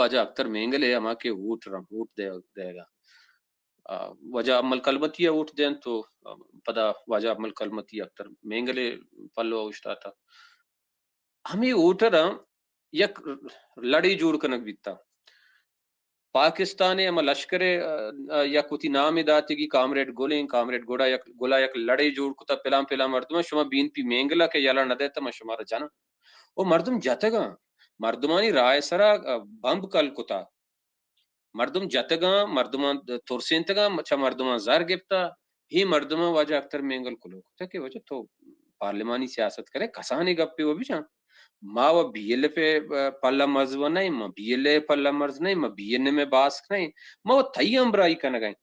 واجہ اختر مینگل ءِ ہما کہ ووٹر اَنت، ووٹ دے-، دئیگ ءَ۔ آ، واجہ امل کلمتی ءَ ووٹ دینت تو، آ، پدا واجہ امل کلمتی اختر مینگل ءِ پلو ءَ اوشتاتہ۔ ہمے ووٹراں یک لڑے جوڑ کنگ بیتہ۔ پاکستان ءِ ہما لشکر ءَ، آ، آ، یک وتی نامے داتگی، کامریڈ گل ایں، کامریڈ گل ءَ یک، گل ءَ یک لڑے جوڑ کتہ، پلان پلان مردماں، شما بی این پی مینگل ءَ کہ یلہ نہ دئے تہ من شمارا جناں۔ او مردم جتگاں، مردمانی راہ ءِ سرا، آ، بمب کل کتہ۔ مردم جتگاں، مردماں ترسینتگاں، چہ مردماں زر گپتہ۔ اے مردماں واجہ اختر مینگل کلوہ کتہ کہ واجہ تو پارلیمانی سیاست کنئے، کسانیں گپے و بجن۔ ما و بی ایل ایف ءِ پلہ مرز و نئیں، ما بی ایل اے ءِ پلہ مرز نئیں، ما بی این ایم ءِ باسک نئیں، ما و تئی ہمراہی کنگ ءَ ایں۔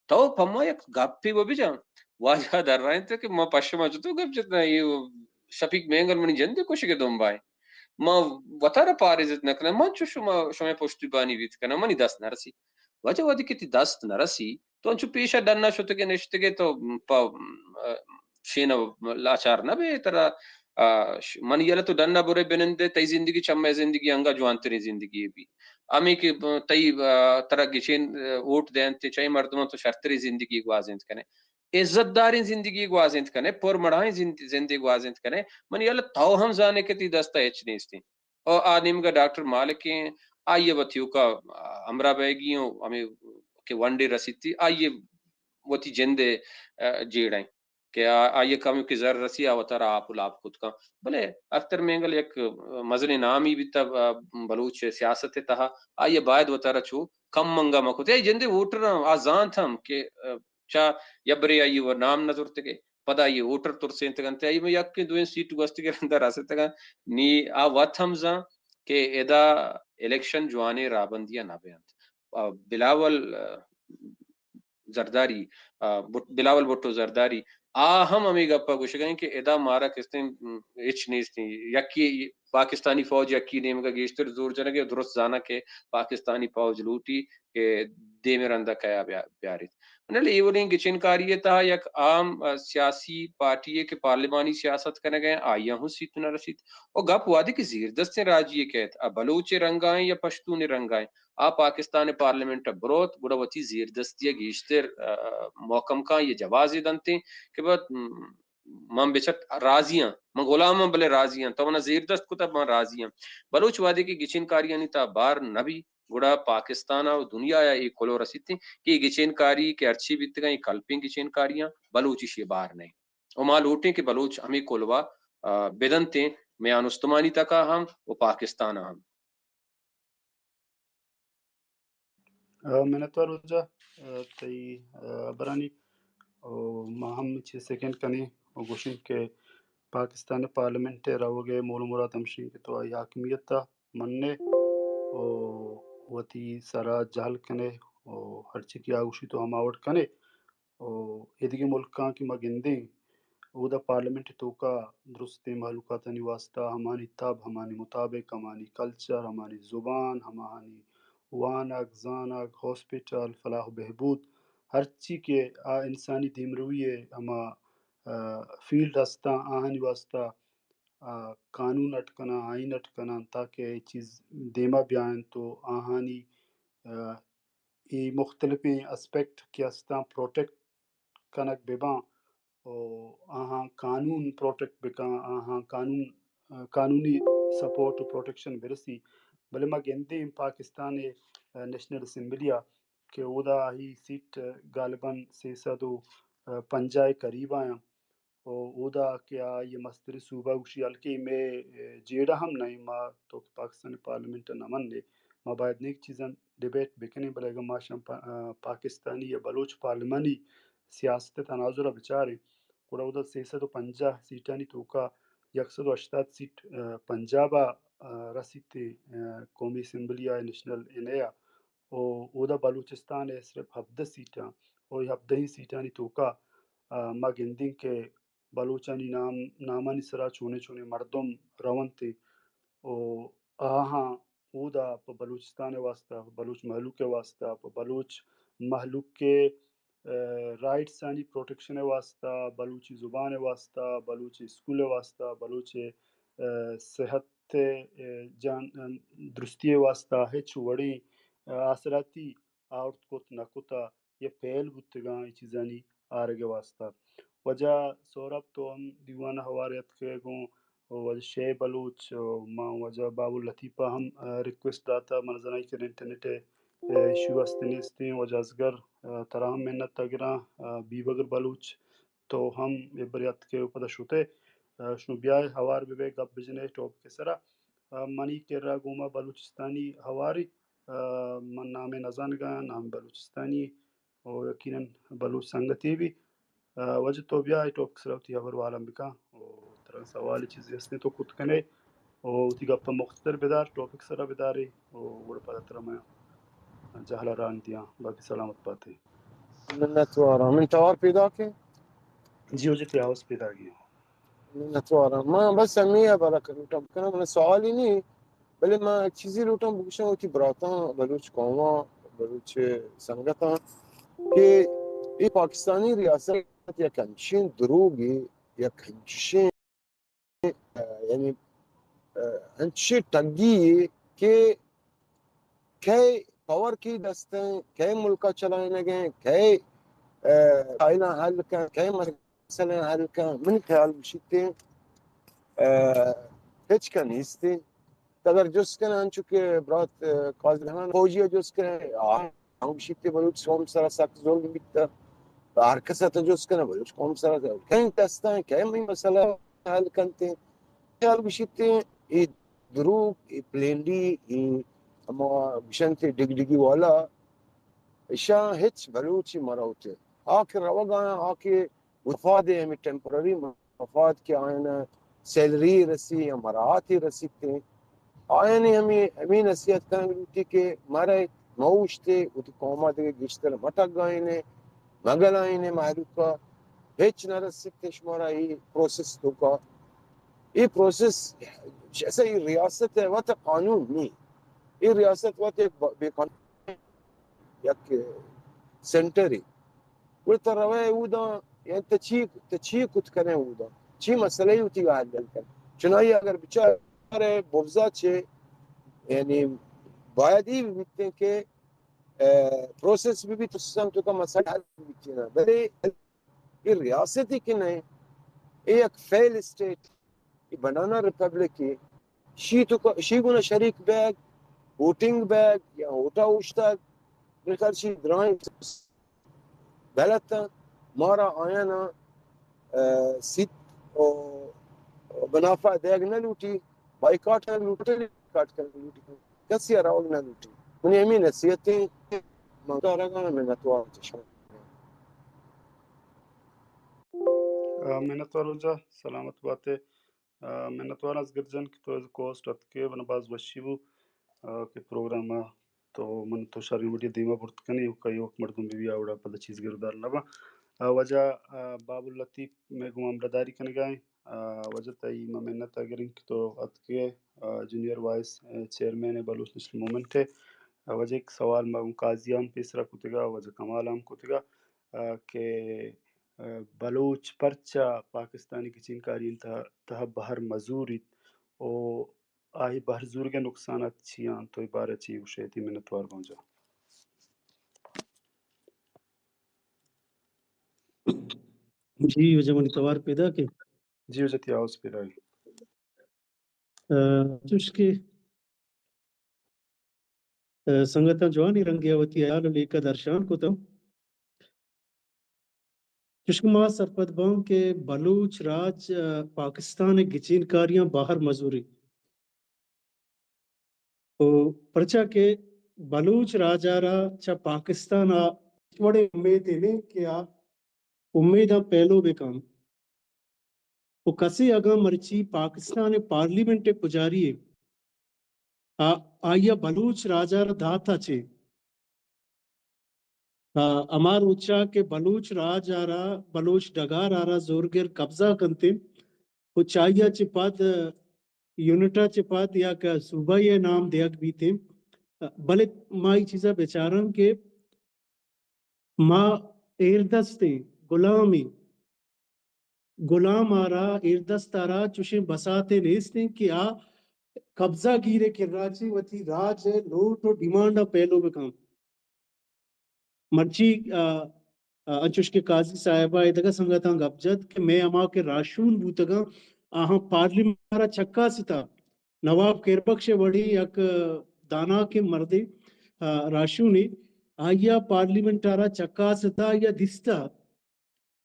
تو پہ ما یک گپے و بجن۔ واجہ درائینت کہ ما پہ شما چتو گپ جت نہ، اے شفیق مینگل منی جند ءِ کشگ ءِ دمبا ایں۔ ما وتارا پاریزت نہ کناں، من چو شما، شمئے پشتیبانی بیت کناں، منی دست نہ رسی۔ واجہ وہدے کہ تئی دست نہ رسی، تو انچو پیشا ڈنا شتگے نشتگے تو پہ، آ، شین ءَ لاچار نہ بئے، ترا، آ، ش-، من یلہ تو ڈنا برے بنندے، تئی زندگی چہ مئے زندگی انگا جوانتریں زندگی بی۔ ہمے کہ تئی، آ، ترا گچین، آ، ووٹ دینت، چہ اے مردماں تو شرتریں زندگی گوازینت کنئے، عزت داریں زندگی گوازینت کنئے، پر مڑاہیں زند-، زندے گوازینت کنئے۔ من یلہ تو ہم زانے کہ تئی دستا ہچ نیستیں۔ او آ نیمگا ڈاکٹر مالک ایں، آئی ءَ وتی اوکا، آ، ہمراہ بئیگی اوں، ہمے کہ ون ڈے رسیتی، آئی ءَ وتی جند ءِ، آ، جیڑ ایں کہ آ، آئی ءَ کموکے زر رسی، آ وتارا آپ و لاپ کت کن۔ بلے اختر مینگل یک، آ، مزنیں نامی بیتہ، آ، بلوچ سیاست ءِ تہا، آئی ءَ باید وتارا چو کم منگا مہ کت۔ آئی جند ءِ ووٹراں آ زانت ہم کہ، آ، چہ یبرے آئی ءِ نام نہ زرتگے۔ پدا آئی ءِ ووٹر ترسینتگ انت، آئی ءَ یکیں دوئیں سیٹ گوستگیں رندا رستگ انت، نی آ وت ہم زان کہ ادا الیکشن جوانیں راہبندی ءَ نہ بینت۔ آ، بلاول، آ، زرداری، آ، بٹ-، بلاول بھٹو زرداری، آ ہم ہمے گپ ءَ گوشگ ءَ انت کہ ادا مارا کستیں، م، ہچ نیست، یکے پاکستانی فوج یکے نیمگ ءَ گیشتر زور جنگ ءَ، درست زاناں کہ پاکستانی فوج لوٹی کہ دیم ءِ رندا کیا بیا-، بیاریت۔ بلے اے وڑیں گچین کاری ءِ تہا یک عام، آ، سیاسی پارٹی یے کہ پارلیمانی سیاست کنگ ءَ آئی ءَ ہوں سیٹ نہ رسیت۔ و گپ وہدے کہ زیردستیں راجی یے کئیت، آ بلوچ ءِ رنگ ءَ ایں یا پشتون ءِ رنگ ءَ ایں، آ پاکستان ءِ پارلیمنٹ ءَ بروت، گڑا وتی زیردستی ءَ گیشتر، آ، محکم کاں، یہ جوازے دنت ایں کہ بس، م-، من بچٹ راضی آں، من غلام آں بلے راضی آں، تو منا زیردست کتہ من راضی آں۔ بلوچ وہدے کہ گچین کاریانی تہا بار نہ بی، گڑا پاکستان ءَ و دنیا ءَ اے کلوہ رسیت انت کہ اے گچین کاری کہ ہرچی بیتگاں، اے کلپیں گچین کاریاں، بلوچ ایشی ءَ بار نہ انت۔ و ما لوٹیں کہ بلوچ ہمے کلوہ، آ، بدنت انت، میان استمانی تکا ہم و پاکستان ءَ ہم۔ آ، منتوار واجہ، آ، تئی، آ، ہبرانی، و ما ہم چیز سیکنڈ کنیں و گوشیں کہ پاکستان ءِ پارلیمنٹ ءِ روگ ءِ مول و مراد ہمشیں کہ تو آئی حاکمیت ءَ منّے و وتی سرا جہل کنئے و ہرچی کہ آ گوشی تو ہما وڑ کنئے و ایدگہ ملکاں کہ ما گندیں اودا پارلیمنٹ ءِ توکا درستیں مہلوکاتانی واسطہ ہمانی تب، ہمانی مطابق، ہمانی کلچر، ہمانی زبان، ہمانی وانگ، زانگ، ہاسپٹل، فلاح و بہبود، ہرچی کہ آ انسانی دیمروی ءِ ہما، آ، فیلڈ ہستاں، آہانی واسطہ آ، قانون اڈ کناں، آئین اڈ کناں تاکہ اے چیز دیما بیاینت و آہانی، آ، اے مختلفیں اسپیکٹ کہ ہستاں پروٹیکٹ کنگ بباں و آہاں قانون پروٹیکٹ بکاں، آہاں قانون، آ، قانونی سپورٹ و پروٹیکشن برسی۔ بلے ما گندیں پاکستان ءِ، آ، نیشنل اسمبلی ءَ کہ اودا آئی سیٹ غالباً سئے سد و پنجاہ ءِ قریب آیاں۔ و اودا کہ آئی ءِ مستریں صوبہ گوشی، ہلکے مئے، اے، جیڑہ ہم نہ ایں، ما تو کہ پاکستان ءِ پارلیمنٹ ءَ نہ منّیں، ما باید نہ ایں کہ چیزاں ڈیبیٹ بکنیں، بلے اگاں ما شاں پا-، آ، پاکستانی یا بلوچ پارلیمانی سیاست ءِ تناظر ءَ بچاریں، گڑا اودا سئے سد و پنجاہ سیٹانی توکا یک سد و ہشتاد سیٹ، آ، پنجاب ءَ، آ، رسیت، آ، قومی اسمبلی ءَ، نیشنل این اے ءَ، و اودا بلوچستان ءَ صرف ہبدہ سیٹاں، و اے ہبدہیں سیٹانی توکا، آ، ما گندیں کہ بلوچانی نام، نامانی سرا چونیں چونیں مردم رونت و آہاں اودا پہ بلوچستان ءِ واسطہ، پہ بلوچ مہلوک ءِ واسطہ، پہ بلوچ مہلوک ءِ، آ، رائٹسانی پروٹیکشن ءِ واسطہ، بلوچی زبان ءِ واسطہ، بلوچی اسکول ءِ واسطہ، بلوچ، آ، صحت ءِ، ءِ، جان، ءِ، درستی ءِ واستہ ہچ وڑیں، ءِ، آسراتی آورت کت نہ کتہ یا پہل بوتگاں اے چیزانی آرگ ءِ واستہ۔ واجہ سہراب تو ہم دیوان ءَ ہوار اتکئے گوں واجہ شے بلوچ، ءِ، ما واجہ بابل لطیف ءَ ہم، ءِ، ریکویسٹ داتہ، من زاناں کہ انٹرنیٹ ءِ، ءِ، ایشو است نیستیں۔ واجہ اصغر، ءِ، ترا ہم منت ءَ گراں، ءِ، بیبگر بلوچ تو ہم اے برے اتکئے و پدا شتئے، ءِ، شما بیائے ہوار ببئے، گپ بجنئے ٹاپک ءِ سرا۔ ءِ، منی کرا گوما بلوچستانی ہوارے، ءِ، من نام ءَ نزانگاں، نام بلوچستانی و یقیناً بلوچ سنگتے بی۔ ءِ، واجہ تو بیا اے ٹاپک سرا وتی ہبر والم بکن و ترا سوال چیزے ہستیں تو کت کنئے و وتی گپ ءَ مختصر بدار، ٹاپک سرا بدارے و گڑا پدا ترا من جہل ءَ ران دیاں۔ باقی سلامت باتے۔ منتوار آں۔ من توار پیداکیں؟ جی واجہ تئی آواز پیداگی۔ منتوار آں۔ من بس ہمے ہبر ءَ لوٹاں بکناں، من سوالی نی، بلے من چیزی لوٹاں بگوشاں وتی براتاں، بلوچ قوماں، بلوچ سنگتاں کہ اے پاکستانی ریاست یک ہنچیں دروگے، یک ہنچیں، یعنی، انچیں ٹگی یے کہ کئے پاور کئی دست ایں، کئے ملک ءَ چلائینگ ایں، کئے، ءِ، مسائلاں حل کن، کئے مسئلہ حل کن، منی خیال گوشیت ایں، ءِ، ہچکس نیست ایں۔ اگر جست کن انچو کہ برات، ءِ، قاضی رحمان فوجی ءَ جست کن، آ ہم گوشیت کہ بلوچ قوم سرا سک ظلم بیتہ۔ ہر کس ءَ تو جست کن بلوچ قوم سرا کئے دست ایں، کئے منی مسئلہ حل کنت ایں۔ خیال گوشیت ایں، اے دروگ، اے پلینڈی، اے ہما گوشنت ڈگڈگی والا، اشاں ہچ بلوچی مروت۔ آ کہ روگ ءَ آں، آ کہ مفاد، ہمے ٹیمپرری مفاد کہ آیان سیلری رسی یا مراعاتی رسیت، آیانی ہمے، ہمے نصیحت کنگ لوٹی کہ مرئے، موشتے، وتی قوم ءَ دگہ گیشتر مٹگائینے، مگلائینے مہلوک ءَ، ہچ نہ رسیت شمارا اے پروسس توکا۔ اے پروسس، اصلاً اے ریاست ءِ وت قانون نی۔ اے ریاست وت یک ب-، بے قانون یک سینٹرے۔ گڑا تو روئے اوداں، یعنی تو چی، تو چی کت کنے اوداں؟ چی مسئلہ وتی حل کن؟ چنائی اگر بچارے بغضا چے، یعنی باید ای بیتیں کہ، ءِ، پروسس بہ بیت، سیستم توکا مسئلہ حل بیت نا۔ بلے اے ریاستے کہ نہ، اے یک فیل اسٹیٹ، اے بنانا ریپبلک اے۔ شی توکا، شی گونا شریک بیگ، ووٹنگ بیگ یا ووٹا اوشتگ، بلکہ شی درائیں غلط اَنت۔ مارا آیانا، ءِ، سیت و منافع دیگ نہ لوٹی، بائیکاٹ نہ لوٹی، بائیکاٹ کنگ لوٹی، کسی ءَ روگ نہ لوٹی۔ منی ہمے نصیحت ایں، من کارگاں، منتوار چشم۔ ءِ، منتوار واجہ، سلامت باتے۔ ءِ، منتوار اصغر جان کہ تو از کوسٹ اتکے، من باز وشی بو، ءِ، کہ پروگرام ءَ تو من تو شریں وڑی دیما برت کنی، و کئی وقت مردم بی بی آوڑا پدا چیز گردار نہ با۔ ءِ، واجہ، ءِ، باب اللطیف مئے گوما ہمراہداری کنگا ایں۔ ءِ، واجہ تئی ما منت ءَ گریں کہ تو اتکے، ءِ، جونیئر وائس، ءِ، چیئرمین بلوچ نیشنل موومنٹ ءِ۔ ءِ، واجہ یک سوال ما گوں قاضی ہم پیسرا کتگا، واجہ کمال ہم کتگا، ءِ، کہ، ءِ، بلوچ پرچا پاکستانی گچین کاری تہ، تہ بہر مزوریت و آئی بہر زورگ ءِ نقصانات چی آں؟ تو اے بارہ چی گوشے؟ تئی منتوار باں جان۔ جی، واجہ منی توار پیداک ایں۔ جی، واجہ تئی آواز پیداک ایں۔ ءِ، چوش کہ، ءِ، سنگتاں جوانیں رنگے ءَ وتی ہیال و لیکہ درشان کتگ۔ چوشکہ ما سرپد باں کہ بلوچ راج، ءِ، پاکستان ءِ گچین کاریاں باہر مزوری۔ و پرچا کہ بلوچ راج ءَ را چہ پاکستان ءَ ہچ وڑیں امیدے نیں کہ آ امیداں پیلو بہ کن۔ و کسے اگاں مرچی پاکستان ءِ پارلیمنٹ ءِ پجاری ءَ، آ، آئی ءَ بلوچ راج ءَ را دات ءَ چے؟ ءُ ہما روچ ءَ کہ بلوچ راج ءَ را، بلوچ ڈگار ءَ را زورگر قبضہ کنت انت ءُ چہ آئی ءَ چہ پد، یونٹ ءَ چہ پد یا کہ صوبہ ءِ نام دیگ بیت انت، بلے ما اے چیز ءَ بچاراں کہ ما ایردستیں، غلامیں، غلام ءَ را، ایردست ءَ را چوشیں بساتے نیست انت کہ آ قبضہ گیر ءِ کرا چہ وتی راج ءِ لوٹ ءُ ڈیمانڈاں پیلو بکن۔ مرچی، آ، آ، انچوش کہ قاضی صاحب ءَ دگہ سنگتاں گپ جت کہ مئے ہما کہ راہشون بوتگاں، آہاں پارلیمنٹ ءَ را چکاستا۔ نواب خیر بخش ءِ وڑیں یک داناکیں مردے، آ، راہشونے، آئی ءَ پارلیمنٹ ءَ را چکاستا یا دیستا۔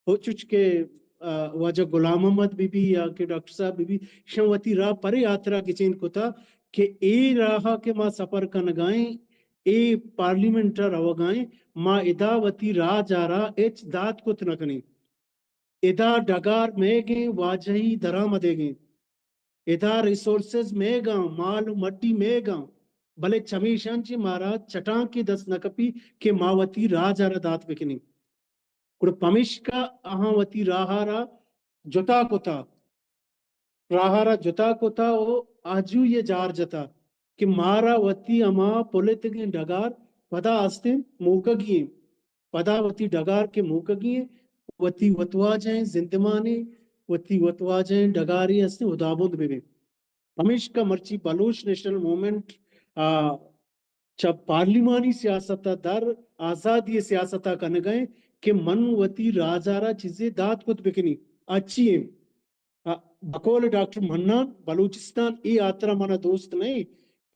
او چوش کہ، آ، واجہ غلام محمد بی بی یا کہ ڈاکٹر صاحب بی بی، شاں وتی راہ پرے ہاترا گچین کتا کہ اے راہ کہ ما سفر کنگائیں، اے پارلیمنٹ ءَ روگائیں، ما ادا وتی راج ءَ را ہچ دات کت نہ کنیں۔ ادا ڈگار مئیگیں، واجہی درآمدیگیں۔ ادا ریسورسز مئیگاں، مال ءُ مڈی مئیگاں، بلے چمیشاں چہ مارا چٹانکے دست نہ کپی کہ ما وتی راج ءَ را دات بکنیں۔ گڑا پمیشکا آہاں وتی راہ ءَ را جتا کتا، راہ ءَ را جتا کتا ءُ آجوئی ءِ جار جتا کہ مارا وتی ہما پلتگیں ڈگار پدا استیں موکگی ایں، پدا وتی ڈگار کہ موکگی ایں، وتی وتواجہیں زندمانے، وتی وتواجہیں ڈگارے استیں ہدابند بہ بیں۔ پمیشکا مرچی بلوچ نیشنل موومنٹ، آ، چہ پارلیمانی سیاست ءَ در آزادی ءِ سیاست ءَ کنگ ءَ ایں کہ من وتی راج ءَ را چیزے دات کت بکنی۔ آ چی ایں؟ آ، بقول ڈاکٹر منان، بلوچستان اے ہاترا منا دوست نہ ایں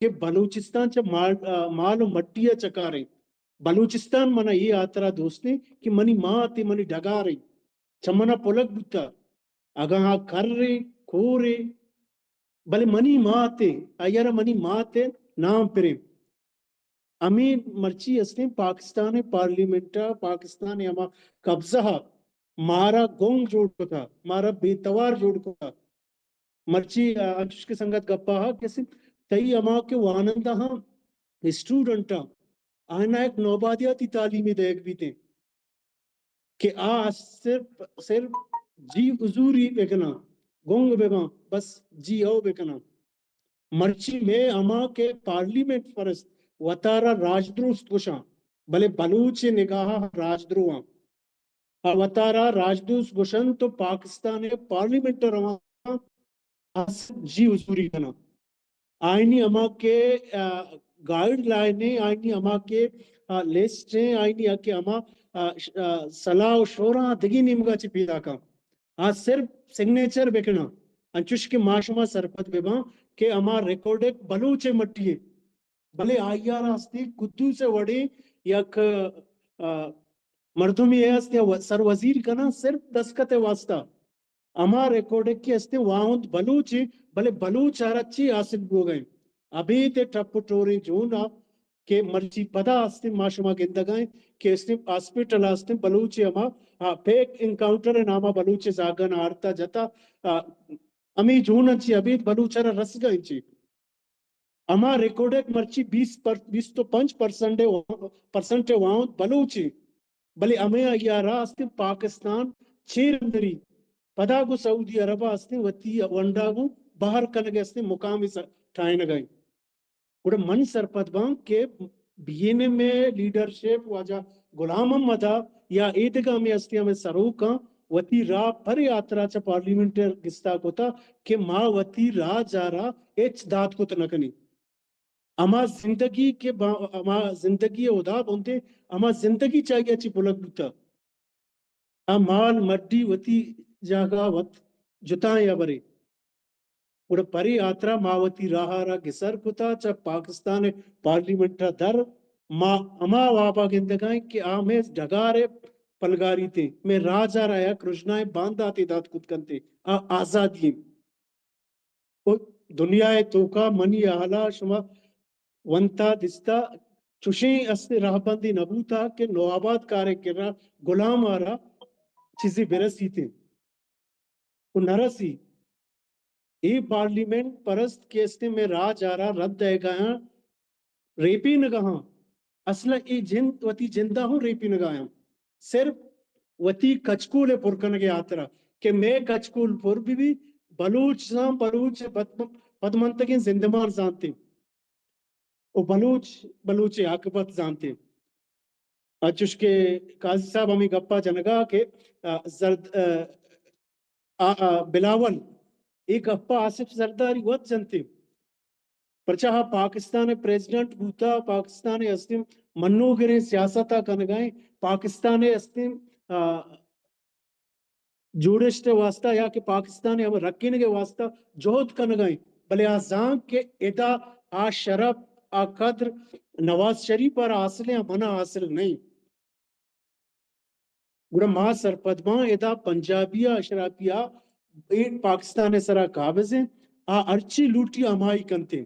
کہ بلوچستان چہ مال، آ، مال ءُ مڈی ءَ چکاریں۔ بلوچستان منا اے ہاترا دوست ایں کہ منی مات ایں، منی ڈگار ایں، چہ منا پلگ بوتا۔ اگاں آ کرے، کورے، بلے منی مات ایں، آئی ءَ را منی مات ءِ نام پریں۔ ہمے مرچی استیں پاکستان ءِ پارلیمنٹ ءَ، پاکستان ءِ ہما قبضہ ءَ مارا گنگ جوڑ کتا، مارا بے توار جوڑ کتا۔ مرچی، آ، انچوش کہ سنگت گپا ہا کہ تئی ہما کہ وانندہ ہاں، اسٹوڈنٹ ہاں، آہاں یک نوبادیاتی تعلیمے دئیگ بیتیں کہ آ صرف، صرف جی حضوری بکناں، گنگ بباں، بس جی او بکناں۔ مرچی مئے ہما کہ پارلیمنٹ پرست وتارا راجدروست گوشاں، بلے بلوچ ءِ نگاہ ءَ راجدروہ آں۔ آ وتارا راجدوست گوشنت ءُ پاکستان ءِ پارلیمنٹ ءَ روان آں، آ صرف جی حضوری کناں۔ آئینی ہما کہ، آ، گائیڈ لائن ایں، آئینی ہما کہ، آ، لسٹ ایں، آئینی کہ ہما، آ، ش-، آ، صلاح ءُ شوراں دگہ نیمگا چہ پیداکاں۔ آ صرف سگنیچر بکناں، انچوش کہ ما شما سرپد بباں کہ ہما ریکارڈ بلوچ ءِ مٹی ایں، بلے آئی ءَ را ہستی قدوس ءِ وڑیں یک، آ، مردمے ہست یا و-، سر وزیر کناں صرف دستخط ءِ واسطہ۔ ہما ریکارڈ کہ ہستیں واہند بلوچ ایں، بلے بلوچ ءَ را چی حاصل بوگ ءَ ایں؟ ابید ءِ ٹپ ءُ ٹوریں جون ءَ کہ مرچی پدا ہستیں، ما شما گندگ ءَ ایں کہ ہستیں ہاسپٹل ءَ ہستیں بلوچ ءِ ہما، آ، فیک انکاؤنٹر ءِ نام ءَ بلوچ ءِ زاگان آرتا جتا، آ، ہمے جون ءَ چی ابید بلوچ ءَ را رسگ ءَ ایں چی؟ ہما ریکارڈ مرچی بیست پر-، بیست ءُ پنچ پرسنٹ ءَ، پرسنٹ ءَ واہند بلوچ ایں، بلے ہمے آئی ءَ را ہستیں پاکستان چیر اندری، پدا گوں سعودی عرب ءَ ہستیں وتی ونڈا گوں بہر کنگ ءَ ہستیں مقامے سر-، ٹاہینگ ءَ ایں۔ گڑا من سرپد باں کہ بی این ایم ءِ لیڈرشپ، واجہ غلام محمد ءَ یا اے دگہ ہمے ہستیں ہمے سروکاں وتی راہ پرے ہاترا چہ پارلیمنٹ ءَ گستا کتا کہ ما وتی راج ءَ را ہچ دات کت نہ کنیں۔ ہما زندگی کہ با-، ہما زندگی ءِ ہدابندیں، ہما زندگی چہ آئی ءَ چی پلگ بوتا۔ آ مال مڈی وتی جاگہ ءَ وت جتائیں ہبرے۔ گڑا پرے ہاترا ما وتی راہ ءَ را گسر کتا، چہ پاکستان ءِ پارلیمنٹ ءَ در ما ہما واب ءَ گندگ ءَ ایں کہ آ مئے ڈگار ءِ پلگاریت ایں، مئے راج ءَ را یک رژنائیں بانداتے دات کت کنت ایں، آ آزادی ایں۔ و دنیا ءِ توکا منی ہیال ءَ شما ونتا دیستا چوشیں است راہبندے نہ بوتا کہ نوآباد کار ءِ کرا غلام ءَ را چیزے برسیت ایں و نہ رسی۔ اے پارلیمنٹ پرست کہ استیں مئے راج ءَ را رد دئیگ ءَ آں، ریپینگ ءَ آں۔ اصل ءَ اے جند وتی جند ءَ ہوں ریپینگ ءَ آں۔ صرف وتی کچکول ءِ پر کنگ ءِ ہاترا کہ مئے کچکول پر بہ بی، بلوچ زان، بلوچ ءِ پد-، پدمنتگیں زندمان زانت ایں و بلوچ، بلوچ ءِ عاقبت زانت ایں۔ انچوش کہ قاضی صاحب ہمے گپ ءَ جنگ ءَ کہ، آ، زرد-، آ، آ، آ، بلاول اے گپ ءَ آصف زرداری وت جنت ایں۔ پرچا آ پاکستان ءِ پریزیڈنٹ بوتا، پاکستان ءِ استیں منوگریں سیاست ءَ کنگائیں، پاکستان ءِ استیں، آ، جوڑشت ءِ واسطہ یا کہ پاکستان ءِ ہم رکینگ ءِ واسطہ جہد کنگائیں، بلے آ زانگ کہ ادا آ شرپ، آ قدر نواز شریف ءَ را حاصل ایں، منا حاصل نہیں۔ گڑا ما سرپد باں، ادا پنجابی ءَ، اشرافی ءَ اے پاکستان ءِ سرا قابض ایں، آ ہرچی لوٹی ہمائی کنتیں۔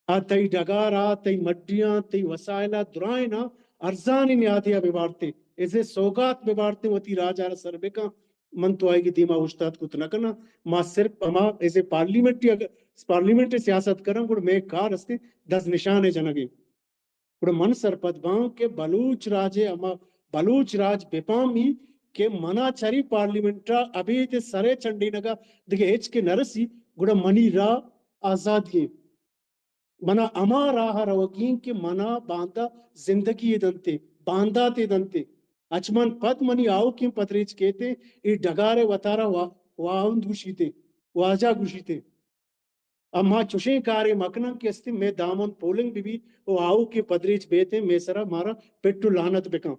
آ تئی ڈگار ءَ، تئی مڈیاں، تئی وسائل ءَ درائیناں ارزانیں نیادے ءَ ببارتیں، ازے سوگات ببارتیں، وتی راج ءَ را سر بکن۔ من تو آئی ءِ دیما اوشتات کت نہ کناں۔ ما صرف ہما ازے پارلیمنٹ ءِ، اگر پارلیمنٹ ءِ سیاست کناں، گڑا مئے کار استیں دز نشان ءِ جنگ ءِ۔ گڑا من سرپد باں کہ بلوچ راج ءِ ہما بلوچ راج بپامی کہ منا چری پارلیمنٹ ءَ ابید سر ءِ چنڈینگ ءَ دگہ ہچ کہ نہ رسی، گڑا منی راہ آزادی ایں۔ منا ہما راہ ءَ روگی ایں کہ منا باندا زندگی ءَ دنت، باندات ءَ دنت۔ اچ من پد منی آؤکیں پدریچ کیت، اے ڈگار ءَ وتارا وا-، واہند گوشیت، واجہ گوشیت۔ ءُ ما چوشیں کارے مکناں کہ استیں مئے دامن پولنگ بہ بی ءُ آؤکیں پدریچ بیت، مئے سرا مارا پٹ ءُ لعنت بکن۔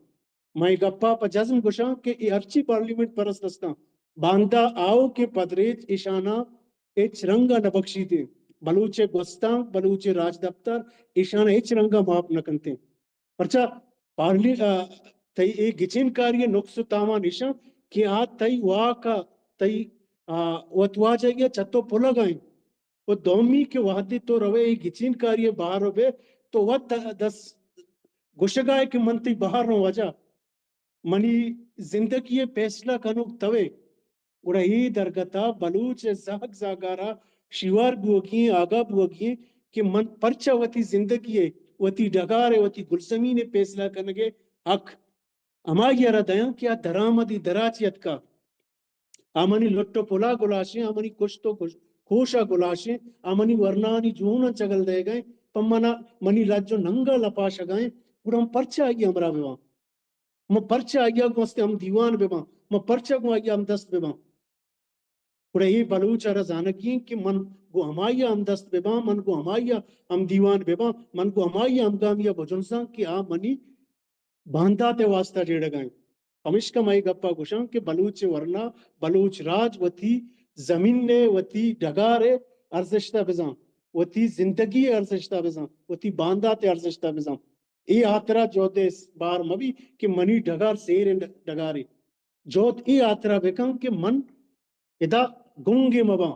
من اے گپا پہ جزم گوشاں کہ اے ہرچی پارلیمنٹ پرست استاں، باندا آؤکیں پدریچ ایشاناں ہچ رنگا نہ بخشیت۔ بلوچ ءِ گوستانک، بلوچ ءِ راجدپتر ایشاناں ہچ رنگا معاف نہ کنت۔ پرچا پارلی-، آ، تئی اے گچین کاری ءِ نقص ءُ تاوان ایشاں کہ آ تئی واک ءَ، تئی، آ، وتواجہی ءَ چہ تو پلگ ءَ انت۔ ءُ دومی کہ وہدے تو روئے اے گچین کاری ءَ بہر بئے، تو وت دست گوشگ ءَ ئے کہ من تئی بہر روں واجہ، منی زندگی ءِ پیسلہ کنوک توئے۔ گڑا اے درگت ءَ بلوچ ءِ زہگ زاگار ءَ شیوار بوگی ایں، آگاہ بوگی ایں کہ من پرچا وتی زندگی ءِ، وتی ڈگار ءِ، وتی گلزمین ءِ پیسلہ کنگ ءِ حق ہمائی ءَ را دیاں کہ آ درآمدی درا چہ اتکا۔ آ منی لٹ ءُ پلا گلاشیں، آ منی کشت ءُ کش-، کوش ءَ گلاشیں، آ منی ورنانی جوناں چگل دئیگ ءَ ایں، پہ منا منی لج ءُ ننگ ءَ لپاشگ ءَ ایں، گڑا من پرچا آئی ءِ ہمراہ بہ باں؟ من پرچا آئی ءَ گوں است ہم دیوان بہ باں؟ من پرچا گوں آئی ءَ ہم دست بہ باں؟ گڑا اے بلوچ ءَ را زانگی ایں کہ من گوں ہمائی ءَ ہم دست بہ باں، من گوں ہمائی ءَ ہم دیوان بہ باں، من گوں ہمائی ءَ ہمگامی ءَ بجنزاں کہ آ منی باندات ءِ واستا جیڑگ ءَ انت۔ پمیشکا من اے گپ ءَ گوشاں کہ بلوچ ءِ ورنا، بلوچ راج وتی زمین ءِ، وتی ڈگار ءِ ارزشت ءَ بزاں، وتی زندگی ءِ ارزشت ءَ بزاں، وتی باندات ءِ ارزشت ءَ بزاں۔ اے ہاترا جہد ءِ بار مہ بی کہ منی ڈگار سیریں ڈگارے۔ جہد اے ہاترا بکن کہ من ادا گنگے مہ باں۔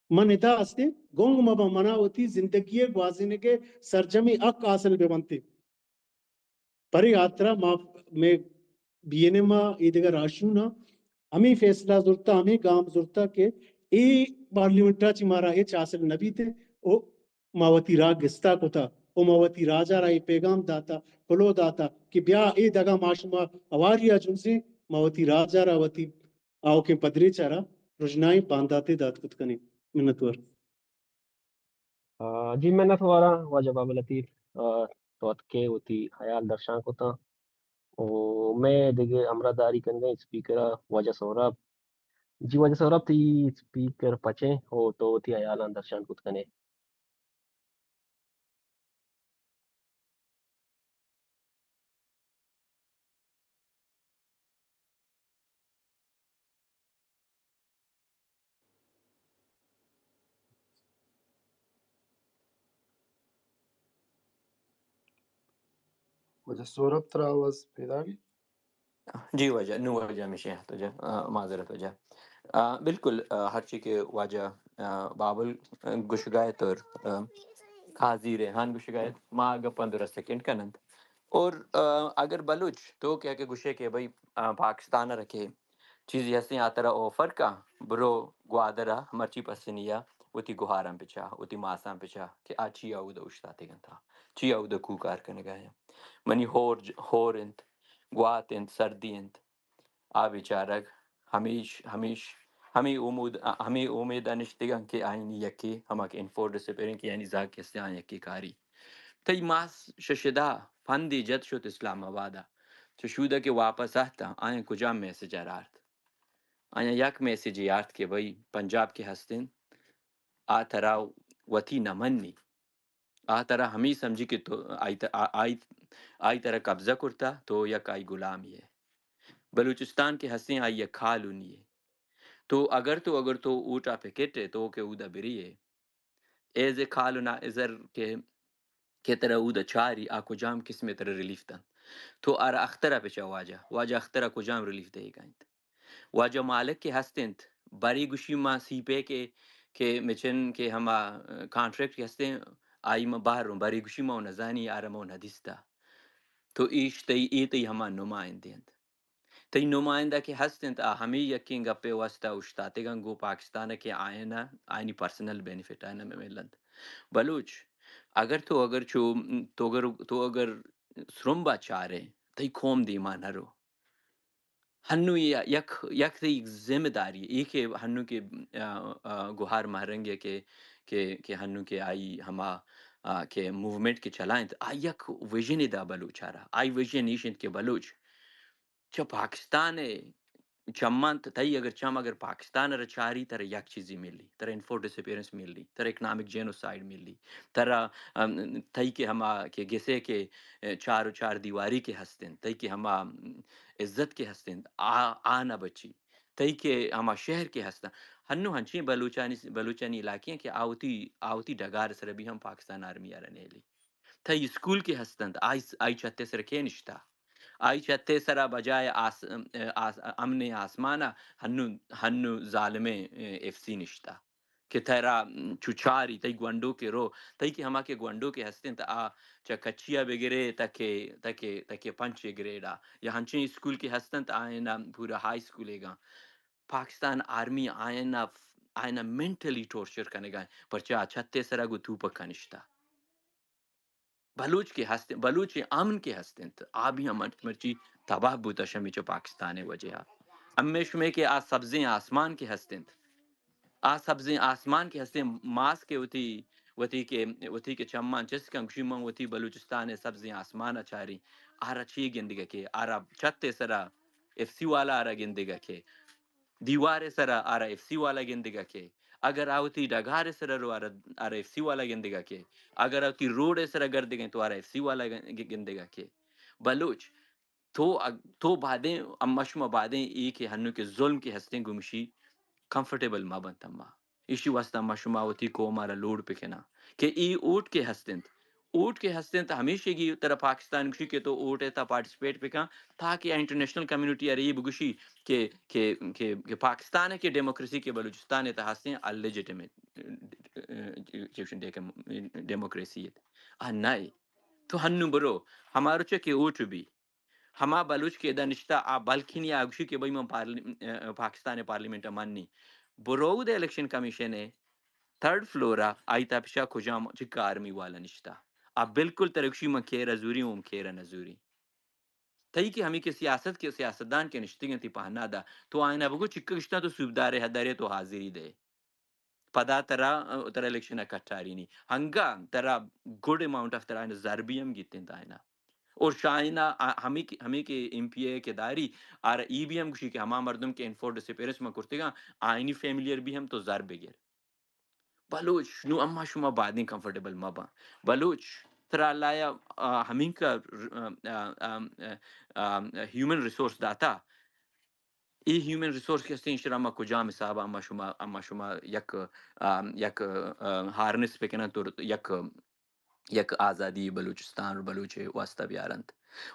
من ادا استیں گنگ مہ باں، منا وتی زندگی ءِ گوازینگ ءِ سرجمیں حق حاصل بہ بنت۔ پرے ہاترا ما، مئے بی این ایم ءَ، اے دگہ راہشون ءَ ہمے فیصلہ زرتا، ہمے گام زرتا کہ اے پارلیمنٹ ءَ چہ مارا ہچ حاصل نہ بیت ءُ ما وتی راہ گستا کتا ءُ ما وتی راج ءَ را اے پیغام داتا، کلوہ داتا کہ بیا اے دگہ ما شما ہواری ءَ جنزیں، ما وتی راج ءَ را، وتی آؤکیں پدریچ ءَ را رژنائیں بانداتے دات کت کنیں۔ منتوار۔ آ، جی، منت واراں واجہ بابل لطیف، آ، تو اتکے وتی حیال درشان کتاں۔ او مئے دگہ ہمراہ داری کنگا اسپیکر ءَ واجہ سہراب۔ جی واجہ سہراب، تئی اسپیکر پچیں او تو وتی حیالاں درشان کت کنے۔ واجہ سہراب، ترا آواز پیداگ ایں؟ جی واجہ، نوں واجہ ہمیشیں ہست واجہ، آ، معذرت واجہ۔ آ، بالکل، آ، ہرچی کہ واجہ، آ، بابل، آ، گشگا ات اور، آ، قاضی ریحان گشگا ات، ما گپاں درست سیکنڈ کننت۔ اور، آ، اگر بلوچ تو کہ، کہ گشے کہ بھئی، آ، پاکستان ءَ را کہ چیزے ہستیں آ ترا آفر کا، برو گوادر ءَ مرچی پسنی ءَ وتی گہاراں بچا، وتی ماساں بچا کہ آ چیا اود اوشتاتگ انت، چیا اود کوکار کنگا انت۔ منی ہور ج-، ہور انت، گوات انت، سردی انت۔ آ بیچارگ ہمیش، ہمیش، ہمے امید، ہمے امید ءَ نشتگ انت کہ آیانی یکے ہما کہ انفورڈ سپرنگ کہ آیانی زاگ کسے آ یکے کاری۔ تئی ماس ششدہ پندے جت شت اسلام آباد ءَ۔ چہ شود ءَ کہ واپس آتاں، آیاں کجام میسج ءَ آرت؟ آیاں یک میسجے آرت کہ بھئی پنجاب کہ ہست انت، آ ترا وتی نہ منی۔ آ ترا ہمے سمجھی کہ تو آئی ت-، آ-، آئی، آئی ترا قبضہ کرتا، تو یک آئی غلامی ئے۔ بلوچستان کہ ہستیں آئی یک کالونی ئے۔ تو اگر تو، اگر تو اوٹا پکٹ ئے، تو کہ اودا بری ئے، ایز اے کالونائزر کہ، کہ ترا اودا چاری، آ کجام قسمے ترا ریلیف دنت؟ تو آرا اخترا پچا واجہ، واجہ اخترا کجام ریلیف دئیگا انت؟ واجہ مالک کہ ہست انت، برے گوشی ما سی پیک ء کہ مچن کہ ہما، ا، کانٹریکٹ کہ ہستیں، آئی ما بہر روں، برے گوشی ما نزانی، آرا ما نہ دیستا۔ تو ایش تئی، اے تئی ہما نمائندے انت۔ تئی نمائندہ کہ ہست انت، آ ہمے یکیں گپے واسطہ اوشتاتگاں گوں پاکستان ء کہ آیانا، آیانی پرسنل بینیفٹ آیانا ملنت۔ بلوچ، اگر تو اگر چو، تو اگر، تو اگر سرمبا چارے، تئی قوم دیما نہ رو۔ ہنو یہ یک، یک تئی ذمہ داری اے کہ ہنو کہ، آ، آ، گوہار مہرنگ ہے کہ، کہ، کہ ہنو کہ آئی ہما، آ، کہ موومنٹ کہ چلائنت، آ یک ویژن دا بلوچ آرا۔ آئی ویژن ایش انت کہ بلوچ چہ پاکستان ء چمانت، تئی اگر چم اگر پاکستان ء را چاری، ترا یک چیزی ملی، ترا انفورڈ ڈس اپیئرنس ملی، ترا اکنامک جینوسائیڈ ملی، ترا، ام، تئی کہ ہما کہ گسے کہ، ا، چار و چار دیواری کہ ہست انت، تئی کہ ہما، ام، عزت کہ ہست انت، آ، آ نہ بچی۔ تئی کہ ہما شہر کہ ہست انت۔ ہنو ہنچیں بلوچانی، بلوچانی علاقے ہیں کہ آوتی، آوتی ڈگار سر بھی ہم پاکستان آرمی آ را نیلی۔ تئی اسکول کہ ہست انت، آئی، آئی چھتے سر کے نشتا؟ آئی چھتے سرا بجائے آس-، آس-، امن آسمان ء ہنو، ہنو ظالمیں ایف سی نشتا کہ ترا چو چاری، تئی گونڈو کہ رو، تئی کہ ہما کہ گونڈو کہ ہست انت، آ چہ کچی ء بگرے تکے، تکے، تکے پنچ گریڈ ء یا ہنچیں اسکول کہ ہست انت، آیانا پورا ہائی اسکول ایگاں۔ پاکستان آرمی آیانا، آیانا مینٹلی ٹارچر کنگا، پرچا آ چھتے سرا گو توپک نشتا۔ بلوچ کہ ہست، بلوچ امن کہ ہست انت، آ بھی ہم مرچی تباہ بوتا شمی چہ پاکستان وجہ ء۔ ہمے شمے کہ آ سبزیں آسمان کہ ہست انت، آ سبزیں آسمان کہ ہست انت، ماس کہ وتی، وتی کہ، وتی کہ چمان چست کن، گوشی من وتی بلوچستان سبزیں آسمان ء چاری، آرا چی گندگا کہ، آرا چھت سرا ایف سی والا آرا گندگا کہ، دیوار سرا آرا ایف سی والا گندگا کہ، اگر آ وتی ڈگار سرا رو آرا، آرا ایف سی والا گندگا کہ، اگر آ وتی روڈ سرا گردگیں تو آرا ایف سی والا گ-، گ-، گندگا کہ۔ بلوچ، تو اگ-، تو بادیں، اما شما بادیں ای کہ ہنو کہ ظلم کہ ہستیں گمشی کمفرٹیبل ما بنت اما۔ ایشی واسطہ ما شما وتی قوم ء را لوڈ بکناں کہ ای اوٹ کہ ہست انت، اوٹ کہ ہست انت، ہمیشگی ترا پاکستان گوشی کہ تو اوٹ ء تھا پارٹیسپیٹ بکن، تاکہ انٹرنیشنل کمیونٹی ء را یہ بگوشی کہ، کہ، کہ، کہ پاکستان ء کہ ڈیموکریسی کہ بلوچستان ء تھا ہستیں، ا لیجیٹمیٹ ڈیموکریسی ات۔ آ نہ، تو ہنو برو، ہمارو چہ کہ اوٹ بی، ہما بلوچ کہ ادا نشتہ، آ بلکیں آ گوشی کہ بھئی من پارلی-، ا، پاکستان پارلیمنٹ ء منی۔ برو اود الیکشن کمیشن ء تھرڈ فلور ء آئی تپشا کجام چکا آرمی والا نشتہ۔ آ بالکل ترا گوشی من کھیر ء زوری اوں، کھیر ء نہ زوری۔ تئی کہ ہمے کہ سیاست کہ سیاستدان کہ نشتگ انت پہنادا، تو آئینا بگو چکا گشتاں تو صوبدار ء حدر ء تو حاضری دے۔ پدا ترا، ترا الیکشن ء کٹارینی۔ ہنگا ترا گڈ اماؤنٹ آف ترا زر بی ہم گیتیں تائنا۔ اور شاہینا آ-، ہمے کہ، ہمے کہ ایم پی اے کہ داری، آر ای بی ہم گوشی کہ ہما مردم کہ انفورڈ ڈس اپیئرنس من کرتگاں، آئینی فیملیئر بی ہم تو زر بگر۔ بلوچ، نو اما شما بادیں کمفرٹیبل مباں۔ بلوچ، ترا اللہ یا، آ، ہمینکا، آ، آ، آ، آ، ہیومن ریسورس داتا، اے ہیومن ریسورس کہ ہستیں، ایشرا ما کجام حساب ء ما شما، ما شما یک، آ، یک، آ، ہارنس بکنن تو یک، یک آزادی بلوچستان اور بلوچ واسطہ بیارنت۔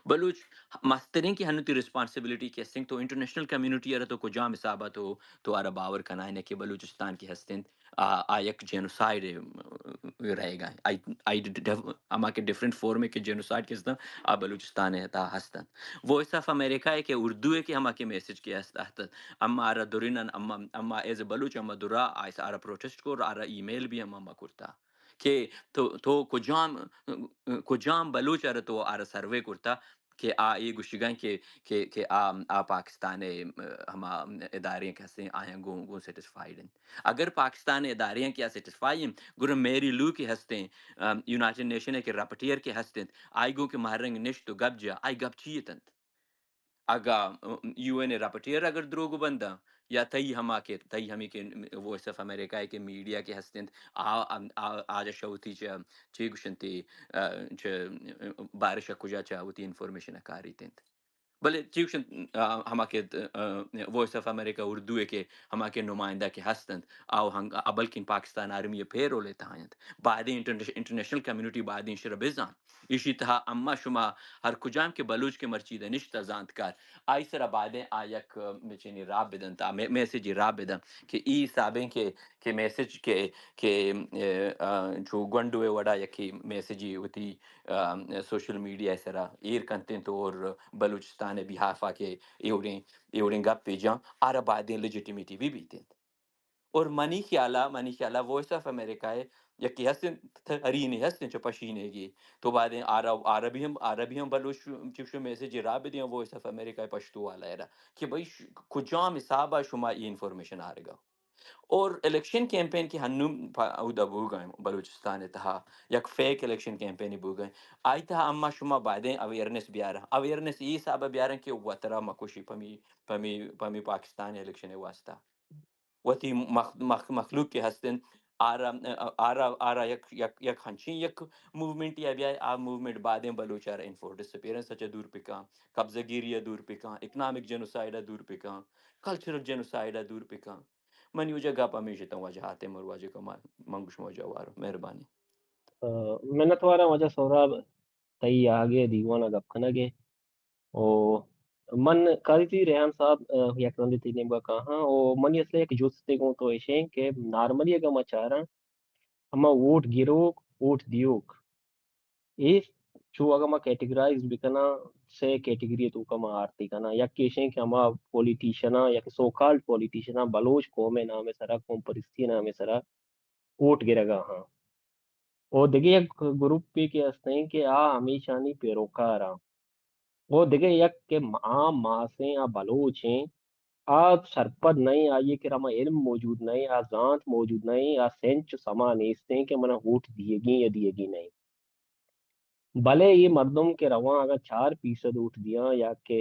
بلوچ مستریں کہ ہنو تی ریسپانسبلٹی کہ ہستیں تو انٹرنیشنل کمیونٹی ء را تو کجام حساب ء تو، تو آرا باور کنائینے کہ بلوچستان کہ ہستیں آ، آ یک جینوسائیڈ رہیگا۔ آئی، آئی ڈ-، ڈف-، ہما کہ ڈفرنٹ فارم کہ جینوسائیڈ کہ ہستن، آ بلوچستان ء تہا ہستن۔ وائس آف امریکہ ء کہ اردو ء کہ ہما کہ میسج کہ ہست، ہست، اما آرا درینن، اما، اما ایز اے بلوچ اما درا آ-، آرا پروٹیسٹ کور، آرا ای میل بھی ہم اما کرتا کہ تو، تو کجام، کجام بلوچ آرا تو آرا سروے کرتا کہ آ اے گوشگاں کہ، کہ، کہ آ، آ پاکستان ء ہما ادارے کہ ہستیں آیاں گوں، گوں سیٹسفائیڈ انت۔ اگر پاکستان ء ادارے کہ آ سیٹسفائی انت، گڑا میری لو کہ ہستیں، ام، یونائیٹڈ نیشن ء کہ رپٹیئر کہ ہست انت، آئی گوں کہ مہرنگ نشت و گپ جا، آئی گپ چی اتنت؟ اگاں یو این ءِ رپٹیئر اگر دروگ بنداں، یا تئی ہما کہ، تئی ہمے کہ وائس آف امریکہ ءِ کہ میڈیا کہ ہست انت، آ، آ، آ، آ شوتی چہ، چے گوشنت، آ، چہ بارش ءَ کجا چہ وتی انفارمیشن ءَ کاریت انت۔ بلے چے گوشنت، آ، ہما کہ، آ، وائس آف امریکہ اردو ءِ کہ ہما کہ نمائندہ کہ ہست انت، آ ہنگ-، آ بلکن پاکستان آرمی ءِ پیرول ءِ تہا انت۔ بایدیں انٹرنیش-، انٹرنیشنل کمیونٹی بایدیں ایشرا بزان۔ ایشی تہا اما شما ہر کجام کہ بلوچ کہ مرچی دہ نشتہ زانتکار، آئی سرا بایدیں آ یک، آ، مچینی راہ بدنت، آ مے-، میسجی راہ بدنت کہ ای حسابیں کہ، کہ میسج کہ، کہ، آ، آ، چو گونڈو ءِ وڑا یکی میسجی وتی، آ، سوشل میڈیا ءِ سرا ایر کنت انت اور بلوچستان ءِ بیہاف ءَ کہ اے وڑیں، اے وڑیں گپ جاں، آرا بایدیں لیجیٹیمیٹی بھی بیت انت۔ اور منی خیالا، منی خیالا وائس آف امریکہ ءِ یکے ہستیں، تھرینی ہستیں چہ پشینیگی۔ تو بایدیں آرا، آرا بھی ہم، آرا بھی ہم بلوچ چکشو میسج راہ بدیاں وائس آف امریکہ ءِ پشتو والا ءَ را کہ بھئی ش-، کجام حساب ءَ شما ای انفارمیشن آرگا۔ اور الیکشن کیمپین کہ ہنو پا-، اودا بوگا ہیں بلوچستان ءِ تہا، یک فیک الیکشن کیمپین بوگا ہیں۔ آئی تہا اما شما بایدیں اویئرنس بیارا۔ اویئرنس ای حساب ءَ بیارا کہ وترا مکوشی پمی، پمی، پمی پاکستان الیکشن ءِ واسطہ۔ وتی مخ-، مخ-، مخلوق کہ ہست انت، آرا، آرا، آرا یک، یک، یک ہنچیں یک موومنٹ یا بیائے، آ موومنٹ بایدیں بلوچ آرا انفور ڈسپیرنس ءَ چہ دور بکاں، قبضہ گیری ءَ دور بکاں، اکنامک جینوسائیڈ ءَ دور بکاں، کلچرل جینوسائیڈ ءَ دور بکاں۔ منی وجہ گپ ہمیش اتاں واجہ حاتم اور واجہ کمال، من گوشم واجہ وارو، مہربانی۔ آ، منت واراں واجہ سہراب، تئی آگے دیوان ءَ گپ کنگ ءَ۔ او من قاضی ریحان صاحب، آ، یک رندے تئی نیمگا کاہاں۔ او منی اصل یک جستے گوں تو ایشیں کہ نارملی اگاں ما چاراں، ہما ووٹ گروک، ووٹ دیوک، اے چو اگاں ما کیٹیگرائز بکناں، سے کیٹیگری توکا ما آرتی کناں۔ یک ایشیں کہ ہما پولیٹیشناں، یک سو کالڈ پولیٹیشناں بلوچ قوم نام سرا، قوم پرستی نام سرا ووٹ گرگا ہاں۔ او دگہ یک گروپے کہ ہستیں کہ آ ہمیشانی پیروکاراں۔ او دگہ یک کہ عام ماسیں آ بلوچیں، آ سرپد نئیں، آئی کرا ہما علم موجود نئیں، آ زانت موجود نئیں، آ سنچ سما نیستیں کہ منا ووٹ دیگی یا دیگی نئیں۔ بلے اے مردم کہ رواں اگاں چار فیصد ووٹ دیاں یا کہ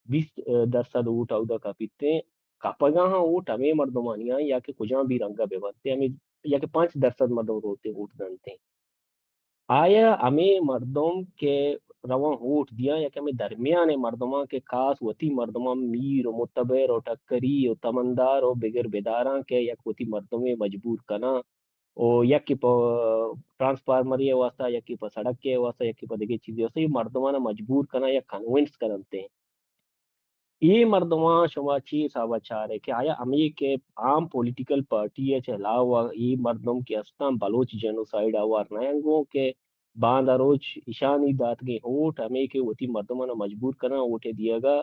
بیست درصد ووٹ اودا کپیتیں، کپگا ہاں ووٹ ہمے مردمانی آں یا کہ کجام بھی رنگا بہ بنتیں، ہمے یا کہ پنچ درصد مردم روتیں ووٹ دنتیں۔ آیا ہمے مردم کہ رواں ووٹ دیاں یا کہ ہمے درمیان مردماں کہ خاص وتی مردماں میر و متبر و ٹکری و تمندار و بگر بداراں کہ یک وتی مردمے مجبور کناں، و یکے پہ ٹرانسفارمرے ء واستہ، یکے پہ سڑکے ء واستہ، یکے پہ دگہ چیزے ء واستہ، اے مردماں ء مجبور کناں یا کنونس کننت۔ اے مردماں شما چی حساب ء چارئے کہ آیا ہمے کہ عام پولیٹیکل پارٹی ء چہ علاوہ اے مردم کہ استاں بلوچ جینوسائیڈ ء ہوار نہ انت گوں کہ باندا روچ ایشانی داتگیں ووٹ ہمے کہ وتی مردماں ء مجبور کناں ووٹ ء دیگ ء،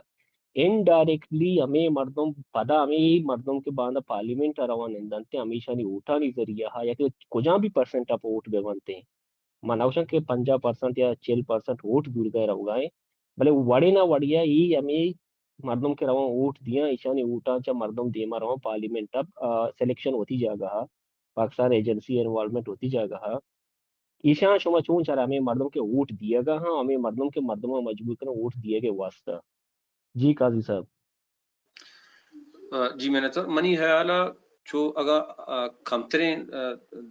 انڈائریکٹلی ہمے مردم، پدا ہمے مردم کہ باندا پارلیمنٹ ء رواں نندنت، ہمیشانی ووٹانی ذریعہ ء یا کہ کجام بھی پرسنٹ آف ووٹ بہ بنت، من نہ گوشاں کہ پنجاہ پرسنٹ یا چل پرسنٹ ووٹ دورگ ء روگ ء انت، بلے وڑے نہ وڑے ء اے ہمے مردم کہ رواں ووٹ دیاں، ایشانی ووٹاں چہ مردم دیما رواں پارلیمنٹ ء، آ، سلیکشن وتی جاگہ ء، پاکستان ایجنسی انوالومنٹ وتی جاگہ ء۔ ایشاں شما چون چارا ہمے مردم کہ ووٹ دیگ ء ہاں، ہمے مردم کہ مردماں مجبور کناں ووٹ دیگ ء واستہ؟ جی قاضی صاحب۔ آ، جی منت وار۔ منی ہیال ء چو اگاں، آ، کمتریں، آ،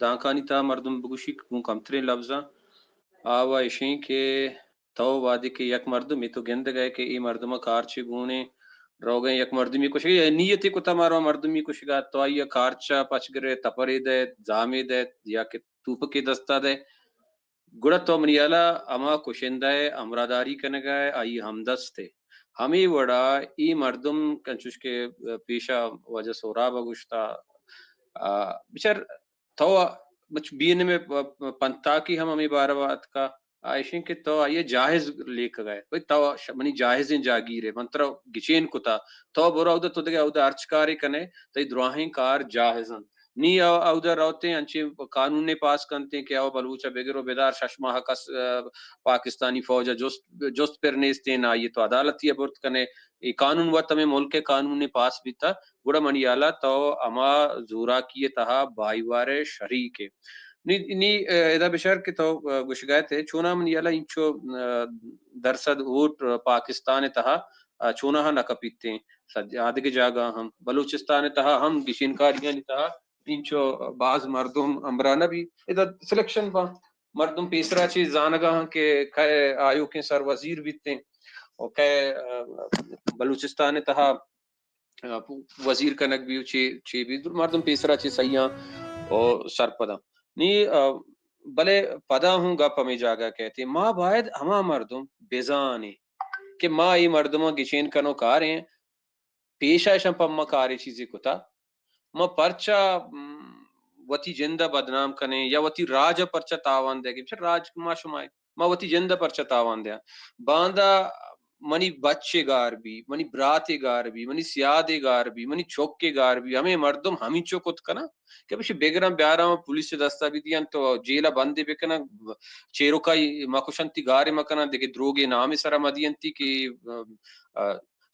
دانکانی تہا مردم بگوشی گوں کمتریں لبزاں، آ و اشیں کہ تو وہدے کہ یک مردمے تو گندگ ء کہ اے مردم ء کارچے گون ء روگ ء، یک مردمے کشگ ء، یا نیتے کتا مارا مردمے کشگ ء، تو آئی ء کارچ ء پچ گرئے، تپرے دئے، زامے دئے، یا کہ توپکے دست ء دئے، گڑا تو منی ہیال ء ہما کشندہ ء ہمراہداری کنگ ء، آئی ہمدست ء۔ ہمے وڑا اے مردم انچوش کہ پیشا واجہ سہراب ء گوشتا، آ، بچار تو مچ بی این ایم ء پ-، پ-، پنتاکی ہم ہمے بارو ء اتکا، آ ایشیں کہ تو آئی ء جاہز لیکگ ء، بھئی تو ش-، منی جاہزیں جاگیر ء، من ترا گچین کتا، تو برو اودا، تو دگہ اودا ہرچ کارے کنے، تئی دراہیں کار جاہز انت۔ نی او-، اودا روتیں انچیں قانونے پاس کنتیں کہ او بلوچ ء بگر و بدار شش ماہ کس، ء، پاکستانی فوج ء جست، جست پر نیستیں، نہ آئی ء تو عدالتی ء برت کنے۔ اے قانون وت ہمے ملک ء قانونے پاس بیتا۔ گڑا منی ہیال ء تو ہما زوراکی ء تہا بائیوار ء شریک ئے۔ نی، نی، ء، ادا بچار کہ تو، ء، گوشگ ء ات ئے، چوناں منی ہیال ء انچو، ء، درصد ووٹ پاکستان ء تہا آ، چوناہا نہ کپیتیں۔ سج-، آدگہ جاگہ ہم، بلوچستان ءِ تہا ہم گچین کاریانی تہا انچو باز مردم ہمراہ نہ بی۔ ادا سلیکشن باں، مردم پیسرا چی زانگا ہاں کہ کئے آیوکیں سر وزیر بیتیں و کئے، آ، بلوچستان ءِ تہا، آ، وزیر کنگ بی و چی، چی بی، مردم پیسرا چی سہیاں و سرپداں۔ نی، آ، بلے پدا ہوں گپ ہمے جاگہ کئیت، ما باید ہما مردم بزانیں کہ ما اے مردماں گچین کنوکاریں، پیشا اشاں پہ ما کارے چیزے کتا، ما پرچا، م، وتی جند ءَ بدنام کنیں یا وتی راج ءَ پرچا تاوان دئیگیں؟ بچار، راج ما شما ایں، ما وتی جند ءَ پرچا تاوان دیاں؟ باندا منی بچے گار بی، منی براتے گار بی، منی سیادے گار بی، منی چکے گار بی، ہمے مردم ہمینچو کت کناں کہ بشی بگراں بیاراں پولیس ءِ دستا بدیاں تو جیل ءَ بندے بکناں، چیروکائی مکشنتی، گارے مکناں، دگہ دروگے نامے سرا مدینتی کہ، آ،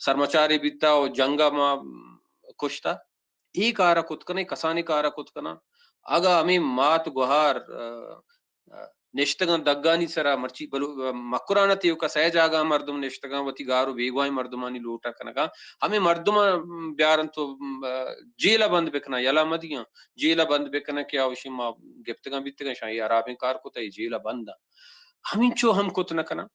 سرمچارے بیتا و جنگ ءَ ما کشتا۔ اے کار ءَ کت کناں، کسانیں کار ءَ کت کناں۔ اگاں ہمے مات گوہار، آ، آ، نشتگاں دگانی سرا، مرچی بلو-، مکران ءَ تیوکا سئے جاگہ مردم نشتگاں، وتی گار و بیگواہیں مردمانی لوٹ ءَ کنگاں، ہمے مردماں بیارنت و، آ، جیل ءَ بند بکناں، یلہ مدیاں، جیل ءَ بند بکناں کہ آ وشی ما گپتگاں بیتگاں، شاں اے ہرابیں کار کتا، اے جیل ءَ بند آں۔ ہمینچو ہم کت نہ کناں۔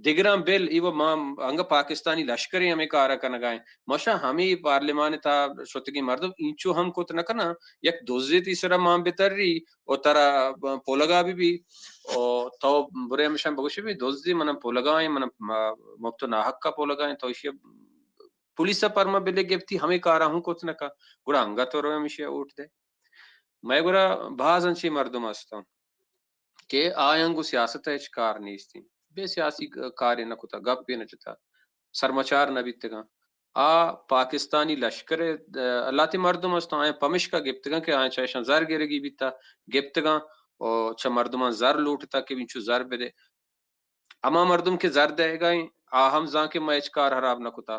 دگراں بل، ایوہ ما انگہ پاکستانی لشکرے ہمے کارا کنگا ایں۔ مشا ہمے پارلیمان تا شتگیں مردم اینچو ہم کت نہ کناں، یک دزے تی سرا مان بتری و ترا پولگا بی بی و تو برے ہمشان بگوشے بی دزے من پولگا ایں، من مفت و ناحقا پولگا ایں، تو ایشی پولیس پرما بلے گپتی ہمے کارا ہوں کت نہ کا، گڑا انگہ تو رو ہمشی ووٹ دے۔ مئے گورا باز انچیں مردم ہستاں کہ آیاں گوں سیاست ء ہچ کار نیست انت۔ بے سیاسی ک-، کارے نہ کتگ، گپے نہ جتگ، سرمچار نہ بیتگاں۔ آ پاکستانی لشکر ء، ء لہتے مردم است، آیاں پمشکا گپتگاں کہ آیاں چہ اشاں زر گرگی بیتگ، گپتگاں و چہ مردماں زر لوٹتگ کہ انچو زر بدے۔ ہما مردم کہ زر دئیگا ایں، آ ہم زان کہ ما ہچ کار ہراب نہ کتا۔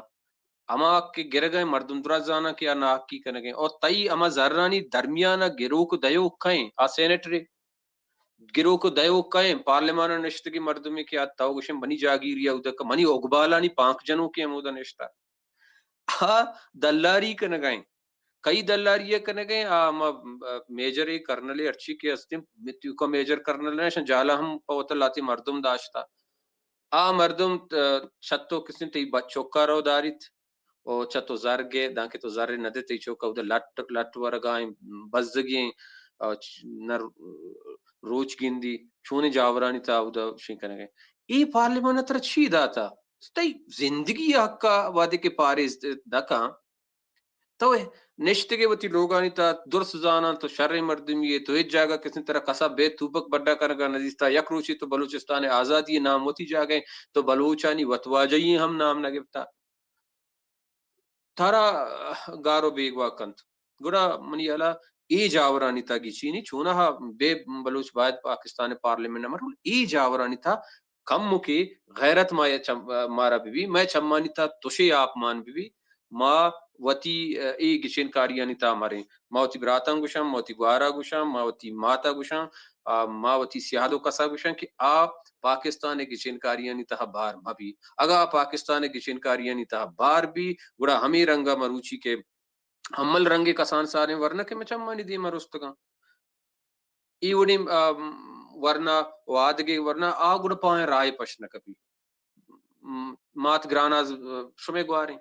ہما کہ گرگا ایں، مردم درا زاناں کہ آ ناحقی کنگا ایں۔ اور تئی ہما زرانی درمیان ء گروک و دئیوک کئے ایں؟ آ سینیٹرے۔ گروک و دئیوک کئے ایں؟ پارلیمان ء نشتگیں مردمے کہ آ تو گوشیں منی جاگیری ء اودک، منی اگبالانی پانک جنوکے ہمودا نشتہ۔ آ دلاری کنگا ایں۔ کئی دلاری ء کنگ ء آ ہما، م-، میجر ء کرنل ء ہرچی کہ ہستیں، تیوکا میجر کرنل ء جالا ہم پہ وت ء لہتے مردم داشتہ۔ آ مردم ت-، چہ تو کسیں تئی بچ چکا رو داریت، او چہ تو زر گے، دانکہ تو زر نہ دے، تئی چک اود ء لٹ، لٹ ورگا ایں، بزگی ایں، آ، چ-، نہ روچ گندی، چونیں جاورانی تھا اود ء شنگ کنگ ء۔ اے پارلیمان ء ترا چی داتا؟ تئی زندگی ء حق ء وہدے کہ پاریز دکاں، تو نشتگے وتی لوگانی تھا، درست زاناں تو شریں مردمی ئے، تو ہچ جاگہ کسیں ترا کسا بے توپک بڈا کنگا ندیستا، یک روچے تو بلوچستان آزادی نام وتی جاگہ، تو بلوچانی وتواجہی ہم نام نہ گپتا۔ ترا گار و بیگواہ کنت۔ گڑا منی ہیالا اے جاورانی تھا گچینی چوناہا بے بلوچ باید پاکستان پارلیمنٹ ء مرون، اے جاورانی تھا کمکے غیرت ما یا چم-، مارا بہ بی، مئے چمانی تھا تشے آپ مان بہ بی، ما وتی، ء، اے گچین کاریانی تھا مریں۔ ما وتی براتاں گوشاں، ما وتی گوارا گوشاں، ما وتی ماتا گوشاں، آ، ما وتی سیاد و کسا گوشاں کہ آ پاکستان ء گچین کاریانی تھا بار مہ بی۔ اگاں آ پاکستان ء گچین کاریانی تھا بار بی، گڑا ہمے رنگ ء مروچی کہ ہمل رنگیں کسان ساریں ورنا کہ مئے چمانی دیما رستگاں۔ اے وڑیں، آ، ورنا و آدگہ ورنا آ گڑا پہ آیاں راہ پش نہ کپی۔ م-، مات گراناز، آ، شمئے گواریں۔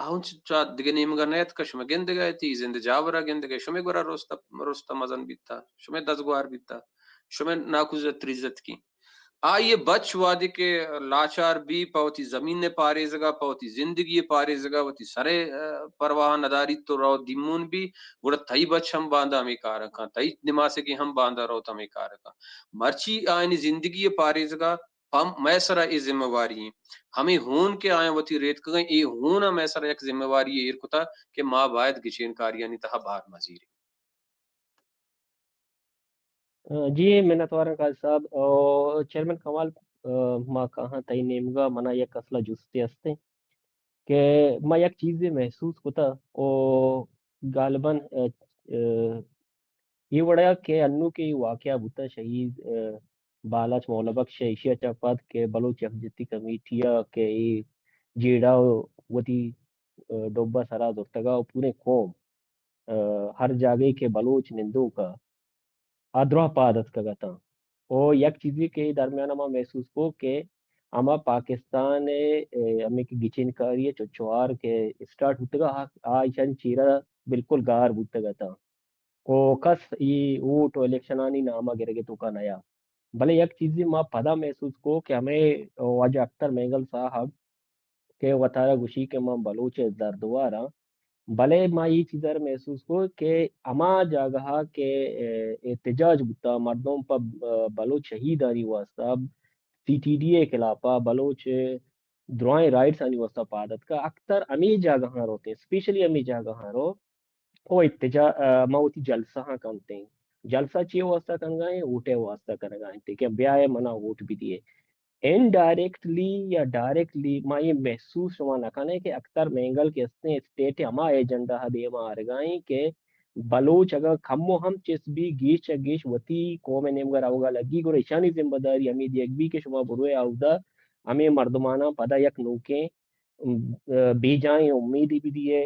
آ ہنچ چا دگہ نیمگا نیتکہ، شمئے گندگا تی، زند جاورا گندگا، شمئے گورا رستہ، رستہ مزن بیتا، شمئے دزگوار بیتا، شمئے ناکوزہ تریزتکی۔ آئی ء بچ وہدے کہ لاچار بی، پہ وتی زمین ء پاریزگ ء، پہ وتی زندگی ء پاریزگ ء، وتی سر ء، ء، پرواہ نداریت تو رو دیمون بی، گڑا تئی بچ ہم باندا ہمے کار ء کن، تئی نماسگے ہم باندا روت ہمے کار ء کن۔ مرچی آیانی زندگی ء پاریزگ ء پہ مئے سرا اے ذمہ واری ایں۔ ہمے ہون کہ آیاں وتی ریتکگیں، اے ہون ء مئے سرا یک ذمہ واری ایر کتا کہ ما باید گچین کاریانی تہا بار مزیریں۔ جی، منتواراں قاضی صاحب۔ او، چیئرمین کمال، آ، ما کاہاں تئی نیمگا، منا یک اصلا جستے ہستیں کہ ما یک چیزے محسوس کتا او غالباً، آ، آ، اے وڑا کہ انو کہ اے واقعہ بوتا شہید، آ، بالاچ مولا بخش ء ایشی ء چہ پد کہ بلوچ یکجہتی کمیٹی ء کہ اے جیڑہ ءُ وتی، ءَ، ڈبہ سرا زرتگ ءَ ءُ پوریں قوم، ءَ، ہر جاگہے کہ بلوچ نندوک ءَ آ دراہ پاد اتکگ اتاں۔ ءُ یک چیزے کہ درمیان ءَ ما محسوس کو کہ ہما پاکستان ءِ، ءَ، ہمے کہ گچین کاری ءِ چو-، چوہار کہ اسٹارٹ بوتگ ءَ، آ، آ ایشانی چیرا بالکل گار بوتگ اتاں۔ ءُ کس اے ووٹ ءُ الیکشنانی نام ءَ گرگ ءِ توکا نیا۔ بلے یک چیزے ما پدا محسوس کو کہ ہمے واجہ اختر مینگل صاحب کہ وتارا گوشی کہ من بلوچ ءِ زردوار آں، بلے ما اے چیز ءَ را محسوس کو کہ ہما جاگہ ءَ کہ، ءَ، احتجاج بوتا، مردم پہ، ءَ، بلوچ شہیدانی واسطہ، سی ٹی ڈی ءِ خلاف ءَ، بلوچ درائیں رائٹس آنی واسطہ پاد اتکا، اکثر ہمے جاگہاں روتے، اسپیشلی ہمے جاگہاں رو، او احتجاج، ءَ، ما وتی جلسہ ہاں کنتے۔ جلسہ چی واسطہ کنگا ہیں؟ ووٹ ءِ واسطہ کنگا ہیں کہ بیائے منا ووٹ بدیے۔ انڈائریکٹلی یا ڈائریکٹلی ما یہ محسوس شما نہ کنے کہ اختر مینگل کہ استیں اسٹیٹ ہما ایجنڈا ءَ دیما آرگا ہیں کہ بلوچ اگر کمو ہم چست بی، گیش چہ گیش وتی قوم ءِ نیمگا روگا لگی، گڑا ایشانی ذمہ داری ہمے دیگ بی کہ شما بروئے اودا ہمے مردماناں پدا یک نوکیں، ام، ءَ، بیجائیں امیدی بدیے۔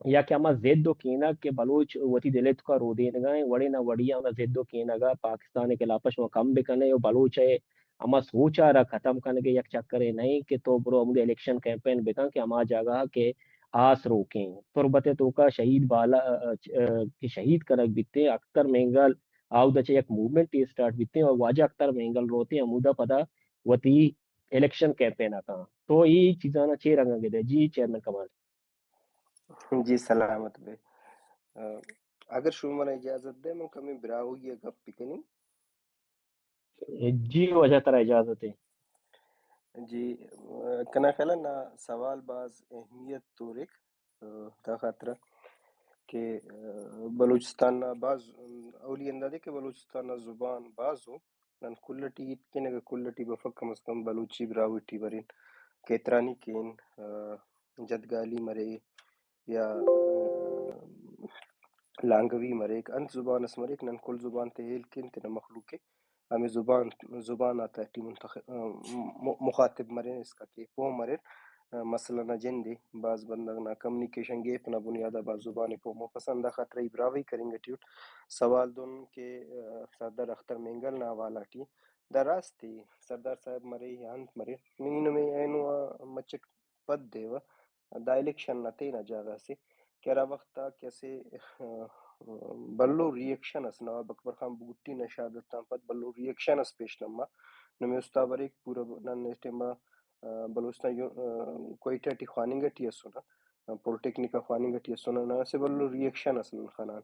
یا کہ ہما ضد و کینگ کہ بلوچ وتی دل ءِ توکا رودینگا ایں، وڑے نہ وڑے ہما ضد و کینگ ءَ پاکستان ءِ خلاف ءَ شما کم بکنے و بلوچ ءِ ہما سوچ ءَ را ختم کنگ ءِ یک چکرے نہ ایں کہ تو برو ہمودے الیکشن کیمپین بکن کہ ہما جاگہ کہ آس روکیں۔ تربت ءِ توکا شہید بالا، ءَ، کہ شہید کنگ بیتیں، اختر مینگل آودا چہ یک موومنٹے اسٹارٹ بیتیں و واجہ اختر مینگل روتیں ہمودا پدا وتی الیکشن کیمپین ءَ کن۔ تو اے چیزانا چے رنگا گندے؟ جی چیئرمین کمال۔ جی سلامت بے۔ ءَ، اگر شما منا اجازت دے، من کمی براہوئی ءَ گپ بکنی۔ جی واجہ ترا اجازت ہے۔ جی، ءَ، کنا خیال نا سوال باز اہمیت توریک، ءَ، دا خاطر کہ، ءَ، بلوچستان نا باز، اولی اندازے کہ بلوچستان نا زبان باز ہو، نن کل ٹی ہیت کین، اگہ کل ٹی بفک کم از کم بلوچی براہوئی ٹی برین، کیترانی کین، ءَ، جدگالی مرے یا، ءَ، لانگوی مریک، انت زبان اس مریک، نن کل زبان تے ہیل کین تینا مخلوق ءِ ہمے زبان، زبان آتا ٹی منتخ-، ءَ، م-، مخاطب مرین، اسکا کہ پوہ مرین۔ ءَ، مسئلہ نا جندے، باز بندغ نا کمیونیکیشن گیپ نا بنیاد آ باز زبان ءِ پوہ مفسہ، ہندا خاطر ای براہوئی کرینگ ٹی اٹ۔ سوال دن کہ، ءَ، سردار اختر مینگل نا حوالہ ٹی، دا راست ءِ، سردار صاحب مرے یا انت مرے، نی نمے اینو آ مچٹ پد دیوہ، دا الیکشن نا تینا جاگہ سے کہ ہرا وخت آ کہ اسہ، ءَ، بھلو ری ایکشن اس نواب اکبر خان بگٹی نا شہادت آن پد بھلو ری ایکشن اس پیش نما۔ نمے استا بریک پورا ب-، نن اس ٹائم آ، ءَ، بلوچستان یو-، ءَ، کوئٹہ ٹی خواننگ ٹی اسونہ، ءَ، پولیٹیکنیکا خواننگ ٹی اسونہ، نن اسہ بھلو ری ایکشن اس نن خنان۔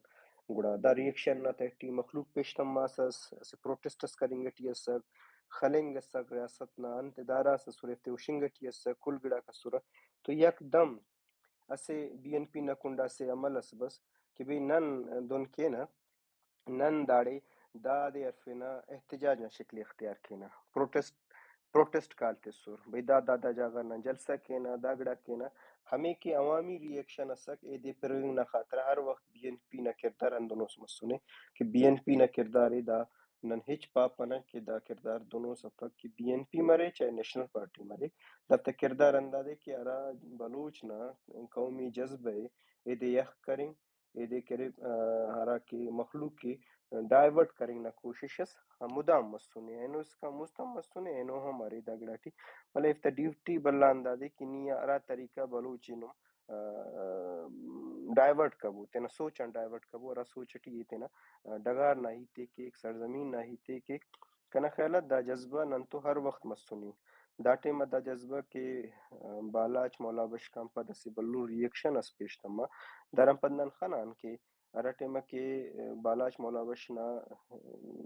گڑا دا ری ایکشن نا تہٹی مخلوق پیش تماسس، اسہ پروٹیسٹ اس کرنگ ٹی اسک، خلنگ اسک، ریاست نا انت ادارہ اس اسر ایفتے ہشنگ ٹی اسک، کل گڑاک اسرہ۔ تو یکدم اسہ بی این پی نا کنڈ آ اسہ عمل اس بس کہ بھئی نن دن کینہ، نن داڑے دادے ہرفنہ، احتجاج نا شکل اختیار کینہ، پروٹیسٹ، پروٹیسٹ کال تسر، بھئی دا دا دا جاگہ نا جلسہ کینہ، دا گڑا کینہ، ہمے کہ عوامی ری ایکشن اسک ایدے پروئنگ نا خاطرہ ہر وخت بی این پی نا کردار ہندنوس مسنے کہ بی این پی نا کردار ءِ دا نن ہچ پاپنہ کہ دا کردار دنوس افک کہ بی این پی مرے چاہے نیشنل پارٹی مرے، دافتا کردار ہندادے کہ ہرا بلوچ نا قومی جذبہ ءِ ایدے یخ کرنگ، ایدے کرے، آ، ہرا کہ مخلوق ءِ ڈائیورٹ کرنگ نا کوشش اس مدام مسنے، اینو اسکان مست ہم مسنے، اینو ہم ارے دا گڑاٹی۔ بلے ایفتا ڈیوٹی بھلا ہندادے کہ نی ہرا طریقہ بلوچ ءِ نم، آ، ڈائیورٹ کبو، تینا سوچ آن ڈائیورٹ کبو، ہرا سوچ ٹی ای تینا، آ، ڈغار نا ہیت ءِ کیک، سرزمین نا ہیت ءِ کیک۔ کنا خیال آ دا جذبہ نن تو ہر وخت مسنے۔ دا ٹائم آ دا جذبہ کہ، آ، بالاچ مولا بخش کان پد اسہ بھلو ری ایکشن اس پیش تما۔ داڑان پد نن خنان کہ ہرا ٹائم آ کہ، آ، بالاچ مولا بخش نا، آ،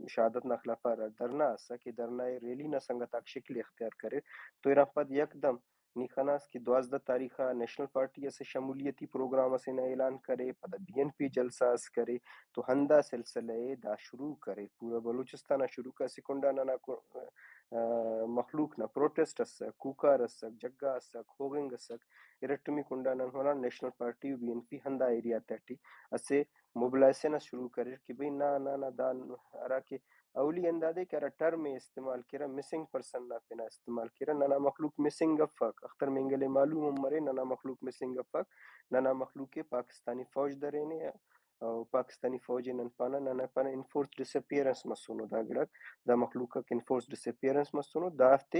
شہادت نا خلاف آ دھرنا اسا کہ دھرنا ءِ ریلی نا سنگت آک شکل اختیار کریر، تو ایران پد یکدم نی خناس کہ دوازدہ تاریخ آ نیشنل پارٹی اسہ شمولیتی پروگرام اسے نا اعلان کرے، پدا بی این پی جلسہ اس کرے، تو ہندا سلسلہ ءِ دا شروع کرے، پورا بلوچستان آ شروع کرے۔ اسہ کنڈا ننا کو-، آ، مخلوق نا پروٹیسٹ اسک، کوکار اسک، جگہ اسک، ہوغنگ اسک، ارٹمی کنڈا نن ہنان نیشنل پارٹی و بی این پی ہندا ایریا تیٹی اسہ موبلائزیشن اس شروع کریر کہ بھئی نا، نا، نا، دا ہرا کہ اولی ہندادے کہ ہرا ٹرم استعمال کیرا، مسنگ پرسن نا پنا استعمال کیرا۔ ننا مخلوق مسنگ افک، اختر مینگل ء معلوم ہم مرے، ننا مخلوق مسنگ افک، ننا مخلوق ء پاکستانی فوج درینے، او پاکستانی فوج ء نن پانا، ننا پانا انفورس ڈس اپیئرنس مسونو۔ دا گڑاک، دا مخلوق ء انفورس ڈس اپیئرنس مسونو، دافتے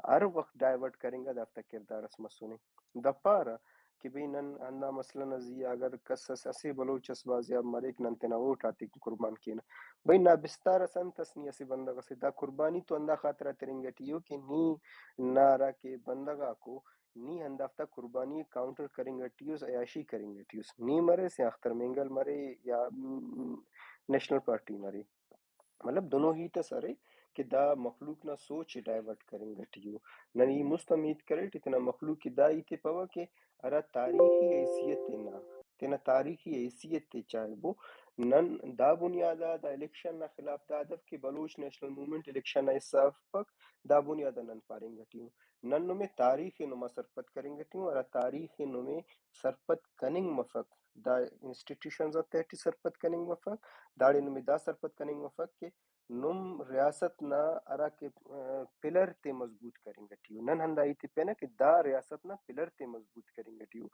ہر وقت ڈائیورٹ کرنگا، دافتا کردار اس مسونے۔ دا پارا کہ بھئی نن ہندا مسئلہ نا زی آ اگر کس اس، اسہ بلوچ اس بازیاب مریک، نن تینا ووٹ آتے قربان کینہ۔ بھئی نا بستار اس انت اس نی اسہ بندغ اسے، دا قربانی تو ہندا خاطرا ترنگ ٹی ء کہ نی نا ہرا کہ بندغ آکو نی ہندافتا قربانی کاؤنٹر کرنگ ٹی اس، عیاشی کرنگ ٹی اس۔ نی مرے سے اختر مینگل مرے یا، م، نیشنل پارٹی مرے۔ مطلب دنو ہیت اس ارے کہ دا مخلوق نا سوچ ء ڈائیورٹ کرنگ ٹی ء۔ نن ای مست امید کرے ٹی تینا مخلوق ء دا ہیت ء پاوہ کہ ہرا تاریخی حیثیت ء نا، تینا تاریخی حیثیت ء چاہبو، نن دا بنیاد آ دا الیکشن نا خلاف دا ہدف کہ بلوچ نیشنل موومنٹ الیکشن نا حصہ افک، دا بنیاد آ نن پارنگ ٹی ء۔ نن نمے تاریخ ء نما سرپد کرنگ ٹی ء، ہرا تاریخ ء نمے سرپد کننگ مفک، دا انسٹیٹیوشنز آ تہٹی سرپد کننگ مفک، داڑے نمے دا سرپد کننگ مفک کہ نم ریاست نا ہرا کہ، آ، پلر تے مضبوط کرنگ ٹی ء۔ نن ہندا ہیت ء پینہ کہ دا ریاست نا پلر تے مضبوط کرنگ ٹی ء۔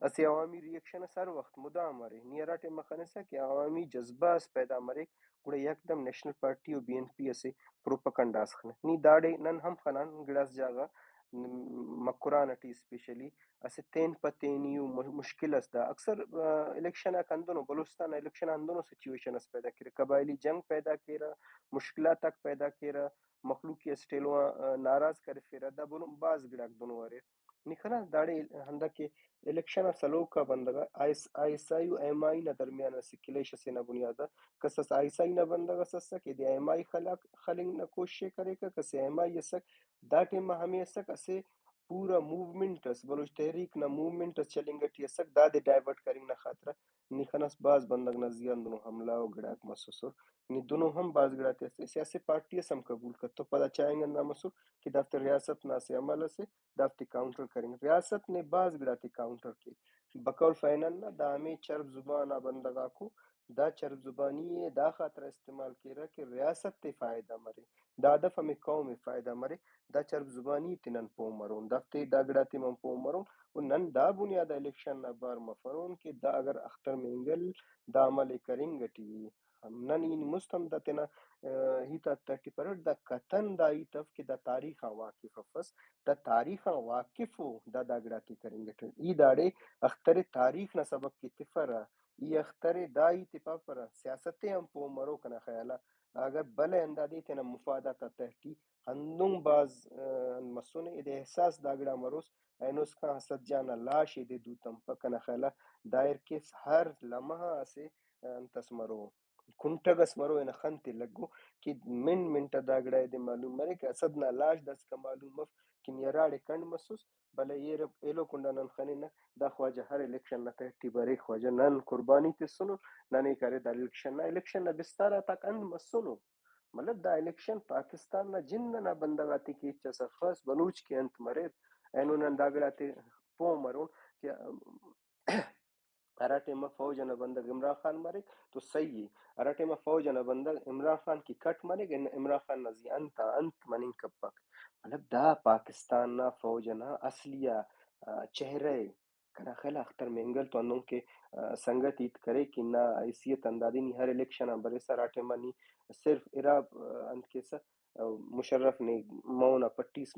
اسہ عوامی ری ایکشن اس ہر وخت مدام ارے۔ نی ہرا ٹائم آ خنسہ کہ عوامی جذبہ اس پیدا مریک، گڑا یکدم نیشنل پارٹی و بی این پی اسہ پروپیگنڈا اس خنہ۔ نی داڑے نن ہم خنان گڑاس جاگہ، م-، مکران ٹی اسپیشلی اسہ تین پہ تینی و مش-، مشکل اس دا۔ اکثر، آ، الیکشن آک ہندنو، بلوچستان نا الیکشن آ ہندنو سچویشن اس پیدا کیرہ، قبائلی جنگ پیدا کیرہ، مشکلات آک پیدا کیرہ، مخلوق ء اسٹ ایلو آ، آ، ناراض کرفیرہ، دا بنو بھاز گڑاک دنو اریر۔ نی خناس داڑے ہندا کہ الیکشن آ سلوک آ بندغ آ I S, I S I و ایم آئی نا درمیان اسہ کلیش اسے نا بنیاد آ کس اس آئی ایس آئی نا بندغ اس اسک، ایدے ایم آئی خلق، خلنگ نا کوشش ء کریکہ، کس ایم آئی اسک، دا ٹائم آ ہمے اسک اسہ پورا موومنٹ اس، بلوچ تحریک نا موومنٹ اس چلینگ ٹی اسک، دادے ڈائیورٹ کرنگ نا خاطرہ نی خناس بھاز بندغ نا زیان دنو حملہ و گڑاک مسوسر۔ نی دنو ہم بھاز گڑاتے اسہ، اسہ، اسہ پارٹی اس ہم قبول کتو، پدا چاہنگ ہندا مسر کہ دافتے ریاست نا اسہ عمل اسے، دافتے کاؤنٹر کرنگ۔ ریاست نے بھاز گڑاتے کاؤنٹر کے۔ بقول فینن نا دا ہمے چرب زبان آ بندغ آکو دا چرب زبانی ء دا خاطر استعمال کیرہ کہ ریاست ء فائدہ مرے، دا ہدف ہمے قوم ء فائدہ مرے۔ دا چرب زبانی تے نن پہہ مرون، دافتے دا گڑاتے من پہہ مرون۔ و نن دا بنیاد آ الیکشن نا بار مفرون کہ دا اگر اختر مینگل دا عمل ء کرنگ ٹی ء، نن ای مست ہم دا تینا، آ، ہیت آتا ٹی پرٹ، دا قطعاً دا ہیت اف کہ دا تاریخ آن واقف افس، دا تاریخ آن واقف ء دا دا گڑاتے کرنگ ٹی۔ ای داڑے اختر ء تاریخ نا سبق ء تفرہ، ای اختر ء دا ہیت ء پاپرہ، سیاست ء ہم پہہ مرو کنا خیال آ۔ اگر بلے ہندادے تینا مفادات آ تہٹی ہندن بھاز، آ، مسنے، ایدے احساس دا گڑا مروس، اینو اسکان حسد جان نا لاش ایدے دو تمپک کنا خیال آ۔ دائر کیس ہر لمحہ اسہ، آ، انت اس مرو، کنٹگ اس مرو، اینا خن تے لگو کہ منٹ منٹ آ دا گڑا ایدے معلوم مرے کہ حسد نا لاش داسکان معلوم مف کہ نی ہراڑے کنڈ مسوس، بلے ایرو، ایلو کنڈا نن خننہ، دا خواجہ ہر الیکشن نا تہٹی بریک خواجہ، نن قربانی تسنن، ننے کرے دا الیکشن نا، الیکشن نا بستار آتاک انت مسنو۔ مطلب دا الیکشن پاکستان نا جند ئنا بندغ آتے کہ ہچ اس افس، بلوچ کہ انت مریر، اینو نن دا گڑاتے پہہ مرون کہ ہرا ٹائم آ فوج ئنا بندغ عمران خان مریک تو صحیح ءِ، ہرا ٹائم آ فوج ئنا بندغ عمران خان کہ کٹ مریک، عمران خان نا زی انت آ انت مننگ کپک۔ مطلب دا پاکستان نا فوج ئنا اصلی آ، آ، چہرہ ءِ۔ کنا خیال آ اختر مینگل تو ہندن کہ، آ، سنگت ہیت کرے کہ نا حیثیت ہندادے نی ہر الیکشن آن بریسہ ہرا ٹائم آ نی صرف ارا، آ، انت کیسہ مشرف نے مون آ پٹیس،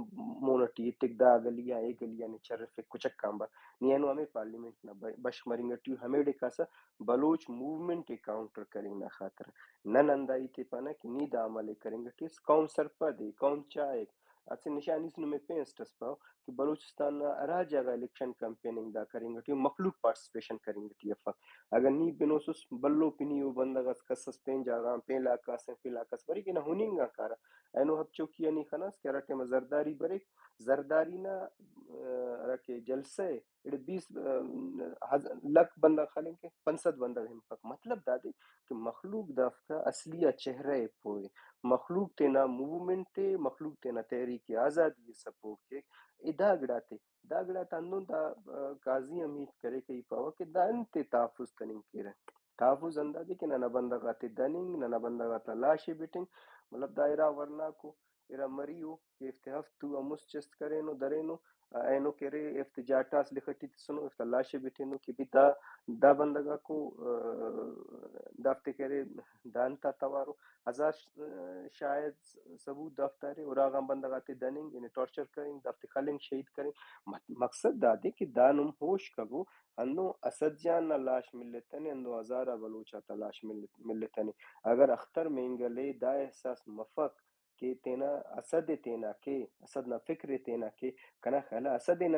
مون ٹی ایتک، دا گلی آ اے گلی آ نے چرفک کچک آنبار۔ نی اینو ہمے پارلیمنٹ نا ب-، بشخ مرنگ ٹی ءُ، ہمیڑے کاسہ بلوچ موومنٹ ءِ کاؤنٹر کرنگ نا خاطر نن ہندا ہیت ءِ پانہ کہ نی دا عمل ءِ کرنگ ٹی اس، قوم سرپد ءِ، قوم چاہک۔ اسہ نشانی اس نمے پین اسٹ اس پاو کہ بلوچستان نا ہرا جاگہ الیکشن کمپیننگ دا کرنگ ٹی مخلوق پارٹیسپیشن کرنگ ٹی افک۔ اگہ نی بنوسس بھلو پنی او بندغ اس کس اس پین جاگہ آن پین علاقہ اس پین علاقہ اس بریک، اینا ہننگ آن کارہ۔ اینو ہب چوکی آ نی خناس کہ ہرا ٹائم آ زرداری بریک، زرداری نا، آ، ہرا کہ جلسہ ءِ، ایڑے بیس، آ، ہز-، لکھ بندغ خلنگ کہ پنچ سد بندغ ہنپک۔ مطلب دادے کہ مخلوق دافتا اصلی آ چہرہ ءِ پوئے، مخلوق تینا موومنٹ ءِ، مخلوق تینا تحریک آزادی ءِ سپورٹ کیک۔ ادا گڑاتے، دا گڑاتا ہندن دا، آ، قاضی ہم ہیت کرے کہ ای پاوہ کہ دا انت ءِ تحفظ کننگ کیرہ۔ تحفظ ہندادے کہ ننا بندغ آتے دننگ، ننا بندغ آتا لاشے بٹنگ، مطلب دا ارا ورناکو، ارا مریو کہ افتے ہفت تو امس چست کرینو، درینو، اینو کہ ارے افتے جاٹاس لکھٹی تسنو، افتا لاشے بٹینو کہ بھی دا، دا بندغ آکو، آ، دافتے کہ ارے دانتا توارو، ہزار، آ، شاید ثبوت دافتارے، اراغان بندغ آتے دننگ، یعنی ٹارچر کرنگ، دافتے خلنگ، شہید کرنگ۔ مت-، مقصد دادے کہ دا نم ہوش کبو، ہندو اسد جان نا لاش ملتنے، ہندو ہزارہ بلوچ آتا لاش ملت-، ملتنے۔ اگر اختر مینگلے دا احساس مفک کہ تینا اسد ء تینا کے، اسد نا فکر ء تینا کے، کنا خیال ء اسد ء نہ،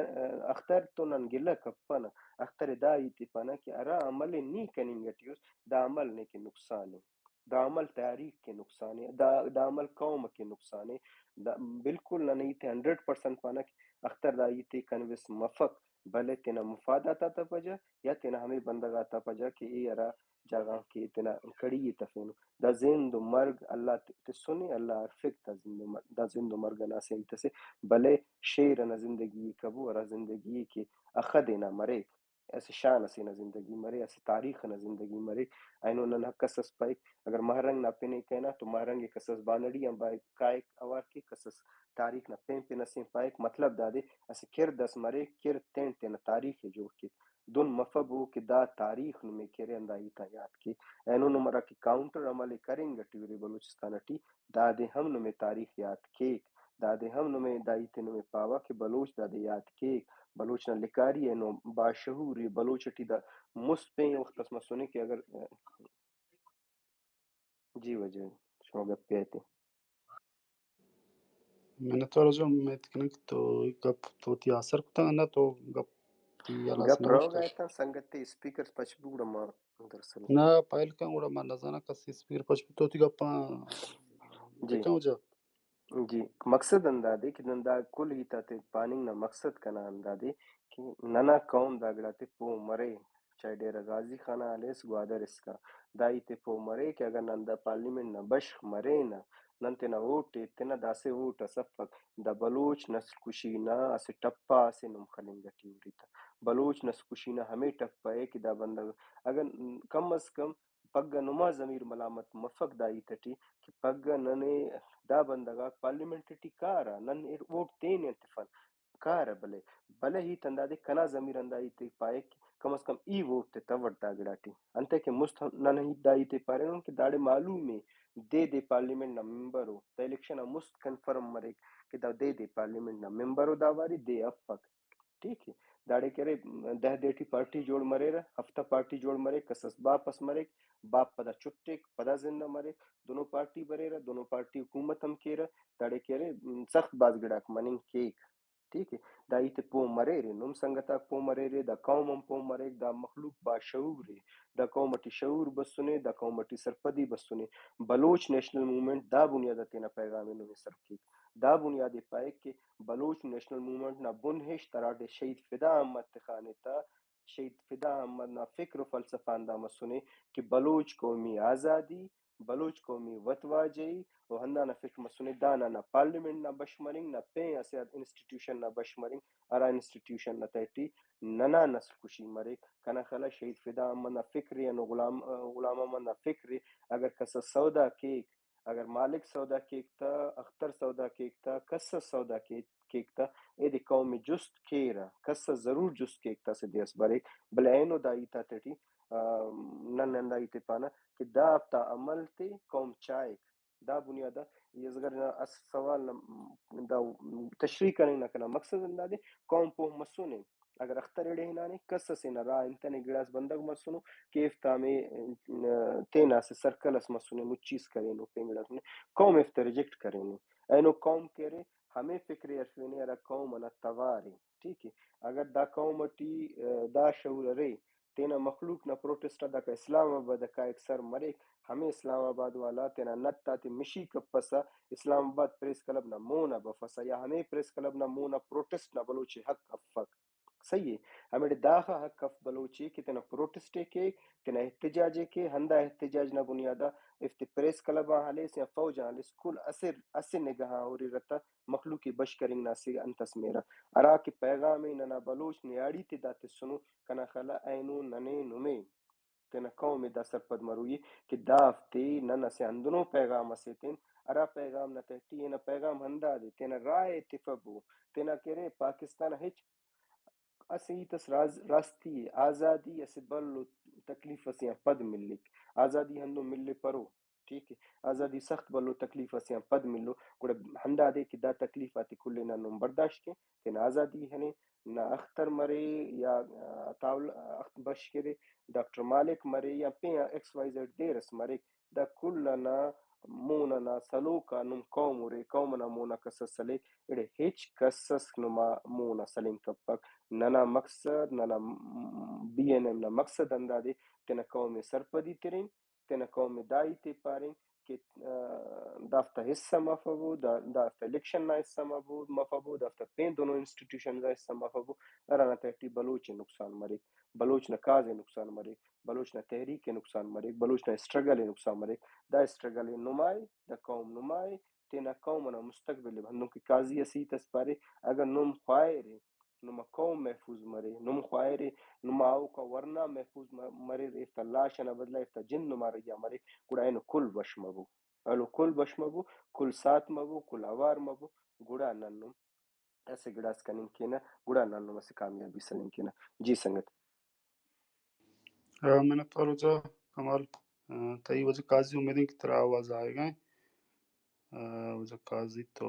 اختر تو نن گلہ کپنہ، اختر ء دا ہیت ء پنہ کہ ہرا عمل ء نی کننگ اٹی اس، دا عمل نے کہ نقصان ء، دا عمل تاریخ کے نقصان ء، دا، دا عمل قوم کے نقصان ء۔ دا بالکل نن ہیت ء ہنڈریڈ پرسنٹ پانہ کہ اختر دا ہیت ء کنوس مفک، بلے تینا مفادات آتا پجا یا تینا ہمے بندغ آتا پجا کہ اے ہرا جاگہ کہ تینا کڑی ء تفینو۔ دا زند و مرگ اللہ ت-، تسنے، اللہ ارفک دا زند و مر-، دا زند و مرگ انا سے ہیت سے، بلے شیر انا زندگی کبو، ہرا زندگی کہ اخد انا مریک، اسہ شان اسے نا زندگی مرے، اسہ تاریخ انا زندگی مرے۔ اینو نن کس اس پائک، اگر مہرنگ نا پنے کہنا تو مہرنگ کس اس بانڑی ہم بائے کائک اوار کے، کس اس تاریخ نا پین پن اسے پائک۔ مطلب دادے اسہ کرد اس مرے، کرد تین تینا تاریخ ء جوڑ کے۔ دن مفبو کہ دا تاریخ نمے کہ ارے ہندا ہیت آ یات کے۔ اینو نم ہرا کہ کاؤنٹر عمل ء کرنگ اٹی ارے بلوچستان اٹی، دادے ہم نمے تاریخ یات کیک، دادے ہم نمے دا ہیت ء نمے پاوہ کہ بلوچ دادے یات کیک۔ بلوچ نا لکھاری اینو باشعور ء، بلوچ اٹی دا مست پین وخت اس مسنے کہ اگر جی واجہ، شما گپے آتے۔ منت وار جو امید کناں کہ تو گپ تو تی آسر کتگ نہ تو گپ تی ہلاس گپ نہ روگ بوشتگ۔ آیتاں سنگتے اسپیکر پچ بو گڑا ما دراصل۔ نہ پائل کن گڑا ما نزاناں کس اسپیکر پچ بو تو تی گپاں جی۔ بکن واجہ۔ جی، مقصد ہندادے کہ نن دا کل ہیت آتے پاننگ نا مقصد کنا ہندادے کہ ننا قوم دا گڑاتے پہہ مرے، چاہے ڈیرہ غازی خان آ ہلیس، گوادر اسکا، دا ہیتے پہہ مرے کہ اگر نن دا پارلیمنٹ نا بشخ مرینہ، نن تینا ووٹ ایتنہ، داسہ ووٹ اس افک، دا بلوچ نسل کشی نا اسہ ٹپہ اسے نم خلنگ اٹی ہُریتہ۔ بلوچ نسل کشی نا ہمے ٹپہ ء کہ دا بندغ اگر کم از کم پگہ نما ضمیر ملامت مفک دا ہیت اٹی کہ پگہ ننے دا بندغ آک پارلیمنٹ اٹی کارہ، نن ایر ووٹ تینے آن تفن کارہ، بلے، بلے ہیت ہندادے کنا ضمیر ہندا ہیت ء پائک کہ کم از کم ای ووٹ تے تور دا گڑاٹی۔ انتئے کہ مست ہم نن ہیت دا ہیت ء پارینن کہ داڑے معلوم ء دے دے پارلیمنٹ نا ممبر ء، دا الیکشن آ مست کنفرم مریک کہ دا دے دے پارلیمنٹ نا ممبر ء دا واری دے افک۔ ٹھیک ہے، داڑے کہ ارے دہ دے ٹی پارٹی جوڑ مریرہ، ہفتہ پارٹی جوڑ مریک، کس اس باپ اس مریک، باپ پدا چٹک، پدا زندہ مریک، دونوں پارٹی بریرہ، دونوں پارٹی حکومت ہم کیرہ، داڑے کہ ارے سخت باز گڑاک مننگ کیک۔ ٹھیک ہے، دا ہیت پو مریرے، نم سنگتاک پو مریرے، دا قوم ہم پو مریک، دا مخلوق باشعور ہے، دا قوم اٹی شعور بسنے، دا قوم اٹی سرپدی بسنے۔ بلوچ نیشنل موومنٹ دا بنیاد آ تینا پیغام ء نمے سر کیک۔ دا بنیاد ء پائک کہ بلوچ نیشنل موومنٹ نا بن ہشت ہراٹے شہید فدا احمد تخانے تا، شہید فدا احمد نا فکر و فلسفہ ہندا مسنے کہ بلوچ قومی آزادی، بلوچ قومی وتواجہی و ہندانا فکر مسنے دانا نہ پارلیمنٹ نا بش مرنگ، نہ پین اسہ انسٹیٹیوشن نا بش مرنگ، ہرا انسٹیٹیوشن نا تہٹی ننا نسل کشی مریک۔ کنا خیالا شہید فدا احمد نا فکر ء، اینو غلام، غلام احمد نا فکر ء، اگر کس سودا کیک، اگر مالک سودا کیک تا، اختر سودا کیک تا، کس سودا کیک، کیک تا، ایدے قوم جست کیرہ، کس ضرور جست کیک تا، اسہ دے اس بریک، بلے اینو دا ہیت آتیٹی، آ، نن ہندا ہیت ء پانہ کہ دا ہفتا عمل تے قوم چائک۔ دا بنیاد آ ای اصغر نا اس سوال نا دا تشریح کننگ نا کنا مقصد ہندادے، قوم پہہ مسنے۔ اگر اختر ایڑے ہنانے، کس اسے نا راہ انتنے گڑاس بندغ مسنو کہ ایفتا ہمے، آ، تینا اسہ سرکل اس مسنے، مچی اس کرینو، پین گڑاس نے قوم ایفتا ریجیکٹ کرینے۔ اینو قوم کہ ارے، ہمے فکر ء ہرفینے ہرا قوم انا توار ء، ٹھیک ء۔ اگر دا قوم اٹی، آ، دا شعور ارے، تینا مخلوق نا پروٹیسٹ آ داکا اسلام آباد آ کائک سر مریک، ہمے اسلام آباد والا تینا نت آتے مشی کپسہ اسلام آباد پریس کلب نا مون آ بفسہ یا ہمے پریس کلب نا مون آ پروٹیسٹ نا بلوچ ء حق افک۔ صحیح ء، ہمیڑے داخہ حق اف بلوچ ء کہ تینا پروٹیسٹ ء کیک، تینا احتجاج ء کے، ہندا احتجاج نا بنیاد آ افتے پریس کلب آن ہلیس یا فوج آن ہلیس، کل اسہ، اسہ نگاہ آن ہُررہ تا مخلوق ء بش کرنگ نا اسہ انت اس میرہ، ہرا کہ پیغام ء ننا بلوچ نیاڑی تے دا تسنو، کنا خیال آ اینو ننے نمے تینا قوم ء دا سرپد مروئی کہ دافتے نن اسہ ہندنو پیغام اسے تین، ہرا پیغام نا تہٹی اینا پیغام ہندادے تینا رائے تفبو، تینا کہ ارے پاکستان ہچ اسہ ہیت اس راز-، راستی ء آزادی اسہ بھلو تکلیف اسے آن پد ملک۔ آزادی ہندن ملپرو، ٹھیک ء، آزادی سخت بھلو تکلیف اسے آن پد ملو، گڑا ہندادے کہ دا تکلیف آتے کل ء نن ہم برداشت کین، تینا آزادی ہنین، نہ اختر مرے یا، آ، عطاء اللہ اخت بشکرے، ڈاکٹر مالک مرے یا پین ایکس وائی زیڈ دیر اس مریک، دا کل انا مون انا سلوک آ نم قوم ارے، قوم انا مون آ کس اس سلے، اڑے ہچ کس اس نما مون آ سلینگ کپک۔ ننا مقصد، ننا بی این ایم نا مقصد ہندادے تینا قوم ء سرپدی ترین، تینا قوم ء دا ہیت ء پارین کہ، آ، دافتا حصہ مفبو، دا-، دافتا الیکشن نا حصہ مفبو، مفبو، دافتا پین دونوں انسٹیٹیوشنز آ حصہ مفبو، ہرانا تہٹی بلوچ ء نقصان مریک، بلوچ نا کاز ء نقصان مریک، بلوچ نا تحریک ء نقصان مریک، بلوچ نا اسٹرگل ء نقصان مریک۔ دا اسٹرگل ء نمائے، دا قوم نمائے، تینا قوم انا مستقبل ء ہندن کہ قاضی اسیت اس پارے، اگہ نم خواہرے نما قوم محفوظ مرے، نم خواہرے نما آؤکا ورنا محفوظ م-، مریر، ایفتا لاش انا بدلا ایفتا جند نما ریا مرے، گڑا اینو کل بش مبو، اینو کل بش مبو، کل ساتھ مبو، کل اوار مبو، گڑا نن نم اسہ گڑاس کننگ کینہ، گڑا نن نم اسہ کامیابی سلنگ کینہ۔ جی سنگت۔ آ، منت وار واجہ کمال۔ آ، تئی واجہ قاضی، امیدیں کہ ترا آواز آئیگا۔ آ، واجہ قاضی تو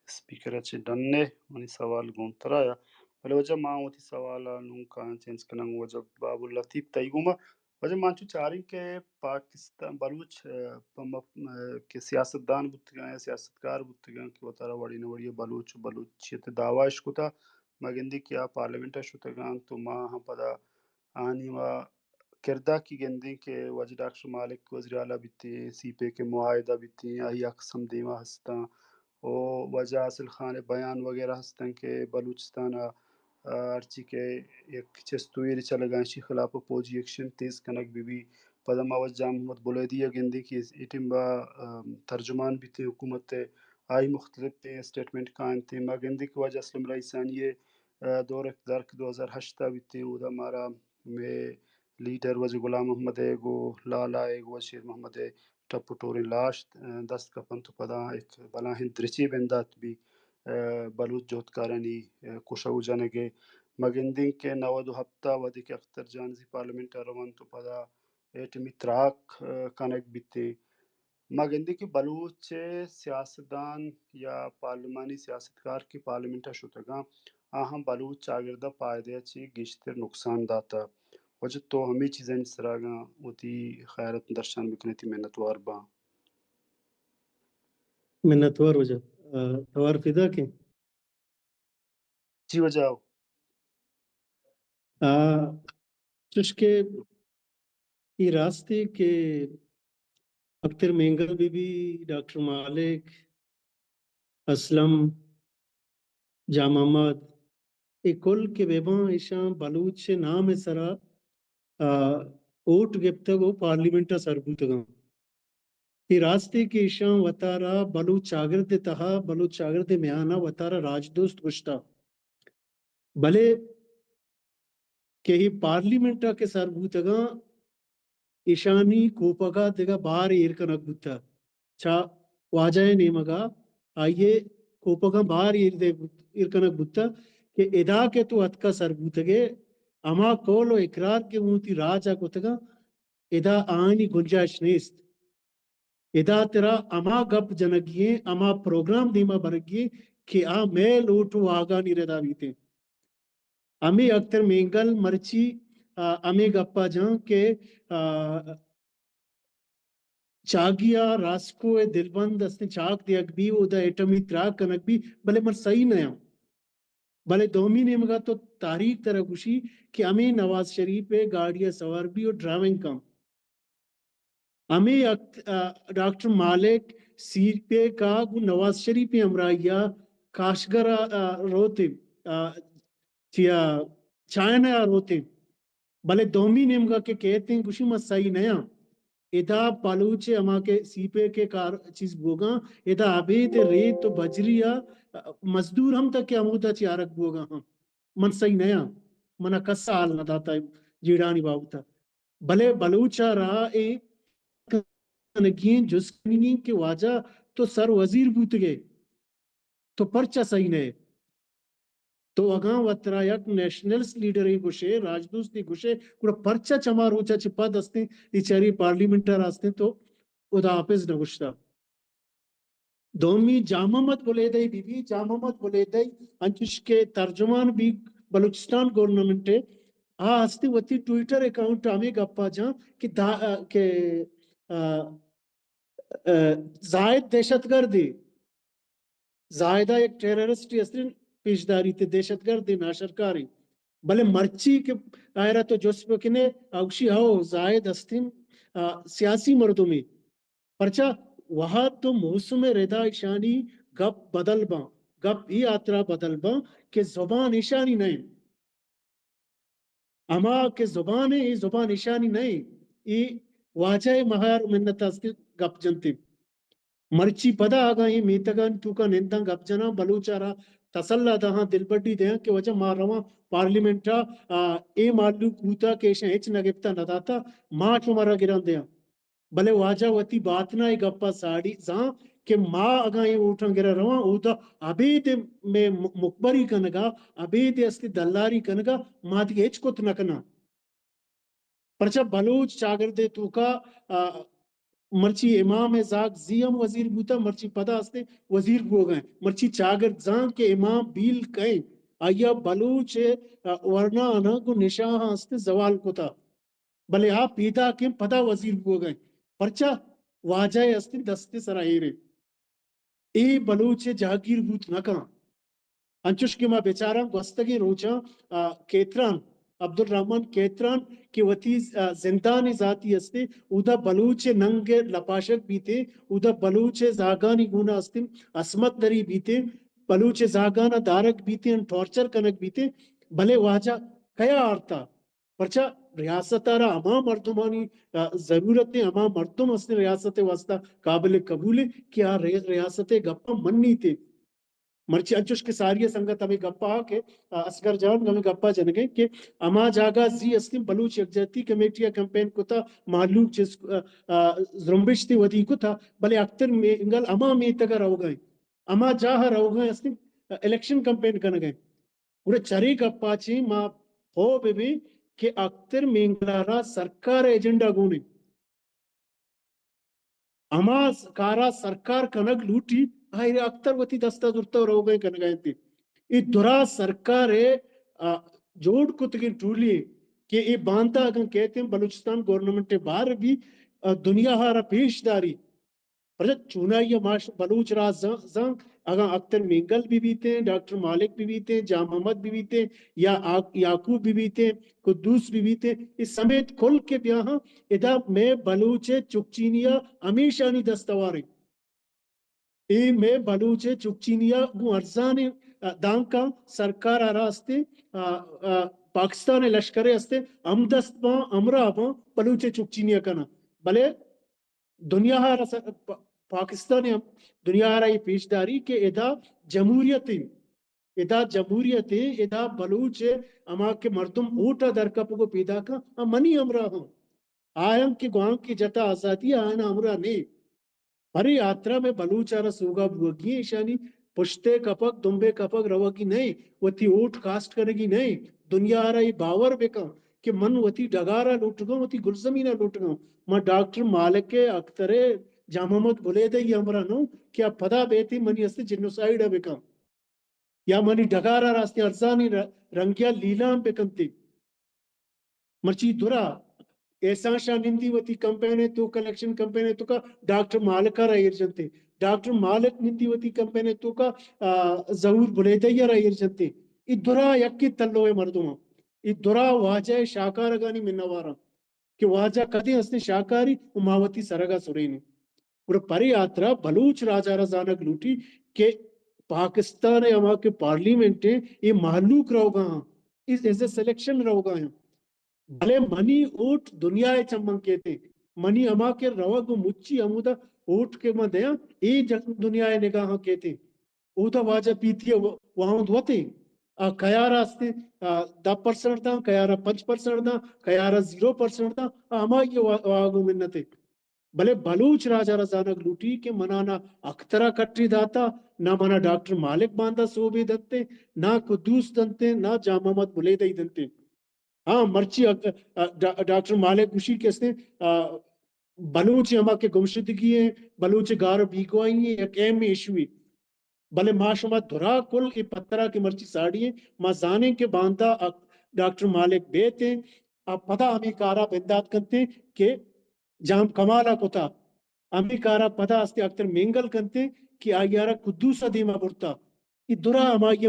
اسپیکر ء چہ ڈن ء منی سوال گوں ترا یا، بلے واجہ ما وتی سوال ء نوں کاں چینج کناں گوں واجہ باب اللطیف تئی گوما۔ واجہ ما انچو چاریں کہ پاکستان بلوچ، آ، پہ م-، آ، کہ سیاست دان بوتگاں یا سیاستکار بوتگاں کہ وتارا وڑی نہ وڑی بلوچ و بلوچیت ء دعوی اش کتا، ما گندی کہ آ پارلیمنٹ ء شتگاں تو ما ہم پدا آنی ما کرداکی گندیں کہ واجہ ڈاکٹر مالک وزیر اعلیٰ بیتیں، سی پیک ء معاہدہ بیتیں، آئی عکس ہم دیما ہستاں، و واجہ حاصل خان ء بیان وغیرہ ہستاں کہ بلوچستان ء، آ، ہرچی کہ یک چست و ایر چلگاں، اشی خلاف ء فوجی ایکشن تیز کنگ بہ بی۔ پدا ما واجہ جان محمد بلیدی ء گندیں کہ اے ٹیمبا، آ، ترجمان بیتیں حکومت ء، آئی مختلف اسٹیٹمنٹ کائنتیں۔ ما گندیں کہ واجہ اسلم رئیسانی ء، آ، دور اقتدار کہ دو ہزار ہشت ء بیتیں، اودا مارا مئے لیڈر واجہ غلام محمد ء گوں لالا ء گوں شیر محمد ء ٹپ و ٹوریں لاش، آ، دست کپنت و پدا یک بلاہیں درچے بندات بی، آ، بلوچ جہدکارانی، آ، کشگ و جنگ ء۔ ما گندیں کہ نود و ہپت ء وھدے کہ اختر جان زی پارلیمنٹ ء رونت و پدا ایٹمی تراک، آ، کنگ بیتیں۔ ما گندیں کہ بلوچ سیاستدان یا پارلیمانی سیاستکار کہ پارلیمنٹ ء شتگاں، آہاں بلوچ چاگرد ء پائدہ ء چہ گیشتر نقصان داتہ۔ واجہ تو ہمے چیزانی سرا اگاں وتی خیالات درشان بکنے تئی منتوار باں۔ منتوار واجہ۔ آ، توار پیداک ایں؟ جی واجہ۔ آ، چوش کہ اے راستے کہ اختر مینگل بہ بی، ڈاکٹر مالک، اسلم، جان محمد، اے کل کہ بہ باں، ایشاں بلوچ نام ء سرا، آ، ووٹ گپتگ و پارلیمنٹ ء سر بوتگاں۔ اے راستے کہ ایشاں وتارا بلوچ چاگرد ء تہا، بلوچ چاگرد ء میانا وتارا راجدوست گوشتا۔ بلے کہ اے پارلیمنٹ ء کہ سر بوتگاں، ایشانی کوپگ ء دگہ بار ایر کنگ بوتہ۔ چہ واجہ ء نیمگ ء آئی ء کوپگاں بار ایر دے بوت-، ایر کنگ بوتہ کہ ادا کہ تو اتکا سر بوتگ ئے، ہما قول و اقرار کہ وتی راج ء کتگاں، ادا آیانی گنجائش نیست۔ ادا ترا ہما گپ جنگی ایں، ہما پروگرام دیما برگی ایں کہ آ مئے لوٹ و واہگانی ردا بیتیں۔ ہمے اختر مینگل مرچی، آ، ہمے گپا جاں کہ، آ، چاگی آ راسکو ء دلبند استیں چاک دیگ بی، اودا ایٹمی تراک کنگ بی، بلے من سہی نیاں۔ بلے دومی نیمگا تو تاریخ ترا گوشی کہ ہمے نواز شریف ء گاڑی ء سوار بی و ڈرائیونگ کن۔ ہمے اخت-، آ، ڈاکٹر مالک سی پیک ء گوں نواز شریف ء ہمراہی ء کاشگر ء، آ، روت انت، آ، چیا چائنا ء روت انت۔ بلے دومی نیمگا کہ کیت انت، گوشی من سہی نیاں۔ ادا بلوچ ء ہما کہ سی پیک ء کار چیز بوگاں، ادا ابید ریت و بجری ء مزدور ہم تک کہ ہمودا چیارگ بوگاں ہم۔ من سہی نیاں، منا کس ء حال نہ داتہ۔ جیڑھانی بابت ءَ۔ بلے بلوچ ءَ را اے کنگی ایں، جست کنگی ایں کہ واجہ تو سر وزیر بوتگ ئے، تو پرچا صحیح نہ ئے؟ تو اگاں وترا یک نیشنلسٹ لیڈرے گوشے، راجدوستے گوشے، گڑا پرچا چما روچا چہ پد استیں اے چرے پارلیمنٹ ءَ را استیں تو خدا حافظ نہ گوشتا؟ دومی جان محمد بلیدئی بی بی، جان محمد بلیدئی انچش کہ ترجمان بی بلوچستان گورنمنٹ ءِ، آ ہستی وتی ٹویٹر اکاؤنٹ ءَ ہمے گپا جاں کہ دا-، کہ، آ، آ، زاہد دہشت گردے، زاہد ءَ یک ٹیررسٹے ہستیں پیش داریت، دہشت گردے، ناشرکارے۔ بلے مرچی کہ آئرا تو جست بکنے، آ گوشی ہو زاہد ہستیں، آ، سیاسی مردمے۔ پرچا؟ وہد و موسم ردا ایشانی گپ بدل باں، گپ اے ہاترا بدل باں کہ زبان ایشانی نہ انت۔ ہما کہ زبان ایں، اے زبان ایشانی نہ انت، اے واجہ ءِ مہار منت است کہ گپ جنت۔ مرچی پدا اگاں اے میتگانی توکا ننداں گپ جناں، بلوچ ءَ را تسلا دہاں، دلبڈی دیاں کہ واجہ ما رواں پارلیمنٹ ءَ، آ، اے مہلوک بوتا کہ ایشاں ہچ نہ گپتا نہ داتا، ما شمارا گراں دیاں۔ بلے واجہ وتی باتنا اے گپا ساڑی زان کہ ما اگاں اے ووٹاں گرا رواں، اودا ابید مئے م-، مکبری کنگا، ابید استی دلاری کنگا، ما دگہ ہچ کت نہ کناں۔ پرچا بلوچ چاگردے توکا، آ، مرچی امام ءِ زاگ زی ہم وزیر بوتا، مرچی پدا استے وزیر بوگا ایں۔ مرچی چاگرد زان کہ امام بیل کئیں، آئیا بلوچ ءِ، آ، ورنا آناں گوں نشاہاں استے زوال کتا۔ بلے آ پیداکیں پدا وزیر بوگا ایں۔ پرچا؟ واجہ ءِ استیں دست ءِ سرا ایر انت۔ اے بلوچ ءِ جہگیر بوت نہ کن۔ انچوش کہ ما بچاراں گوستگیں روچاں، آ، کیتران، عبدالرحمن کیتران کہ وتی، آ، زندان ءِ زاتی استے، اودا بلوچ ءِ ننگ ءِ لپاشگ بیتیں، اودا بلوچ ءِ زاگانی گونا استیں عصمت دری بیتیں، بلوچ ءِ زاگانا دارگ بیتیں، ٹارچر کنگ بیتیں، بلے واجہ کیا آرتا؟ پرچا؟ ریاست ءَ را ہما مردمانی، آ، ضرورت ایں، ہما مردم استیں ریاست ءِ واسطہ قابل قبول ایں کہ آ رے-، ریاست ءِ گپاں منیت۔ مرچی انچوش کہ ساری ءَ سنگت ہمے گپا کہ، آ، اصغر جان ہمے گپا جنگ ءَ کہ ہما جاگہ زی استیں بلوچ یکجہتی کمیٹی ءَ کمپین کتا، مہلوک چہ، آ، آ، زرمبشتے ودی کتا، بلے اختر مینگل ہما میتگ ءَ روگا ایں، ہما جاہ ءَ روگا استیں، آ، الیکشن کمپین کنگا ایں۔ گڑا چرے گپا چے ما پوہ بہ بیں کہ اختر مینگل ءَ را سرکار ءِ ایجنڈا گون انت۔ ہما س-، کارا سرکار کنگ لوٹی، آئرا اختر وتی دستا زرتا و روگا کنگا انت۔ اے درا سرکار ءِ، آ، جوڑ کتگیں ٹولی کہ اے باندا اگاں کیت ایں بلوچستان گورنمنٹ ءِ بار بی، آ، دنیا ءَ را پیش داری۔ پرچا چونائی ءَ ماش بلوچ راج زان، زان، اگاں اختر مینگل بہ بیتیں، ڈاکٹر مالک بہ بیتیں، جان محمد بہ بیتیں، یا آ-، یعقوب بہ بیتیں، قدوس بہ بیتیں، اے سمیت کل کہ بیاہاں، ادا مئے بلوچ ءِ چکچینی ءَ ہمیشانی دست ہوار انت۔ اے مئے بلوچ ءِ چکچینی ءَ گوں ارزانیں، آ، دانکاں سرکار ءَ را استیں، آ، آ، پاکستان ءِ لشکر ءَ استیں، ہمدست باں، ہمراہ باں، بلوچ ءِ چکچینی ءَ کناں۔ بلے دنیا ءَ را س-، پ-، پاکستان ءَ ہم دنیا ءَ را اے پیش داری کہ ادا جمہوریت انت، ادا جمہوریت انت، ادا بلوچ ءِ ہما کہ مردم ووٹ ءَ درکپگ ءُ پیداکاں، آ منی ہمراہ آں۔ آیاں کہ گوانک جتا آزادی ءَ، آیاں ہمراہ نیں۔ پرے ہاترا مئے بلوچ ءَ را سوگا بوگی ایں، ایشانی پشت ءَ کپگ، دمب ءَ کپگ روگی نہ ایں، وتی ووٹ کاسٹ کنگی نہ ایں۔ دنیا ءَ را اے باور بکن کہ من وتی ڈگار ءَ لوٹگاں، وتی گلزمین ءَ لوٹگاں۔ من ڈاکٹر مالک ءِ، اختر ءِ، جان محمد بلیدئی ءِ ہمراہ نہ اوں کہ آ پدا بیت منی است جنوسائیڈ ءَ بکن۔ یا منی ڈگار ءَ را استیں ارزانیں ر-، رنگیا لیلام بکنت۔ مرچی درا احسان شاہ نندی وتی کمپین ءِ توکا، الیکشن کمپین ءِ توکا ڈاکٹر مالک ءَ را ایر جنت۔ ڈاکٹر مالک نندی وتی کمپین ءِ توکا، آ، ظہور بلیدئی ءَ را ایر جنت۔ اے درا یکیں تلو ءِ مردم آں۔ اے درا واجہ ءِ شاکارگانی منوار آں۔ کہ واجہ کدیں ہستیں شاکاری و ما وتی سرگا سرینیں۔ گڑا پرے ہاترا بلوچ راج ءَ را زانگ لوٹی کہ پاکستان ءِ ہما کہ پارلیمنٹ ءَ اے مہلوک روگا آں، اے، ایز اے سلیکشن روگا آں۔ بلے منی ووٹ دنیا ءِ چماں کیت ایں۔ منی ہما کہ روگ و مچی ہمودا ووٹ کہ من دیاں، اے جگ-، دنیا ءِ نگاہاں کیت ایں۔ اودا واجہ پیتی ءِ و-، واہند وت ایں۔ آ کیارا استیں، آ، دہ پرسنٹ داں، کیارا پنچ پرسنٹ داں، کیارا زیرو پرسنٹ داں، آ ہمائی وا-، واہگ و منت انت۔ بلے بلوچ راج ء را زانگ لوٹی کہ منا نہ اخترا کٹے داتا، نہ منا ڈاکٹر مالک باندا سوبے دنتے، نہ قدوس دنتے، نہ جان محمد بلیدئی دنتے۔ ہاں، مرچی اگ-، ا، ڈا-، ڈاکٹر مالک گوشی کہ استیں، آ، بلوچ ہما کہ گمشدگی ہیں، بلوچ گار و بیگواہی ہیں، یک اہم ایشو ہے۔ بلے ما شما درا کل اے پترا کہ مرچی ساڑی ہیں، ما زانیں کہ باندا اک-، ڈاکٹر مالک بیت ہیں، آ پدا ہمیں کارا بندات کنتے کہ جام کمالا کتا، ہمیں کارا پدا استے اکتر مینگل کنتے کہ آئی آرا قدوس دیما برتا۔ اے درا ہمائی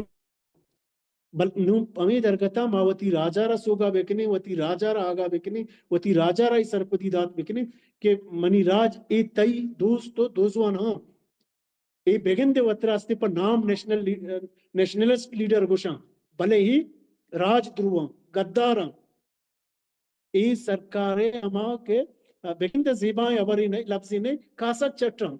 بل نوں ہمے درگت ء ما وتی راج ء را سوگا بکنیں، وتی راج ء را آگاہ بکنیں، وتی راج ء را اے سرپدی دات بکنیں کہ منی راج اے تئی دوست و دوزوان ہاں۔ اے بگندے وترا استے پہ نام نیشنل لی-، نیشنلسٹ لیڈر گوشاں، بلے اے راج دروہاں، گداراں۔ اے سرکار ء ہما کہ بگندے زیبائیں ہبرے نہ، لبزے نہ، کاسگ چٹاں۔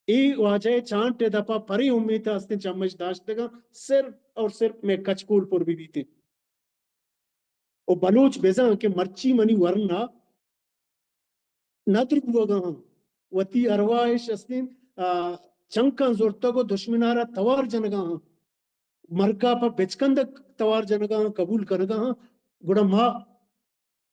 اے واجہ ء چانٹ ء دپا پرے امیت ء استیں چمش داشتگاں، صرف اور صرف مئے کچکول پر بہ بیتیں۔ و بلوچ بزاں کہ مرچی منی ورنا ندر بوگا ہاں، وتی ارواہ اش استیں، آ، چنکاں زرتگ و دشمنارا توار جنگا ہاں۔ مرگا پہ بچکندگ توار جنگا ہاں، قبول کنگا ہاں، گڑا ما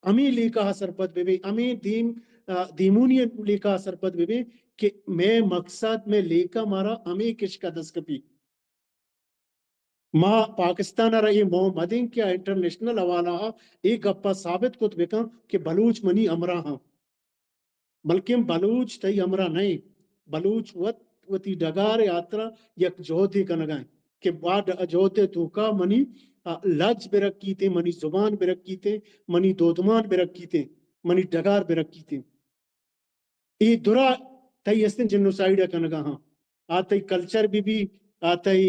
ہمے لیکہ ء سرپد بہ بیں، ہمے دیم، آ، دیمونی لیکہ ء سرپد بہ بیں کہ مئے مقصد، مئے لیکہ مارا ہمے کشک ء دست کپی۔ ما پاکستان ء را اے موہ مدیں کہ آ انٹرنیشنل حوالہ ء اے گپ ء ثابت کت بکن کہ بلوچ منی ہمراہ آں۔ بلکیں بلوچ تئی ہمراہ نہ انت۔ بلوچ وت وتی ڈگار ء ہاترا یک جہدے کنگا انت کہ آ ڈ-، جہد ء توکا منی، آ، لج برکیتیں، منی زبان برکیتیں، منی دودمان برکیتیں، منی ڈگار برکیتیں۔ اے درا تئی استیں جنوسائیڈ ء کنگا ہاں۔ آ تئی کلچر بہ بی، آ تئی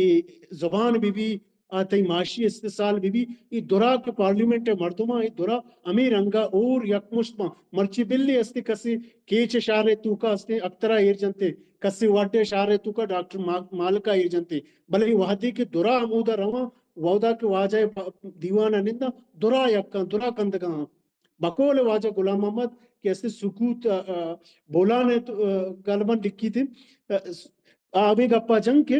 زبان بہ بی، آ تئی معاشی استحصال بہ بی، اے درا کہ پارلیمنٹ ء مردماں اے درا ہمے رنگا اور یکمشت باں۔ مرچی بلے استے کسے کیچ ء شہر ء توکا استے اکترا ایر جنتے، کسے وڈ ء شہر ء توکا ڈاکٹر ما-، مالکا ایر جنتے، بلے اے وہدے کہ درا ہمودا رواں، وہدا کہ واجہ ء دیوان ء ننداں، درا یکاں، درا کندگاں۔ بقول واجہ غلام محمد کہ استے سکوت، آ، آ، بولان ء تو، آ، غالباً لکھیت، آ، س-، آ، ہمے گپا جنگ کہ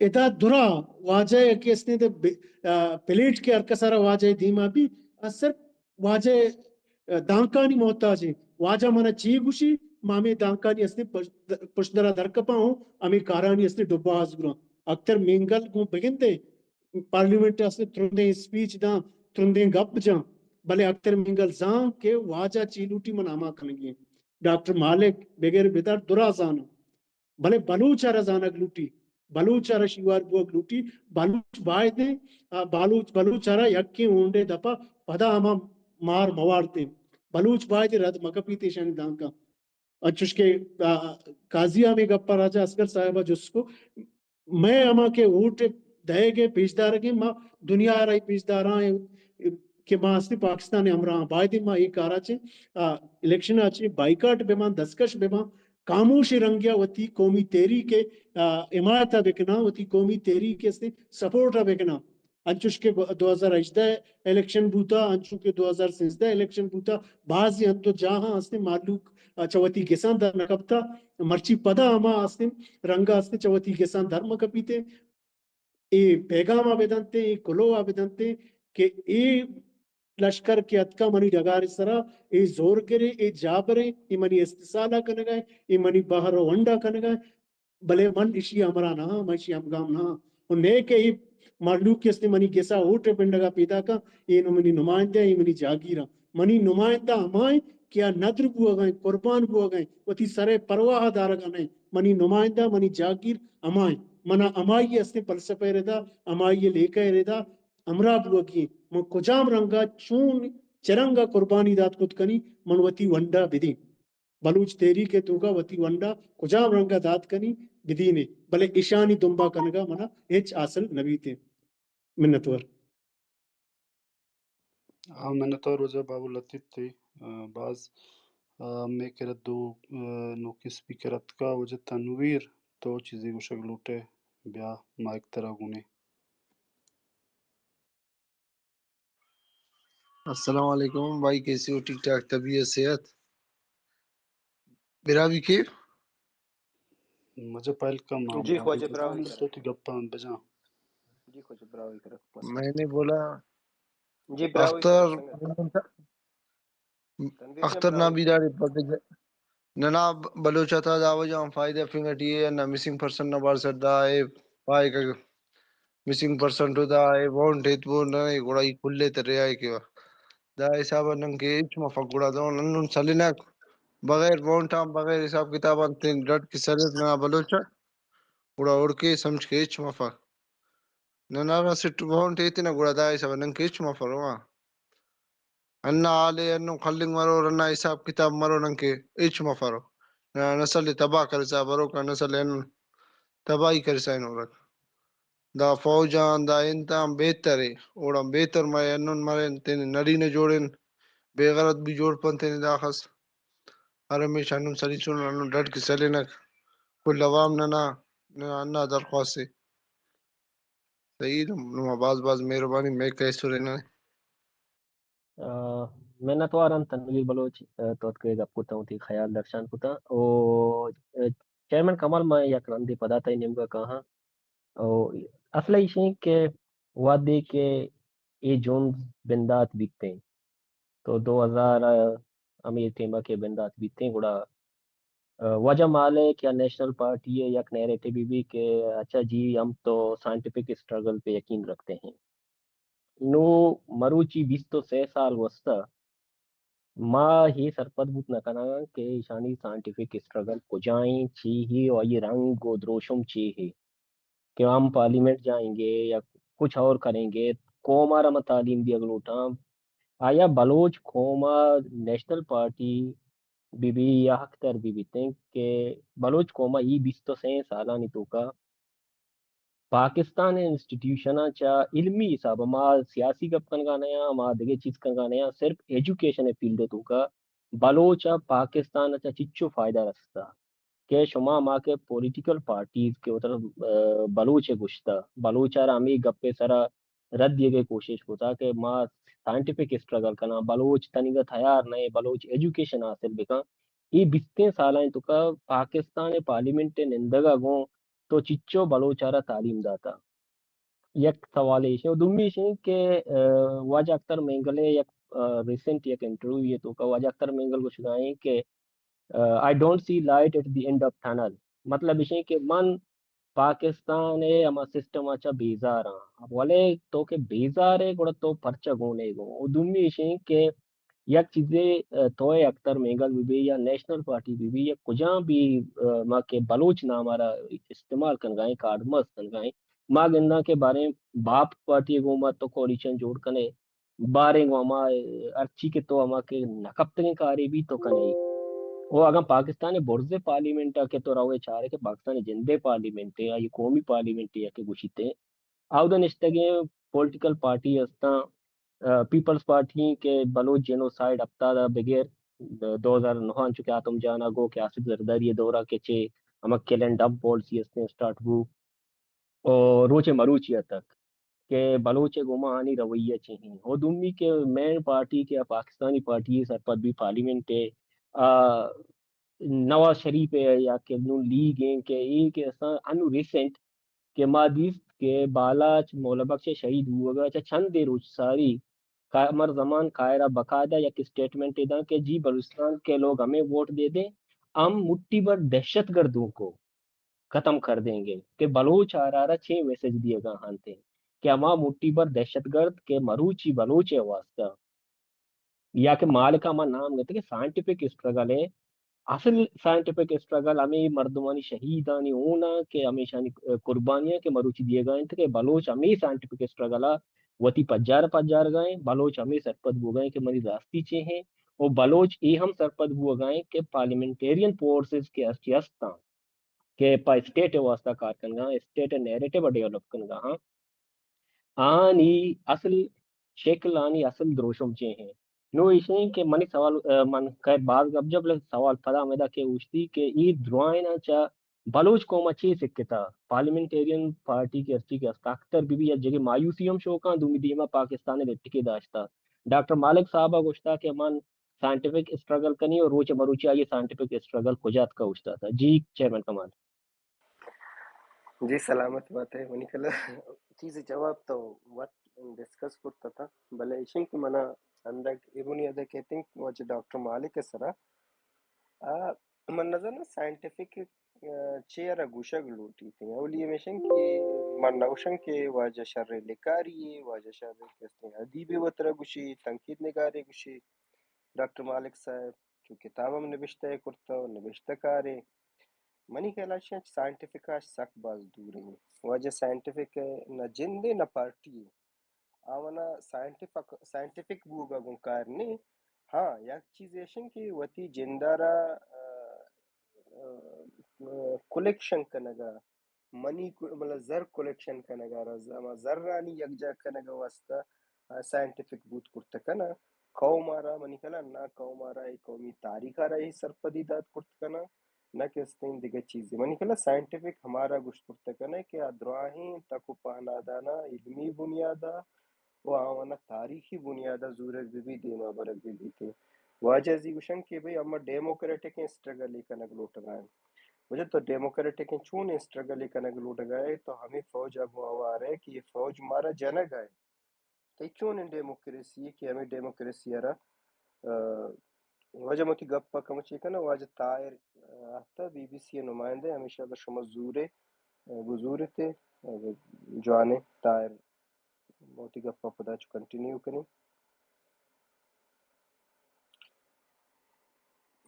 ادا درا واجہ ء کہ استیں تے بے-، آ، پلیٹ کہ ہر کس ء را واجہ ء دیما بی، آ صرف واجہ ء دانکانی محتاج ایں۔ واجہ منا چی گوشی، ما ہمے دانکانی استیں پش-، پشدرا درکپاں ہوں، ہمے کارانی استیں ڈبا آزگراں۔ اکتر مینگل گوں بگندے، پارلیمنٹ ء استیں ترندیں اسپیچ داں، ترندیں گپ جاں، بلے اکتر مینگل زان کہ واجہ چی لوٹی من ہما کنگی ایں۔ ڈاکٹر مالک بگر بدار درا زاناں۔ بلے بلوچ ء را زانگ لوٹی، بلوچ ء را شیوار بوگ لوٹی، بلوچ باید ایں، آ، بلوچ، بلوچ ء را یکیں ہونڈے دپا پدا ہما مار موارتیں۔ بلوچ باید رد مکپیت ایشانی دانکاں۔ انچوش کہ، آ، قاضی ہمے گپ ء راجہ اصغر صاحب ء جست کو، مئے ہما کہ ووٹ دئیگ ء پیش دارگیں، ما دنیا ء را پیش داراں کہ ما ہستیں پاکستان ء ہمراہ آں۔ باید ما اے کارا چہ، آ، الیکشن ء چہ بائیکاٹ بہ باں، دستکش بہ باں، خاموشی رنگیا وتی قومی تحریک ء، آ، حمایت ء بکناں، وتی قومی تحریک ء استیں سپورٹ ء بکناں۔ انچوش کہ دو ہزار ہژدہ الیکشن بوتا، انچو کہ دو ہزار سیزدہ الیکشن بوتا، بازیں انت و جاہاں ہستیں مہلوک، آ، چہ وتی گساں در نہ کپتا، مرچی پدا ہما ہستیں رنگا ہستیں چہ وتی گساں در مہ کپیتیں۔ اے پیغام ء بدنتیں، اے کلوہ ء بدنتیں کہ اے لشکر کہ اتکا منی ڈگار سرا، اے زورگریں، اے جابریں، اے منی استحصال ء کنگا، اے منی بہر و ونڈ ء کنگا، بلے من اشی ہمراہ نہ آں، من اشی ہمگام نہ آں۔ و نئے کہ اے مہلوک کہ استیں منی گسا ووٹ ء پنڈگا پیداکاں، اے نوں منی نمائندہ، اے منی جاگیر آں۔ منی نمائندہ ہمائیں کہ آ ندر بوگا ایں، قربان بوگا ایں، وتی سر ء پرواہ دارگا نہ ایں۔ منی نمائندہ، منی جاگیر ہمائیں۔ منا ہمائی استیں فلسفہ ء ردا، ہمائی لیکہ ء ردا ہمراہ بوگی ایں۔ من کجام رنگا چون چرنگا قربانی دات کت کنی، من وتی ونڈا بدیں۔ بلوچ تحریک ء توکا وتی ونڈا کجام رنگا دات کنی بدینے، بلے اشانی دمبا کنگا منا ہچ حاصل نہ بیتیں۔ منتوار۔ ہاں، منتوار واجہ بابو لطیف تئی، آ، باز، آ، مئے کرا دو، آ، نوکیں اسپیکر اتکا، واجہ تنویر، تو چیزے گوشگ لوٹے، بیا مائک ترا گونے۔ السلام علیکم بھائی، کیسے ہو؟ ٹھیک ٹھاک، طبیعت، صحت؟ براہوئی کے؟ مجھے پہل کم نام جی، ہے۔ خواجہ براہوئی۔ تو تی گپاں بجاں۔ جی، خواجہ براہوئی کرا۔ میں نے بولا، جی، براہوئی اختر، کرا۔ اختر نا بیدار پک ننا بلوچ آتا دا وجہ آن فائدہ افنگ ٹی اے، نہ مسنگ پرسن نا بار سر دا اے پائے کہ مسنگ پرسن تو دا اے وانٹ ایت وہ نہ اے، گڑا ای کلے ترے آئے کہ دا حساب نن کے ہچ مفک، گڑا دون انون سلنک بغیر وانٹ آن، بغیر حساب کتاب آن تین ڈٹ کہ سلر ننا بلوچ آ، گڑا اوڑکے سمجھ کے ہچ مفک۔ ننا اسٹ وانٹ ایتنہ، گڑا دا حساب نن کے ہچ مفر، ہاں۔ ہندا حال ء ہندن خلنگ مرور، ہندا حساب کتاب مرور، ننکے ہچ مفرو۔ ننا نسل ء تباہ کرسا بروکا، نسل ء ہندن تباہی کرسا ہنورک۔ دا فوج آن، دا انت آن بہتر ء، اوڑان بہتر مرے، ہندن مرے، تینے نرینہ جوڑن، بے غیرت بھی جوڑ پن تینے داخس۔ ہر ہمیشہ ہندن سلیسن، ہندن ڈڈ کہ سلینک۔ کل عوام ننا، ننا ہندا درخواست ء۔ سعید، نما باز باز مہربانی، مئے کئے سرینہ۔ آ، منتوار آں تنویر بلوچ، آ، تو اتکے گپ کتاں، وتی خیال درشان کتاں۔ او، آ، چیئرمین کمال، ما یک رندے پدا تئی نیمگا کاہاں۔ او، اصل ایش ایں کہ وہدے کہ اے جنز بندات بیتیں، تو دو ہزار ہمے ٹیما کہ بندات بیتیں، گڑا، آ، وجہ مالے کہ نیشنل پارٹی ء یک نیریٹو بی بی کہ اچھا جی، ہم تو سائنٹیفک اسٹرگل پہ یقین رکھتے ہیں۔ نو مروچی بیست و سے سال گوستہ ما ہی سرپد بوت نہ کناں کہ ایشانی سائنٹیفک اسٹرگل کجائیں، چی ہی، اور یہ رنگ و دروشم چی ہی کہ ہم پارلیمنٹ جائیں گے یا کچھ اور کریں گے، قوم آ را ما تعلیم دیگ لوٹاں۔ آیا بلوچ قوم ء نیشنل پارٹی بہ بی یا حق تر بہ بیتیں کہ بلوچ قوم ء ای بیست و سے سالانی توکا پاکستان ء انسٹیٹیوشناں چہ علمی حساب ء، ما سیاسی گپ کنگا نیاں، ما دگہ چیز کنگا نیاں، صرف ایجوکیشن ء فیلڈ ء توکا بلوچ ء پاکستان ء چہ چچو فائدہ رستا کہ شما ما کہ پولیٹیکل پارٹیز کہ وتر، آ، بلوچ ء گوشتا، بلوچ ء را ہمے گپ ء سرا رد دیگ ء کوشش کتا کہ ما سائنٹیفک اسٹرگل کناں، بلوچ تنیگا تیار نہ، بلوچ ایجوکیشن حاصل بکن۔ اے بیستیں سالانی توکا پاکستان ء پارلیمنٹ ء نندگا گوں تو چچو بلوچ ء را تعلیم داتا؟ یک سوال ایش ایں۔ و دومی ایش ایں کہ، آ، واجہ اختر مینگل ء یک، آ، ریسنٹ یک انٹرویو ء توکا واجہ اختر مینگل گوشگا ایں کہ، آ، I don't see light at the end of tunnel۔ مطلب ایش ایں کہ من پاکستان ء ہما سسٹم ء چہ بیزار آں۔ ولے تو کہ بیزار ئے گڑا تو پرچا گون ئے گوں؟ و دومی ایش ایں کہ یک چیزے، آ، تو اختر مینگل بہ بی یا نیشنل پارٹی بہ بی یا کجام بھی، آ، ما کہ بلوچ نام ء را استعمال کنگا ایں، کارڈ مست کنگا ایں، ما گنداں کہ باریں باپ پارٹی ء گوں ما تو کولیشن جوڑ کنے، باریں گوں ہما، آ، ہرچی کہ تو ہما کہ نہ کپتگیں کارے بھی تو کنے۔ و اگاں پاکستان ء برز پارلیمنٹ ء کہ تو روے چارے کہ پاکستان ء جندے پارلیمنٹ ء، آئی قومی پارلیمنٹ ء کہ گوشیتے، اودا نشتگیں پولیٹیکل پارٹی ہستاں، آ، پیپلز پارٹی کہ بلوچ جینوسائیڈ ہفتاد ء بگر دو ہزار نو ء انچو کہ آتم جان ء گو کہ آصف زرداری ء دور ء کہ چہ ہما کل اینڈ ڈمپ پالیسی ہستیں اسٹارٹ بو، و روچ مروچی ء تک کہ بلوچ ء گوما آنی رویہ چی ہیں۔ و دومی کہ مین پارٹی کہ پاکستانی پارٹی سرپد بھی پارلیمنٹ ء، آ، نواز شریف ء یا کہ نون لیگ ایں کہ اے کہ اساں انو ریسنٹ کہ ما دیست کہ بالاچ مولا بخش ء شہید بوگ ء چہ چندے روچ ساری قمر زمان قاہرہ باقاعدہ یک اسٹیٹمنٹ داں کہ جی بلوچستان کے لوگ ہمیں ووٹ دے دیں، ہم مٹھی بھر دہشت گردوں کو ختم کر دیں گے، کہ بلوچ آرا را چے میسج دیگا ہنتے کہ ہما مٹھی بھر دہشت گرد کہ مروچی بلوچ ء واسطہ یا کہ مالکا ما نام گتے کہ سائنٹیفک اسٹرگل ء، اصل سائنٹیفک اسٹرگل ہمے مردمانی شہیدانی ہون ء کہ ہمیشانی قربانیاں کہ مروچی دیگا انت کہ بلوچ ہمے سائنٹیفک اسٹرگل ء وتی پجار پجارگا ایں، بلوچ ہمے سرپد بوگا ایں کہ منی راستی چے ہیں، و بلوچ اے ہم سرپد بوگا ایں کہ پارلیمنٹیرین فورسز کہ ہستی ہستاں، کہ پہ اسٹیٹ ء واسطہ کار کنگا، اسٹیٹ ء نیریٹو ء ڈیولپ کنگا ہاں، آنی اصل شکل، آنی اصل دروشم چے ہیں؟ نو ایشیں کہ منی سوال، آ، من خیر باز گپ جب، بلے سوال پدا ہمیدا کہ اوشتی کہ ای درائنا چا بلوچ قوم ء چے سکتا؟ پارلیمنٹیرین پارٹی کہ ہرچی کہ ہست، اختر بی بی یک جگہ مایوسی ہم شوکاں، دومی دیما پاکستان ء لٹکے داشتا۔ ڈاکٹر مالک صاحب ءَ گوشتا کہ من سائنٹیفک اسٹرگل کنی اور روچ مروچی آئی سائنٹیفک اسٹرگل کجا تکا اوشتاتا۔ جی چیئرمین کمال۔ جی سلامت بات ہے، منی کلا چیز جواب تو وقت ڈسکس کرتا تھا، بلے ایشن کہ منا اندک اے بنیاد ہے کہ تھنک واجہ ڈاکٹر مالک سرا آ، من نظر نا سائنٹیفک، آ، چے ارا گوشگ لوٹی تھے۔ اولی ہمیشن کہ من نہ گوشن کہ واجہ شر لکاری ہے، واجہ شر کستے ادیب وترا گوشی، تنقید نگارے گوشی۔ ڈاکٹر مالک صاحب چو کتاب ہم نبشتہ کرتا و نبشتہ کارے۔ منی خیال اش سائنٹیفک اش سک باز دور ہیں۔ واجہ سائنٹیفک نہ جندے نہ پارٹی ہے۔ آونا سائنٹیفک، سائنٹیفک بوگا گوں کار نے۔ ہاں، یک چیز ایشن کہ وتی جندارا، آ، آ، آ، کلیکشن کنگا، منی کو-، مطلب زر کلیکشن کنگا، را ز-، ہما زرانی یکجا کنگا واسطہ، آ، سائنٹیفک بوت کرت کنا۔ قوم آرا منی خیالا نا، قوم آرا اے قومی تاریخ آرا اے سرپدی دات کرت کنا۔ نہ کستیں دگہ چیزے۔ منی خیال ءَ سائنٹیفک ہمارا گوشت کرتہ کنئے کہ آ دراہیں تک و پہنادانا علمی بنیادا و آوانا تاریخی بنیادا زورگ بہ بیت، دیما برگ بہ بیت۔ واجہ زی گوشن کہ بھئی ہما ڈیموکریٹک اسٹرگل ءَ کنگ لوٹگا ایں۔ واجہ تو ڈیموکریٹک چون اسٹرگل ءَ کنگ لوٹگا ئے؟ تو ہمے فوج ءَ گوں ہوار ئے کہ یہ فوج مارا جنگ ءَ ایں۔ تئی چونیں ڈیموکریسی یے کہ ہمے ڈیموکریسی ءَ را، آ، واجہ من وتی گپ ءَ کمو چے کناں، واجہ طاہر، آ، آہتہ بی بی سی ءِ نمائندہ، ہمیشہ اگاں شما زورے، آ، بزورتے، آ، جوانیں طاہر، من وتی گپ ءَ پدا چو کنٹینیو کنیں۔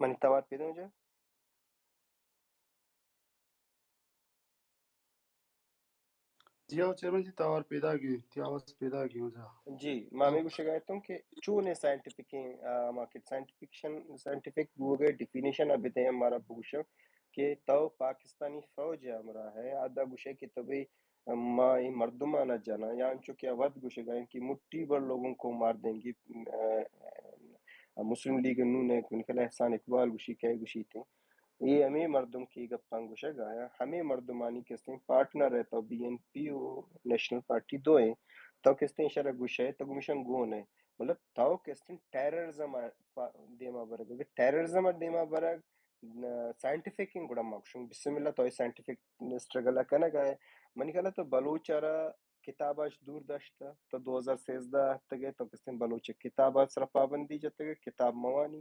منی توار پیدا واجہ؟ جی ہاں چیئرمین جی، توار پیداگیں، تئی آواز پیداگیں واجہ۔ جی، ما ہمے گوشگا اتوں کہ چونیں سائنٹیفکیں، آ، ہما کہ سائنٹیفکشن، سائنٹیفک بوگئے ڈیفینیشن ءَ بدئے، ہم مارا بگوشو کہ تو پاکستانی فوج ءِ ہمراہ ئے، ادا گوشئے کہ تو بھئی ما اے مردمانا جناں، یا انچو کہ آ وت گوشگا انت کہ مٹھی بھر لوگوں کو مار دیں گے، آ، مسلم لیگ نون ءِ کنکل احسان اقبال گوشی، کئے گوشیت۔ اے ہمے مردم کہ اے گپاں گوشگ ءَ آیاں، ہمے مردمانی کستیں پارٹنر ءِ تو بی این پی و نیشنل پارٹی دوئیں، تو کستیں ایشرا گوشئے، تو گوں ایشاں گون ئے۔ مطلب تو کستیں ٹیررزم ءَ پا-، دیما برگ۔ اگر ٹیررزم ءَ دیما برگ، نہ، سائنٹیفک ایں، گڑا ما گوشوں بسم اللہ، تو اے سائنٹیفک اسٹرگل ءَ کنگ ءَ ئے۔ منی خیال ءَ تو بلوچ ءَ را کتاب اش دور داشتہ، تو دو ہزار سیزدہ ءَ اتکگ ئے، تو کستیں بلوچ ءِ کتاب ءِ سرا پابندی جتگ ئے، کتاب موانی،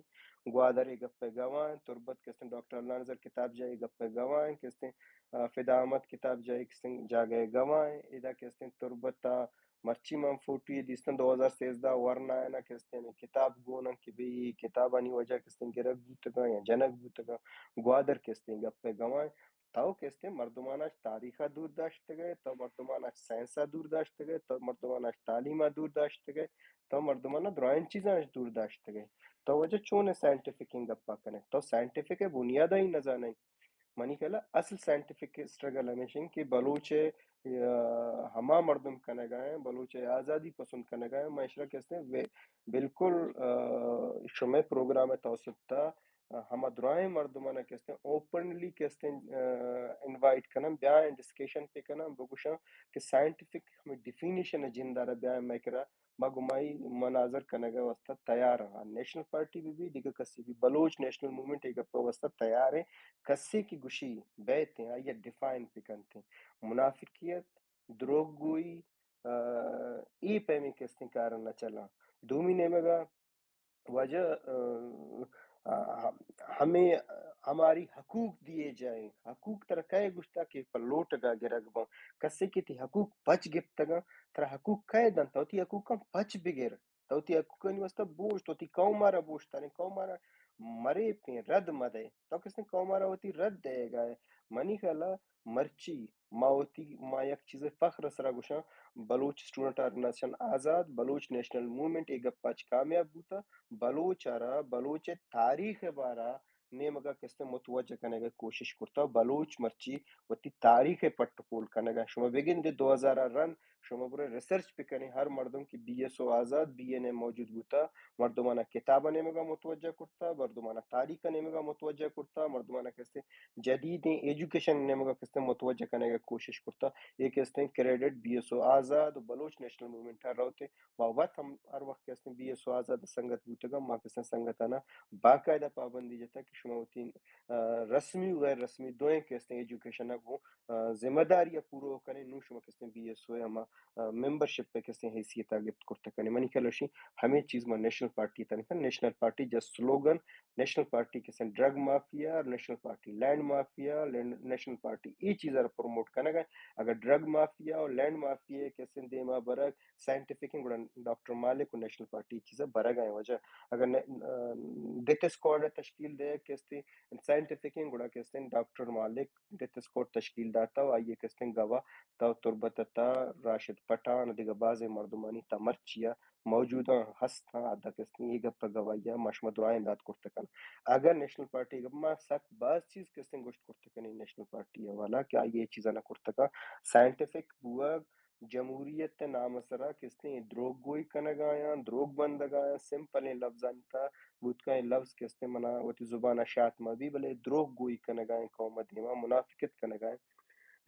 گوادر اے گپ ءِ گواہ انت، تربت کستیں ڈاکٹر اللہ نذر کتاب جاہ اے گپ ءِ گواہ انت، کستیں، آ، فدا احمد کتاب جاہ اے کستیں جاگہ ءِ گواہ انت، ادا کستیں تربت ءَ مرچی من فوٹو یے دیستاں دو ہزار سیزدہ ءَ ورنا ءَ نا کستیں ہمے کتاب گون انت کہ بھئی اے کتابانی وجہ کستیں گرگ بوتگاں یا جنگ بوتگاں، گوادر کستیں گپ ءِ گواہ انت۔ تو کستیں مردماناں تاریخ ءَ دور داشتگ ئے، تو مردماناں سائنس ءَ دور داشتگ ئے، تو مردماناں تعلیم ءَ دور داشتگ ئے، تو مردماناں درائیں چیزاں اش دور داشتگ ئے۔ تو واجہ چونیں سائنٹیفکیں گپا کنئے؟ تو سائنٹیفک ءِ بنیاد ءَ ہی نہ زانئے۔ منی خیال ءَ اصل سائنٹیفک اسٹرگل ہمیش انت کہ بلوچ ءِ، آ، ہما مردم کنگا ایں، بلوچ ءِ آزادی پسند کنگا ایں، ما اشرا کستیں وے-، بالکل، آ، شمئے پروگرام ءِ توسط ءَ ہما درائیں مردماں کستیں اوپنلی کستیں، آ، انوائٹ کناں، بیایں ڈسکشن پہ کناں، بگوشاں کہ سائنٹیفک ہمے ڈیفینیشن ءِ جند ءَ را بیایں مئے کرا، ما گوں آئی مناظر کنگ ءِ واستہ تیار آں۔ نیشنل پارٹی بہ بی، دگہ کسے بہ بی، بلوچ نیشنل موومنٹ اے گپ ءِ واستہ تیار ایں۔ کسے کہ گوشی بیت ایں، آئی ءَ ڈیفائن پہ کنت ایں۔ منافقیت، دروگ گوئی، آ، اے پیمیں کستیں کار نہ چلاں۔ دومی نیمگ ءَ واجہ، آ، آ، ہمیں ہماری حقوق دیے جائیں۔ حقوق ترا کئے گوشتا کہ پہ لوٹگا گرگ باں؟ کسے کہ تئی حقوق پچ گپتگاں، ترا حقوق کئے دنت؟ تو تئی حقوقاں پچ بگر۔ تو تئی حقوقانی واستہ بوشت، تو تئی قوم ءَ را بوشتاریں، قوم ءَ را مریپیں، رد مدئے۔ تو کسیں قوم ءَ را وتی رد دئیگا ئے۔ منی خیال ءَ مرچی ما وتی، ما یک چیزے فخر ءِ سرا گوشاں، بلوچ اسٹوڈنٹ آرگنائزیشن آزاد، بلوچ نیشنل موومنٹ اے گپ ءَ چہ کامیاب بوتہ، بلوچ ءَ را بلوچ ءِ تاریخ ءِ بارا نیمگ ءَ کستیں متوجہ کنگ ءِ کوشش کرتہ، بلوچ مرچی وتی تاریخ ءِ پٹ ءُ پول کنگ ءَ۔ شما بگندے دو ہزار ءَ رند شما برے ریسرچ بکنیں، ہر مردم کہ B S O Azad, B N M موجود بوتا، مردمانا کتاب نیمگا متوجہ کرتا، مردمانا تاریخ نیمگا متوجہ کرتا، مردمانا کستے جدیدیں ایجوکیشن نیمگا کستے متوجہ کنگا کوشش کرتا۔ اے کستے کریڈٹ بی ایس او آزاد و بلوچ نیشنل موومنٹ ء روتے۔ ما وت ہم ہر وقت کستے بی ایس او آزاد سنگت بوتگا، ما کستے سنگتانا باقاعدہ پابندی جتا کہ شما وتی، آ، رسمی و غیر رسمی دوئیں کستے ایجوکیشن ء گوں، آ، ذمہ داری ء پورو کنیں۔ نوں شما کستے بی ایس او ء ہما، آ، ممبرشپ ء کستے حیثیت ء گپت کرتا کنیں۔ منی خیال اشی ہمیں چیز ما نیشنل پارٹی تنکا، national party just slogan, national party کستے drug mafia, national party land mafia, land, national party اے چیز ء پروموٹ کنگا۔ اگر ڈرگ مافیا و لینڈ مافیا کستے دیما برگ سائنٹیفک ہیں، گڑا ڈاکٹر مالک و نیشنل پارٹی چیزا برگا ہیں۔ وجہ اگر ن-، آ، ڈیتھ اسکواڈ تشکیل دے کستے سائنٹیفک ہیں، گڑا کستے ڈاکٹر مالک ڈیتھ اسکواڈ تشکیل داتا و آئیے کستے گواہ تا تربت تا راشد پٹھان و دیگہ بازیں مردمانی تا مرچیا موجوداں ہستاں، ادا کستے اے گپ گواہیا ما شما درائیں دات کرتکن۔ اگر نیشنل پارٹی گپ ما سک باز چیز کستے گوشت کرتکنی نیشنل پارٹی والا کہ آئیے چیزا نہ کرتکا سائنٹیفک بوگ جمہوریت ء نام ء سرا کستیں دروگ گوئی کنگ ء آیاں، دروگ بندگ ء آیاں، سمپلیں لفظانی تہا بوتکاں۔ اے لفظ کستیں منا وتی زبان ء شات مہ بی، بلے دروگ گوئی کنگ ء آیاں، قوم ء دیما منافقت کنگ ء آیاں۔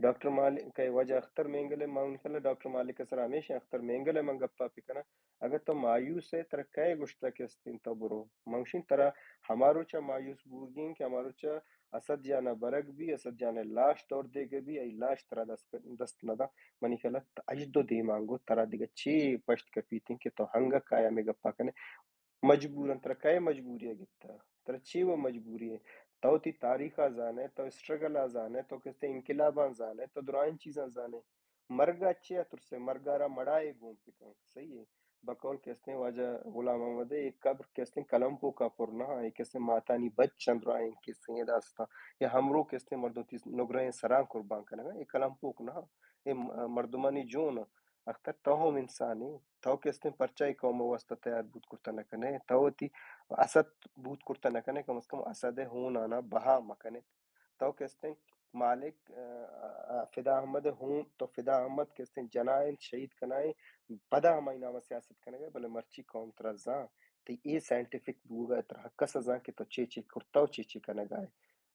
ڈاکٹر مالک ء واجہ اختر مینگل ء، ما انشاءاللہ ڈاکٹر مالک ء سرا ہمیشہ اختر مینگل ء من گپا بکناں۔ اگہ تو مایوس ئے، ترا کئے گوشتہ کہ استیں تو برو؟ من گوشیں ترا ہما روچا مایوس بوگیں کہ ہما روچا اسد جان ء برگ بی، اسد جان ء لاش دور دیگ بی، ای لاش ترا دست، دست نہ داں۔ منی خیال ء اژ دو دیمانگو ترا دگہ چے پشت کپیتیں کہ تو ہنگہ کایا ہمے گپا کنے؟ مجبوراں۔ ترا کئے مجبوری ء گپتہ؟ ترا چے و مجبوری ء؟ تو وتی تاریخ ء زانئے، تو اسٹرگل ء زانئے، تو کستیں انقلاباں زانئے، تو درائیں چیزاں زانئے۔ مرگ ء چے ء ترسے؟ مرگ ء را مڑائے گون بکن۔ صحیح ہے۔ بقول کستیں واجہ غلام محمد ء، اے قبر کستیں کلمپوک ء پر نہ، اے کستیں ماتانی بچ چند درائیں کستیں داستاں۔ یا ہمرو کستیں مردم تی نگرہیں سراں قربان کنگا، اے کلمپوک نہ، اے م-، مردمانی جون۔ اختر تو ہم انسانے، تو کستیں پرچا اے قوم ء واسطہ تیار بوت کرتا نہ کنے؟ تو وتی اسد بوت کرتا نہ کنے؟ کم از کم اسد ء ہون آنا بہا مہ کنے۔ تو کستیں مالک، آ، آ، فدا احمد ء ہون، تو فدا احمد کستیں جنائیں شہید کنائیں، پدا ہمائی نام ء سیاست کنگا، بلے مرچی قوم ترا زان، تئی اے سائنٹیفک بوگا ترا ہر کس زان کہ تو چے چے کرتا و چے چے کنگا ہے۔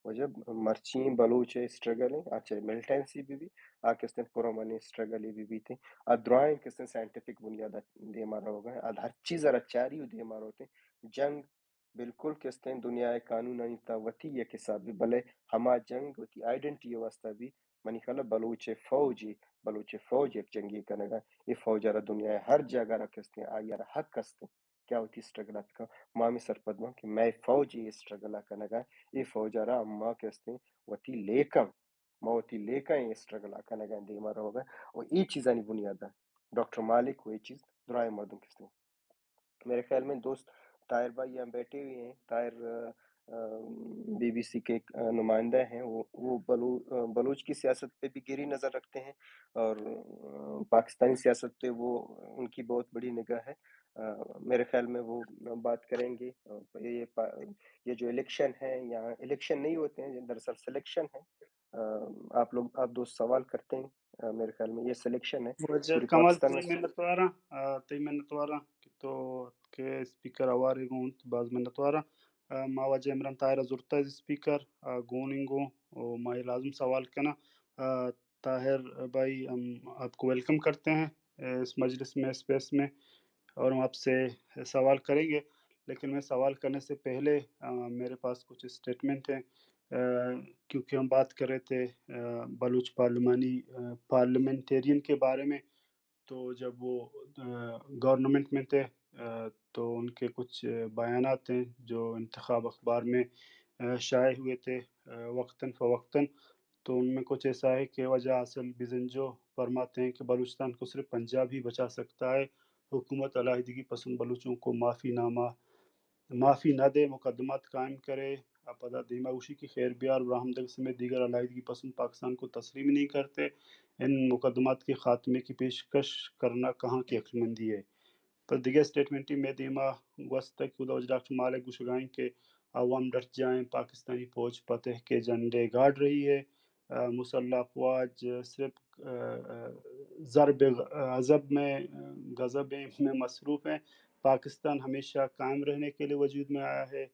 واجہ مرچی بلوچ ء اسٹرگل ہیں، آ چاہے ملٹنسی بھی بھی، آ کستیں پرامن اسٹرگل بھی بیتے، آ درائیں کستیں سائنٹیفک بنیاد ء دیما روگا ہیں، آ ہر چیز ء را چاری و دیما روتے۔ جنگ بالکل کستیں دنیا ء قانونانی تہا وتی یک حساب بی، بلے ہما جنگ وتی آئیڈنٹی ء واسطہ بی۔ منی خیال ء بلوچ ء فوج، بلوچ ء فوج یک جنگے کنگا، اے فوج ء را دنیا ء ہر جاگہ را کستیں آئی ء را حق استیں کہ آ وتی اسٹرگل ء بکن۔ ما ہمے سرپد باں کہ مئے فوج اے اسٹرگل ء کنگا، اے فوج ء را اما کستیں وتی لیکاں، ما وتی لیکاں اے اسٹرگل ء کنگا دیما روگا و اے چیزانی بنیاد ء ڈاکٹر مالک و اے چیز درائیں مردم کستیں۔ میرے خیال میں دوست طاہر بھائی یہاں بیٹھے ہوئے ہیں۔ طاہر، آ، آ، بی بی سی کے ایک، آ، نمائندہ ہیں۔ وہ، وہ بلو-، آ، بلوچ کی سیاست پہ بھی گہری نظر رکھتے ہیں اور، آ، پاکستانی سیاست پہ وہ، ان کی بہت بڑی نگاہ ہے۔ آ، میرے خیال میں وہ بات کریں گے۔ آ، یہ پا-، یہ جو الیکشن ہے، یہاں الیکشن نہیں ہوتے ہیں، دراصل سلیکشن ہے۔ آ، آپ لوگ، آپ دوست سوال کرتے ہیں، آ، میرے خیال میں یہ سلیکشن ہے۔ واجہ پوری کمال، پاکستان تئی میں منتواراں، آ، تئی منتواراں کہ تو کہ اسپیکر آوارے گوں، باز منتواراں۔ آ، ما واجہ عمران طاہر ء زرتا اسپیکر، آ، گون انگو، او ما یہ لازم سوال کنا۔ آ، طاہر بھائی، ہم آپ کو ویلکم کرتے ہیں، آ، اس مجلس میں، اسپیس میں، اور ہم آپ سے سوال کریں گے۔ لیکن میں سوال کرنے سے پہلے، آ، میرے پاس کچھ اسٹیٹمنٹ ہیں، آ، کیونکہ ہم بات کر رہے تھے، آ، بلوچ پارلیمانی، آ، پارلیمنٹیرین کے بارے میں، تو جب وہ، آ، گورنمنٹ میں تھے، آ، تو ان کے کچھ بیانات ہیں جو انتخاب اخبار میں، آ، شائع ہوئے تھے، آ، وقتاً فوقتاً۔ تو ان میں کچھ ایسا ہے کہ واجہ حاصل بزنجو فرماتے ہیں کہ بلوچستان کو صرف پنجاب ہی بچا سکتا ہے، حکومت علیحدگی پسند بلوچوں کو معافی نامہ، معافی نہ دے، مقدمات قائم کرے، آ پدا دیما گوشی کہ خیر بیار و راہمدگ سمیت دیگر علیحدگی پسند پاکستان کو تسلیم نہیں کرتے، ان مقدمات کے خاتمے کی پیشکش کرنا کہاں کی عقلمندی ہے؟ پہ دگہ اسٹیٹمنٹی مئے دیما گوستگ کہ اودا واجہ ڈاکٹر مالک گوشگا انت کہ عوام ڈٹ جائیں، پاکستانی فوج فتح کے جھنڈے گاڑ رہی ہے، مسلح افواج صرف ضرب غضب میں، غضب میں مصروف ہیں۔ پاکستان ہمیشہ قائم رہنے کے لیے وجود میں آیا ہے۔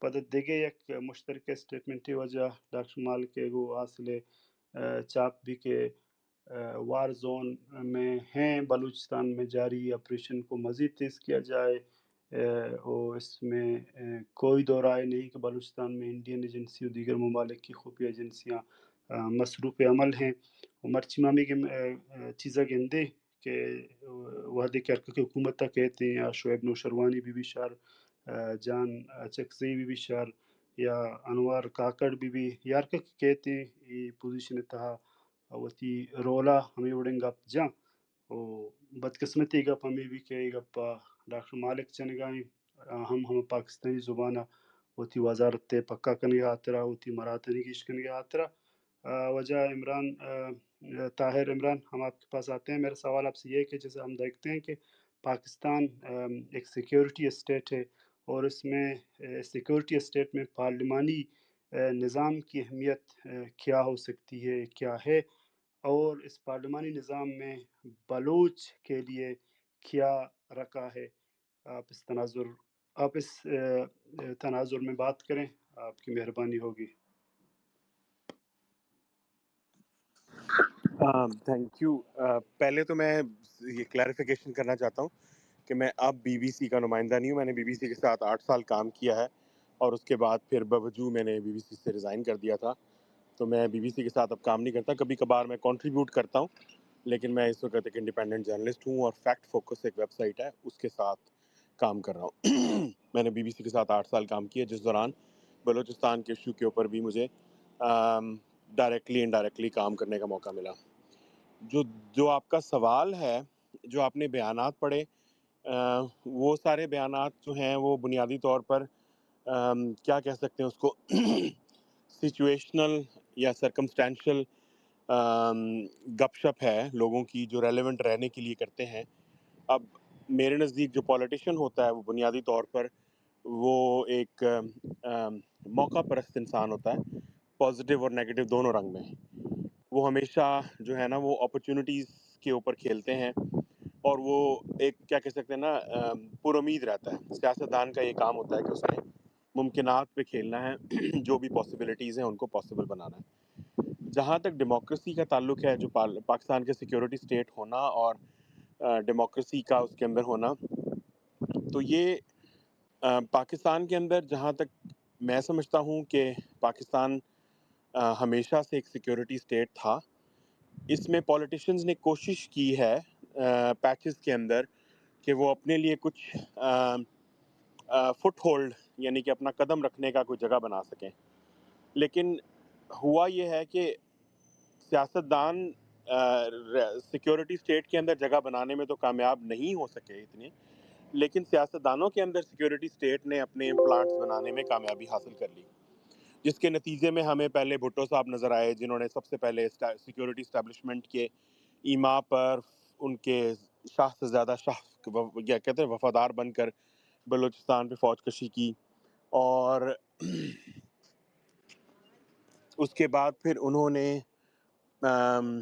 پدا دگہ یک مشترکہ اسٹیٹمنٹے واجہ ڈاکٹر مالک ءِ گوں حاصل ءَ چاپ بی کہ وار زون میں ہیں بلوچستان میں جاری آپریشن کو مزید تیز کیا جائے، اور اس میں کوئی دو رائے نہیں کہ بلوچستان میں انڈین ایجنسی اور دیگر ممالک کی خفیہ ایجنسیاں مصروف عمل ہیں۔ اور مرچی ما ہمے چیزا گندیں کہ وہدے کہ حرکت حکومت ءَ کہتے ہیں یا شعیب نوشروانی بی بی شار، جان اچکزئی بی بی شار یا انوار کاکڑ بی بی یا ہرکس کہ کہتے ہیں، اے پوزیشن ءِ تہا وتی رول ءَ ہمے وڑیں گپ جاں۔ و بدقسمتی گپ ہمے بی کہ اے گپ ءَ ڈاکٹر مالک جنگا ایں، آ ہم ہم پاکستانی زبان ءَ وتی وزارت ءِ پکا کنگ ءِ ہاترا، وتی مراتانی گیش کنگ ءِ ہاترا۔ آ، واجہ عمران، آ، طاہر عمران، ہم آپ کے پاس آتے ہیں۔ میرا سوال آپ سے یہ ہے کہ جیسے ہم دیکھتے ہیں کہ پاکستان، آ، ایک سیکیورٹی اسٹیٹ ہے اور اس میں، آ، سیکیورٹی اسٹیٹ میں پارلیمانی، آ، نظام کی اہمیت، آ، کیا ہو سکتی ہے، کیا ہے؟ اور اس پارلیمانی نظام میں بلوچ کے لیے کیا رکھا ہے؟ آپ اس تناظر، آپ اس، آ، آ، تناظر میں بات کریں، آپ کی مہربانی ہوگی۔ Thank you. پہلے تو میں یہ کلیریفیکیشن کرنا چاہتا ہوں کہ میں اب بی بی سی کا نمائندہ نہیں ہوں۔ میں نے بی بی سی کے ساتھ آٹھ سال کام کیا ہے اور اس کے بعد پھر بوجو میں نے بی بی سی سے ریزائن کر دیا تھا۔ تو میں بی بی سی کے ساتھ اب کام نہیں کرتا، کبھی کبھار میں کنٹریبیوٹ کرتا ہوں، لیکن میں اس وقت ایک انڈیپینڈنٹ جرنلسٹ ہوں اور فیکٹ فوکس ایک ویب سائٹ ہے، اس کے ساتھ کام کر رہا ہوں۔ میں نے بی بی سی کے ساتھ آٹھ سال کام کیا، جس دوران بلوچستان کے ایشو کے اوپر بھی مجھے ڈائریکٹلی انڈائریکٹلی کام کرنے کا موقع ملا۔ جو جو آپ کا سوال ہے، جو آپ نے بیانات پڑھے، آ، وہ سارے بیانات جو ہیں وہ بنیادی طور پر آم، کیا کہہ سکتے ہیں اس کو، سچویشنل یا سرکمسٹینشل گپ شپ ہے لوگوں کی، جو ریلیونٹ رہنے کے لیے کرتے ہیں۔ اب میرے نزدیک جو پالیٹیشین ہوتا ہے، وہ بنیادی طور پر وہ ایک آم، موقع پرست انسان ہوتا ہے، پازیٹیو اور نیگیٹو دونوں رنگ میں۔ وہ ہمیشہ جو ہے نا، وہ اپرچونیٹیز کے اوپر کھیلتے ہیں اور وہ ایک، کیا کہہ سکتے ہیں نا، آم، پر امید رہتا ہے۔ سیاستدان کا یہ کام ہوتا ہے کہ اس نے ممکنات پہ کھیلنا ہے، جو بھی پاسبلٹیز ہیں، ان کو پاسبل بنانا ہے۔ جہاں تک ڈیموکریسی کا تعلق ہے، جو پال-، پاکستان کے سیکیورٹی اسٹیٹ ہونا اور، آ، ڈیموکریسی کا اس کے اندر ہونا، تو یہ، آ، پاکستان کے اندر، جہاں تک میں سمجھتا ہوں کہ پاکستان، آ، ہمیشہ سے ایک سیکیورٹی اسٹیٹ تھا۔ اس میں پالیٹیشینز نے کوشش کی ہے، آ، پیچز کے اندر کہ وہ اپنے لیے کچھ، آ، آ، فٹ ہولڈ، یعنی کہ اپنا قدم رکھنے کا کوئی جگہ بنا سکیں۔ لیکن ہوا یہ ہے کہ سیاستدان، آ، ر-، سیکیورٹی اسٹیٹ کے اندر جگہ بنانے میں تو کامیاب نہیں ہو سکے اتنے، لیکن سیاستدانوں کے اندر سیکیورٹی اسٹیٹ نے اپنے امپلانٹس بنانے میں کامیابی حاصل کر لی، جس کے نتیجے میں ہمیں پہلے بھٹو صاحب نظر آئے، جنہوں نے سب سے پہلے اسٹا-، سیکیورٹی اسٹیبلشمنٹ کے ایما پر ان کے شاہ سے زیادہ شاہ، و-، کیا کہتے ہیں، وفادار بن کر بلوچستان پہ فوج کشی کی۔ اور اس کے بعد پھر انہوں نے، آم،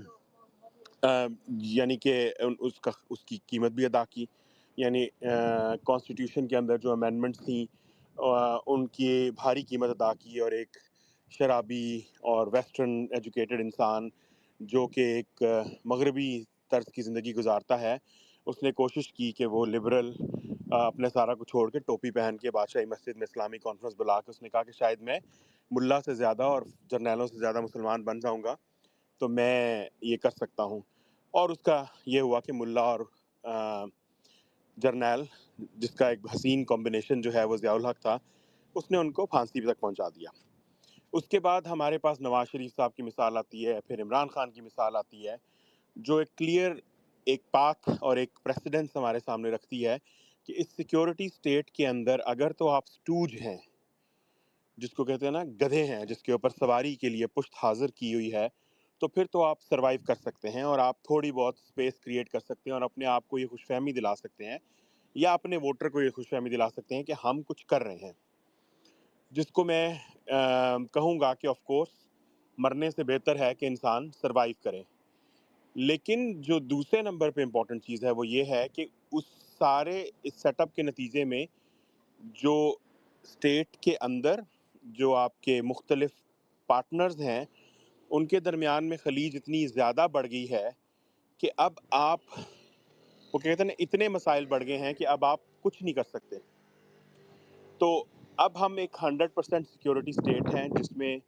آ، یعنی کہ ان-، اس کا، اس کی قیمت بھی ادا کی، یعنی، آ، کانسٹیٹیوشن کے اندر جو امینڈمنٹس تھیں، آ، ان کی بھاری قیمت ادا کی اور ایک شرابی اور ویسٹرن ایجوکیٹڈ انسان، جو کہ ایک، آ، مغربی طرز کی زندگی گزارتا ہے، اس نے کوشش کی کہ وہ لبرل، آ، اپنے سارا کچھ چھوڑ کے ٹوپی پہن کے بادشاہی مسجد میں اسلامی کانفرنس بلا کے اس نے کہا کہ شاید میں ملا سے زیادہ اور جرنیلوں سے زیادہ مسلمان بن جاؤں گا، تو میں یہ کر سکتا ہوں۔ اور اس کا یہ ہوا کہ ملا اور، آ، جرنیل، جس کا ایک حسین کمبینیشن جو ہے وہ ضیاء الحق تھا، اس نے ان کو پھانسی تک پہنچا دیا۔ اس کے بعد ہمارے پاس نواز شریف صاحب کی مثال آتی ہے، پھر عمران خان کی مثال آتی ہے، جو ایک کلیئر ایک پاتھ اور ایک پریسیڈنس ہمارے سامنے رکھتی ہے کہ اس سیکیورٹی اسٹیٹ کے اندر اگر تو آپ اسٹوج ہیں، جس کو کہتے ہیں نا، گدھے ہیں، جس کے اوپر سواری کے لیے پشت حاضر کی ہوئی ہے، تو پھر تو آپ سروائیو کر سکتے ہیں اور آپ تھوڑی بہت اسپیس کریئیٹ کر سکتے ہیں اور اپنے آپ کو یہ خوش فہمی دلا سکتے ہیں یا اپنے ووٹر کو یہ خوش فہمی دلا سکتے ہیں کہ ہم کچھ کر رہے ہیں۔ جس کو میں، آ، کہوں گا کہ آف کورس مرنے سے بہتر ہے کہ انسان سروائیو کرے۔ لیکن جو دوسرے نمبر پہ امپورٹنٹ چیز ہے، وہ یہ ہے کہ اس سارے اس سیٹ اپ کے نتیجے میں جو اسٹیٹ کے اندر جو آپ کے مختلف پارٹنرز ہیں، ان کے درمیان میں خلیج اتنی زیادہ بڑھ گئی ہے کہ اب آپ، وہ کہتے ہیں نا، اتنے مسائل بڑھ گئے ہیں کہ اب آپ کچھ نہیں کر سکتے۔ تو اب ہم ایک ہنڈریڈ پرسینٹ سیکیورٹی اسٹیٹ ہیں، جس میں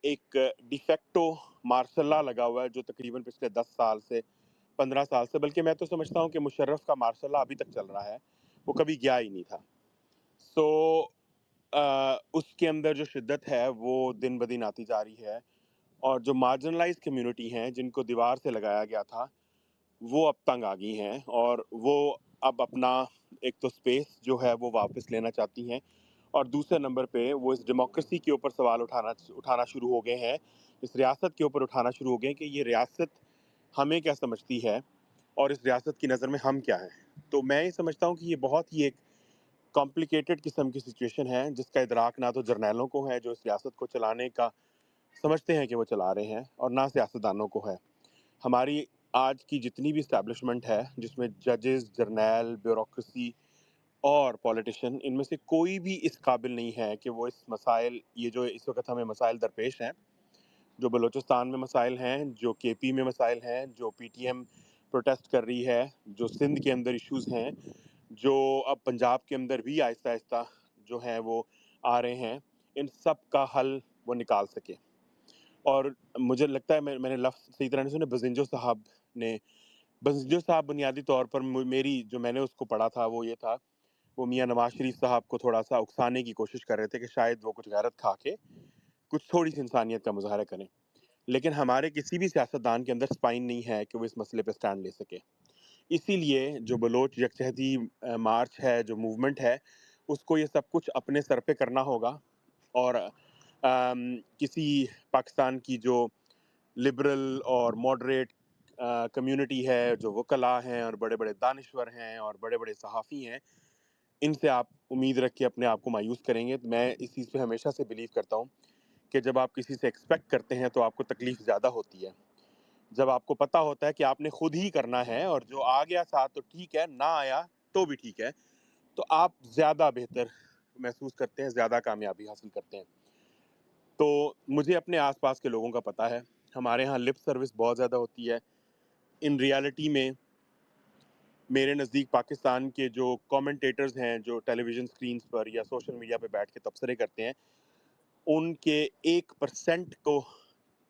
ایک ڈیفیکٹو مارشل لا لگا ہوا ہے، جو تقریباً پچھلے دس سال سے، پندرہ سال سے، بلکہ میں تو سمجھتا ہوں کہ مشرف کا مارشل لا ابھی تک چل رہا ہے، وہ کبھی گیا ہی نہیں تھا۔ سو آ، اس کے اندر جو شدت ہے، وہ دن بدن آتی جا رہی ہے، اور جو مارجنلائز کمیونٹی ہیں، جن کو دیوار سے لگایا گیا تھا، وہ اب تنگ آ گئی ہیں، اور وہ اب اپنا ایک تو اسپیس جو ہے، وہ واپس لینا چاہتی ہیں، اور دوسرے نمبر پہ وہ اس ڈیموکریسی کے اوپر سوال اٹھانا اٹھانا شروع ہو گئے ہیں، اس ریاست کے اوپر اٹھانا شروع ہو گئے ہیں کہ یہ ریاست ہمیں کیا سمجھتی ہے اور اس ریاست کی نظر میں ہم کیا ہیں۔ تو میں یہ سمجھتا ہوں کہ یہ بہت ہی ایک کمپلیکیٹڈ قسم کی سچویشن ہے، جس کا ادراک نہ تو جرنیلوں کو ہے جو اس ریاست کو چلانے کا سمجھتے ہیں کہ وہ چلا رہے ہیں، اور نہ سیاستدانوں کو ہے۔ ہماری آج کی جتنی بھی اسٹیبلشمنٹ ہے، جس میں ججز، جرنیل، بیوروکریسی اور پولیٹیشن، ان میں سے کوئی بھی اس قابل نہیں ہے کہ وہ اس مسائل، یہ جو اس وقت ہمیں مسائل درپیش ہیں، جو بلوچستان میں مسائل ہیں، جو کے پی میں مسائل ہیں، جو پی ٹی ایم پروٹیسٹ کر رہی ہے، جو سندھ کے اندر ایشوز ہیں، جو اب پنجاب کے اندر بھی آہستہ آہستہ جو ہیں وہ آ رہے ہیں، ان سب کا حل وہ نکال سکے۔ اور مجھے لگتا ہے، میں میں نے لفظ صحیح طرح نہیں سنے، بزنجو صاحب نے، بزنجو صاحب بنیادی طور پر مو- میری جو میں نے اس کو پڑھا تھا، وہ یہ تھا، وہ میاں نواز شریف صاحب کو تھوڑا سا اکسانے کی کوشش کر رہے تھے کہ شاید وہ کچھ غیرت کھا کے کچھ تھوڑی سی انسانیت کا مظاہرہ کریں۔ لیکن ہمارے کسی بھی سیاستدان کے اندر اسپائن نہیں ہے کہ وہ اس مسئلے پہ اسٹینڈ لے سکے۔ اسی لیے جو بلوچ یکجہتی، آ، مارچ ہے، جو موومنٹ ہے، اس کو یہ سب کچھ اپنے سر پہ کرنا ہوگا، اور آم، کسی پاکستان کی جو لبرل اور ماڈریٹ، آ، کمیونٹی ہے، جو وکلاء ہیں اور بڑے بڑے دانشور ہیں اور بڑے بڑے صحافی ہیں، ان سے آپ امید رکھ کے اپنے آپ کو مایوس کریں گے۔ تو میں اس چیز پہ ہمیشہ سے بلیو کرتا ہوں کہ جب آپ کسی سے ایکسپیکٹ کرتے ہیں تو آپ کو تکلیف زیادہ ہوتی ہے۔ جب آپ کو پتہ ہوتا ہے کہ آپ نے خود ہی کرنا ہے اور جو آ گیا ساتھ تو ٹھیک ہے، نہ آیا تو بھی ٹھیک ہے، تو آپ زیادہ بہتر محسوس کرتے ہیں، زیادہ کامیابی حاصل کرتے ہیں۔ تو مجھے اپنے آس پاس کے لوگوں کا پتہ ہے، ہمارے ہاں لپ سروس بہت زیادہ ہوتی ہے۔ ان ریئلٹی میں میرے نزدیک پاکستان کے جو کمنٹیٹرز ہیں، جو ٹیلی ویژن اسکرینز پر یا سوشل میڈیا پہ بیٹھ کے تبصرے کرتے ہیں، ان کے ایک پرسینٹ کو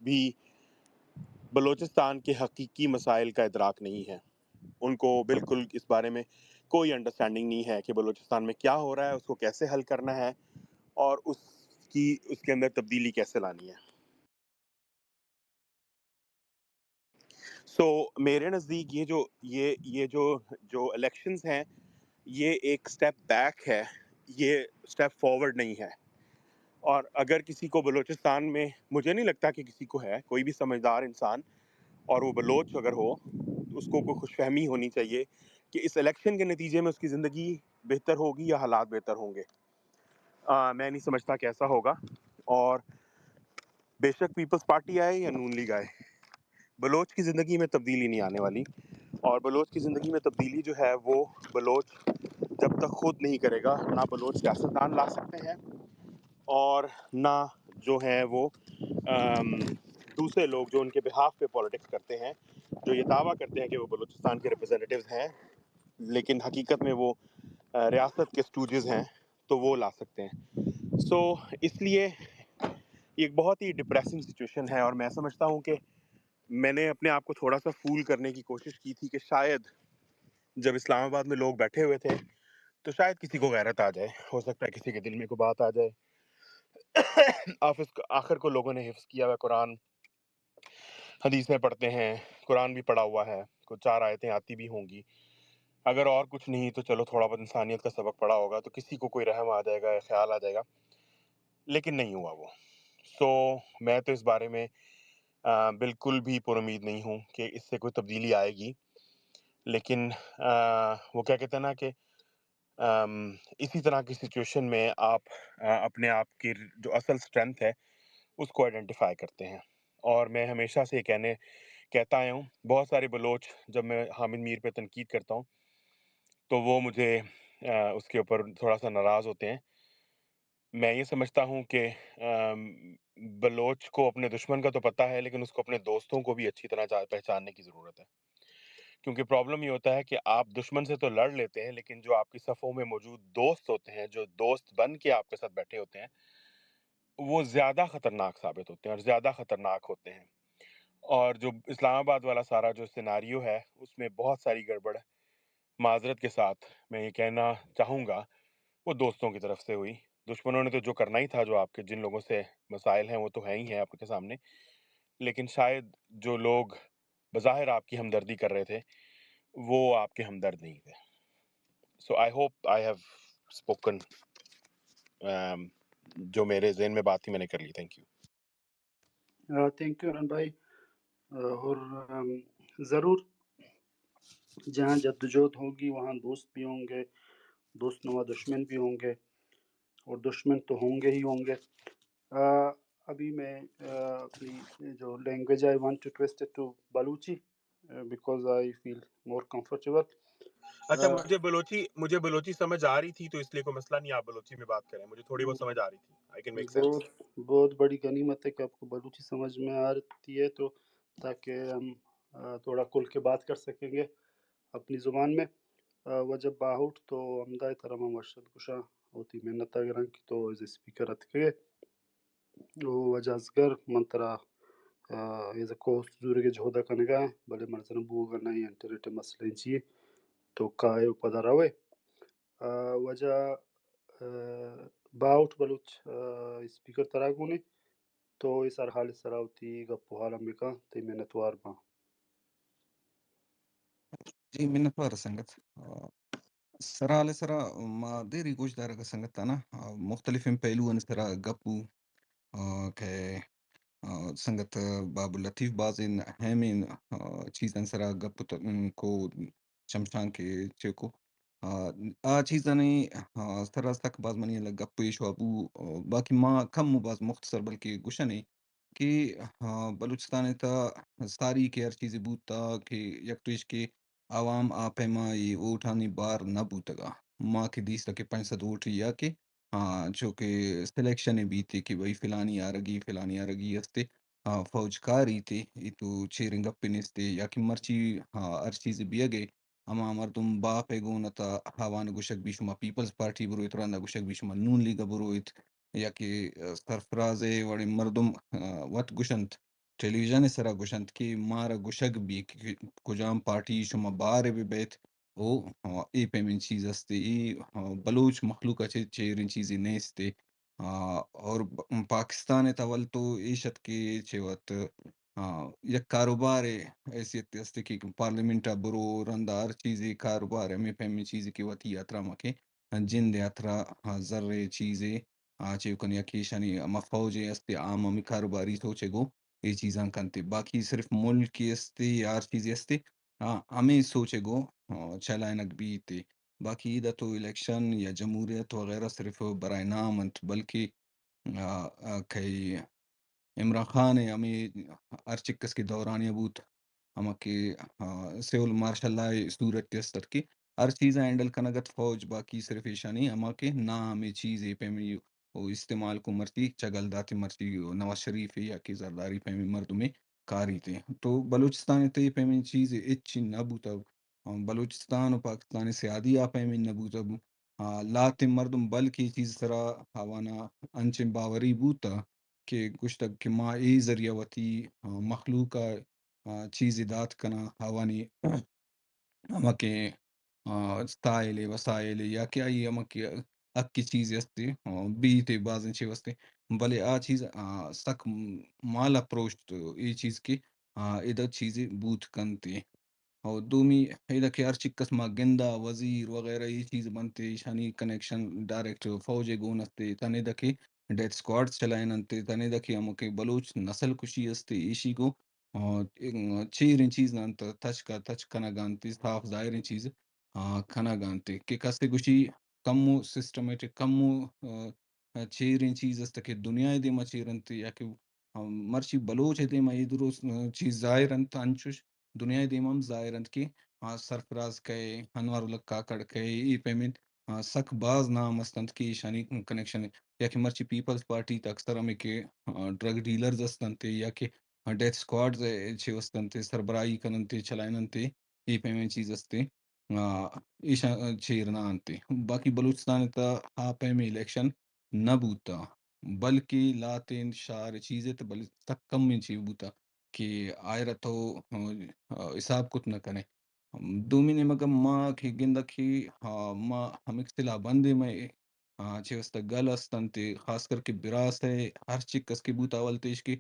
بھی بلوچستان کے حقیقی مسائل کا ادراک نہیں ہے۔ ان کو بالکل اس بارے میں کوئی انڈرسٹینڈنگ نہیں ہے کہ بلوچستان میں کیا ہو رہا ہے، اس کو کیسے حل کرنا ہے اور اس کی، اس کے اندر تبدیلی کیسے لانی ہے۔ سو میرے نزدیک یہ جو، یہ، یہ جو، جو الیکشنز ہیں، یہ ایک اسٹیپ بیک ہے، یہ اسٹیپ فارورڈ نہیں ہے۔ اور اگر کسی کو بلوچستان میں، مجھے نہیں لگتا کہ کسی کو ہے، کوئی بھی سمجھدار انسان، اور وہ بلوچ اگر ہو، اس کو کوئی خوش فہمی ہونی چاہیے کہ اس الیکشن کے نتیجے میں اس کی زندگی بہتر ہوگی یا حالات بہتر ہوں گے۔ آ، میں نہیں سمجھتا کہ ایسا ہوگا۔ اور بے شک پیپلز پارٹی آئے یا نون لیگ آئے، بلوچ کی زندگی میں تبدیلی نہیں آنے والی، اور بلوچ کی زندگی میں تبدیلی جو ہے، وہ بلوچ جب تک خود نہیں کرے گا، نہ بلوچ سیاستدان لا سکتے ہیں اور نہ جو ہیں وہ، ام، دوسرے لوگ جو ان کے بہاف پہ پالیٹکس کرتے ہیں، جو یہ دعویٰ کرتے ہیں کہ وہ بلوچستان کے ریپرزینٹیوز ہیں، لیکن حقیقت میں وہ، آ، ریاست کے اسٹوجز ہیں، تو وہ لا سکتے ہیں۔ سو اس لیے یہ ایک بہت ہی ڈپریسنگ سچویشن ہے، اور میں سمجھتا ہوں کہ میں نے اپنے آپ کو تھوڑا سا فول کرنے کی کوشش کی تھی کہ شاید جب اسلام آباد میں لوگ بیٹھے ہوئے تھے تو شاید کسی کو غیرت آ جائے، ہو سکتا ہے کسی کے دل میں کوئی بات آ جائے۔ آفس، آخر کو لوگوں نے حفظ کیا ہوا قرآن، حدیثیں پڑھتے ہیں، قرآن بھی پڑھا ہوا ہے، کچھ چار آیتیں آتی بھی ہوں گی۔ اگر اور کچھ نہیں تو چلو تھوڑا بہت انسانیت کا سبق پڑھا ہوگا تو کسی کو کوئی رحم آ جائے گا یا خیال آ جائے گا، لیکن نہیں ہوا وہ۔ سو میں تو اس بارے میں، آ، بالکل بھی پر امید نہیں ہوں کہ اس سے کوئی تبدیلی آئے گی۔ لیکن، آ، وہ کیا کہتے ہیں نا کہ، آم، اسی طرح کی سچویشن میں آپ، آ، اپنے آپ کی جو اصل اسٹرینتھ ہے، उसको आइडेंटिफाई करते हैं। और मैं हमेशा से ये कहने कहता आया हूँ, बहुत सारे बलोच, जब मैं हामिद मीर पे तनकीद करता हूँ, तो वो मुझे उसके ऊपर थोड़ा सा नाराज़ होते हैं। मैं ये समझता हूँ कि बलोच को अपने दुश्मन का तो पता है, लेकिन उसको अपने दोस्तों को भी अच्छी तरह पहचानने की ज़रूरत है। क्योंकि प्रॉब्लम ये होता है कि आप दुश्मन से तो लड़ लेते हैं, लेकिन जो आपकी सफ़ों में मौजूद दोस्त होते हैं, जो दोस्त बन के आपके साथ बैठे होते हैं, वो ज़्यादा ख़तरनाक साबित होते हैं और ज़्यादा ख़तरनाक होते हैं। और जो इस्लामाबाद वाला सारा जो सिनेरियो है, उसमें बहुत सारी गड़बड़ है। माज़रत के साथ मैं ये कहना चाहूँगा, वो दोस्तों की तरफ से हुई। दुश्मनों ने तो जो करना ही था, जो आपके, जिन लोगों से मसाइल हैं, वो तो हैं ही हैं आपके सामने। लेकिन शायद जो लोग बज़ाहिर आपकी हमदर्दी कर रहे थे, वो आपके हमदर्द नहीं थे। So I hope I have spoken, अम, जो मेरे ज़हन में बात थी, मैंने कर ली। Thank you. A, thank you Arun भाई। अ, और, अम, ज़रूर जहाँ जद्दोजहद होगी, वहाँ दोस्त भी होंगे, दोस्त नुमा दुश्मन भी होंगे, और दुश्मन तो होंगे ही होंगे। अ, अभी मैं, अ, अपनी जो language, I want to twist it to Balochi, uh, because I feel more comfortable. अच्छा, अ, मुझे बलोची, मुझे बलोची समझ आ रही थी, तो इसलिए कोई मसला नहीं, आप बलोची में बात करें, मुझे थोड़ी बहुत समझ आ रही थी। I can make sense. बहुत, बहुत बड़ी गनीमत है कि आपको बलूची समझ में आ रही है, तो ताकि हम, अ, थोड़ा खुल के बात कर सकेंगे अपनी ज़ुबान में। अ, वजह बाहुट तो हमदा तرا ما مرشد گوشاں، وتی منت ءَ گراں کہ تو as a speaker اتکگے۔ او واجہ اصغر، من ترا، آ، ایز اے کوسٹ زورگ ءِ جہد ءَ کنگ ءَ آں، بلے مرزن بوگ ءَ نہ ایں، انٹرنیٹ ءِ مسئلہ انچی ایں، تو کائے و پدا روئے۔ آ، واجہ، آ، باہوٹ بلوچ، آ، اسپیکر ترا گون ایں، تو اے سرحال ءِ سرا وتی گپ و حال ہم بکن، تئی منتوار باں۔ جی، منتوار سنگت۔ آ، سرحال ءِ سرا ما دیری گوشدارگ ءَ سنگتانا، آ، مختلفیں پہلوانی سرا گپ بو، آ، کہ، آ، سنگت باب اللطیف بازیں اہمیں، آ، چیزانی سرا گپ ت-، کو چمشانکے چیکو۔ آ، آ چیزانی، آ، سرا سک باز منی اللہ گپ ایش و ابو، آ، باقی ما کم و باز مختصر بلکہ گوشنے کہ، آ، بلوچستان ءِ تہا ساری کہ ہر چیزے بوتا کہ یک تو ایش کہ عوام آ پیما اے ووٹانی بار نہ بوتگا۔ ما کہ دیستا کہ پنچ سد ووٹ یا کہ، آ، چو کہ سلیکشن بیتے کہ بھئی فلانی آرگی، فلانی آرگی استے، آ، فوج کاریتے، اے تو چیریں گپے نیستے، یا کہ مرچی، آ، ہر چیزے بیگے، ہما مردم باپ ءِ گون ات، آوان گوشگ بی شما پیپلز پارٹی برویت، رندا گوشگ بی شما نون لیگ ءَ برویت، یا کہ، آ، سرفراز ءِ وڑیں مردم، آ، وت گوشنت، ٹیلی ویژن ءِ سرا گوشنت کہ مارا گوشگ بی کہ کجام پارٹی شما بار ءَ بہ بیت، او، آ، اے پیمیں چیز استے، اے، آ، بلوچ مخلوق ءَ چہ چیریں چیزے نیستے۔ آ، اور ب-، پاکستان ءِ تہا ول تو ایش ات کہ چہ وت، آ، یک کاروبار ءِ حیثیت است کہ پارلیمنٹ ءَ برو، رندا ہر چیزے کاروبار ءِ ہمے پیمیں چیزے کہ وتی ہاترا مکے جند ءِ ہاترا، آ، زر ءِ چیزے، آ، چے کن یا کہ ایشانی ہما فوج ءِ است عام ہمے کاروباری سوچ ءَ گوں اے چیزاں کنتے۔ باقی صرف ملک ءِ است یا ہر چیزے است، آ، ہمے سوچ ءَ گوں، آ، چلائینگ بیت۔ باقی ادا تو الیکشن یا جمہوریت وغیرہ صرف برائے نام انت، بلکہ، آ، آ، کئی عمران خان ءِ ہمے ہر چکس کہ دورانیہ بوت، ہما کہ، آ، سول مارشل لاء ءِ صورت ءَ است کہ ہر چیز ءَ ہینڈل کنگ ات فوج، باقی صرف ایشانی ہما کہ نام ءِ چیز ءَ پیمیں او استعمال کو، مرچی چگل داتے، مرچی نواز شریف ءِ یا کہ زرداری پیمیں مردمے کاریتے۔ تو بلوچستان ءِ تہ اے پیمیں چیز ہچ نہ بوتگ۔ بلوچستان و پاکستان ءِ سیادی آ پیمیں نہ بوتگ۔ آ، لہتیں مردم بلکہ اے چیز سرا آوانا انچیں باوری بوتگ کہ گوشتگ کہ ما اے ذریعہ وتی، آ، مخلوق ءَ، آ، چیزے دات کناں، آوانی ہما کہ، آ، ساحل ءِ وسائل ءِ یا کہ آئی ہما کہ حقی چیز استے، آ، بیت ءِ بازیں چیز استے، بلے آ چیز، آ، سک مال اپروچ تو اے چیز کہ، آ، ادا چیزے بوت کنت۔ اور دومی ادا کہ ہر چکس ما گندا وزیر وغیرہ اے چیز بنت، ایشانی کنیکشن ڈائریکٹ فوج ءِ گون استے، تنے ادا کہ ڈیتھ اسکواڈ چلائن انت، تنے ادا کہ ہمو کہ بلوچ نسل کشی استے، ایشی گو آ، چیریں چیزاں ت-، تچک ءَ تچک کنگ ءَ انت، صاف ظاہریں چیز، آ، کنگ ءَ انت کہ کسے گوشی کمو سسٹمیٹک، کمو، آ، چیریں چیز است کہ دنیا ءِ دیما چیر انت یا کہ مرچی بلوچ ءِ دیما اے درست، آ، چیز ظاہر انت، انچوش دنیا ءِ دیما ہم ظاہر انت کہ، آ، سرفراز کئے، انور الحق کاکڑ کئے، اے پیمیں، آ، سک باز نام است انت کہ ایشانی کنکشن یا کہ مرچی پیپلز پارٹی تہ اکثر ہمے کہ، آ، ڈرگ ڈیلرز است انت یا کہ ڈیتھ اسکواڈز ءِ چہ است انت، سربراہی کن انت، چلائین انت، اے پیمیں چیز است۔ آ، ایشاں چیر نہ انت۔ باقی بلوچستان ءِ تہ آ پیمیں الیکشن نہ بوتہ، بلکہ لہتیں شار چیزے تہ بلے سک کمیں چیز بوتہ کہ آئرا تو، آ، حساب کت نہ کنے۔ دومی نیمگا ما کہ گندہ کہ، آ، ما ہمک سلاہ بندیں مئے، آ، چہ واسطہ گل است انت، خاص کر کہ براس ءِ ہر چک اس کہ بوت اول تیش کہ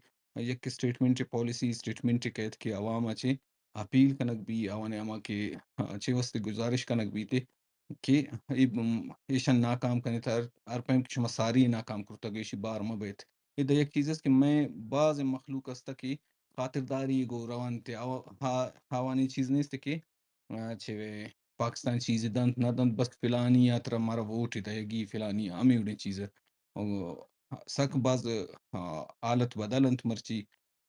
یک اسٹیٹمنٹ، پالیسی اسٹیٹمنٹ کئیت کہ عوام ءَ چہ اپیل کنگ بی، آوان ءَ ہما کہ، آ، چہ واسطہ گزارش کنگ بیت کہ اے، ام، ایشاں ناکام کنیت، ہر، ہر پیم کہ شما ساری ناکام کرتگ، ایشی بار مہ بیت۔ ادا یک چیز است کہ مئے باز مخلوق است کہ خاطرداری گو رونت، آوا-، ہا-، آوانی چیز نیست کہ، آ، چہ پاکستان چیز دنت نہ دنت، بس فلانی ءَ ترا مارا ووٹ دئیگی، فلانی ہمے وڑیں چیز۔ او، سک باز، آ، حالت بدل انت مرچی۔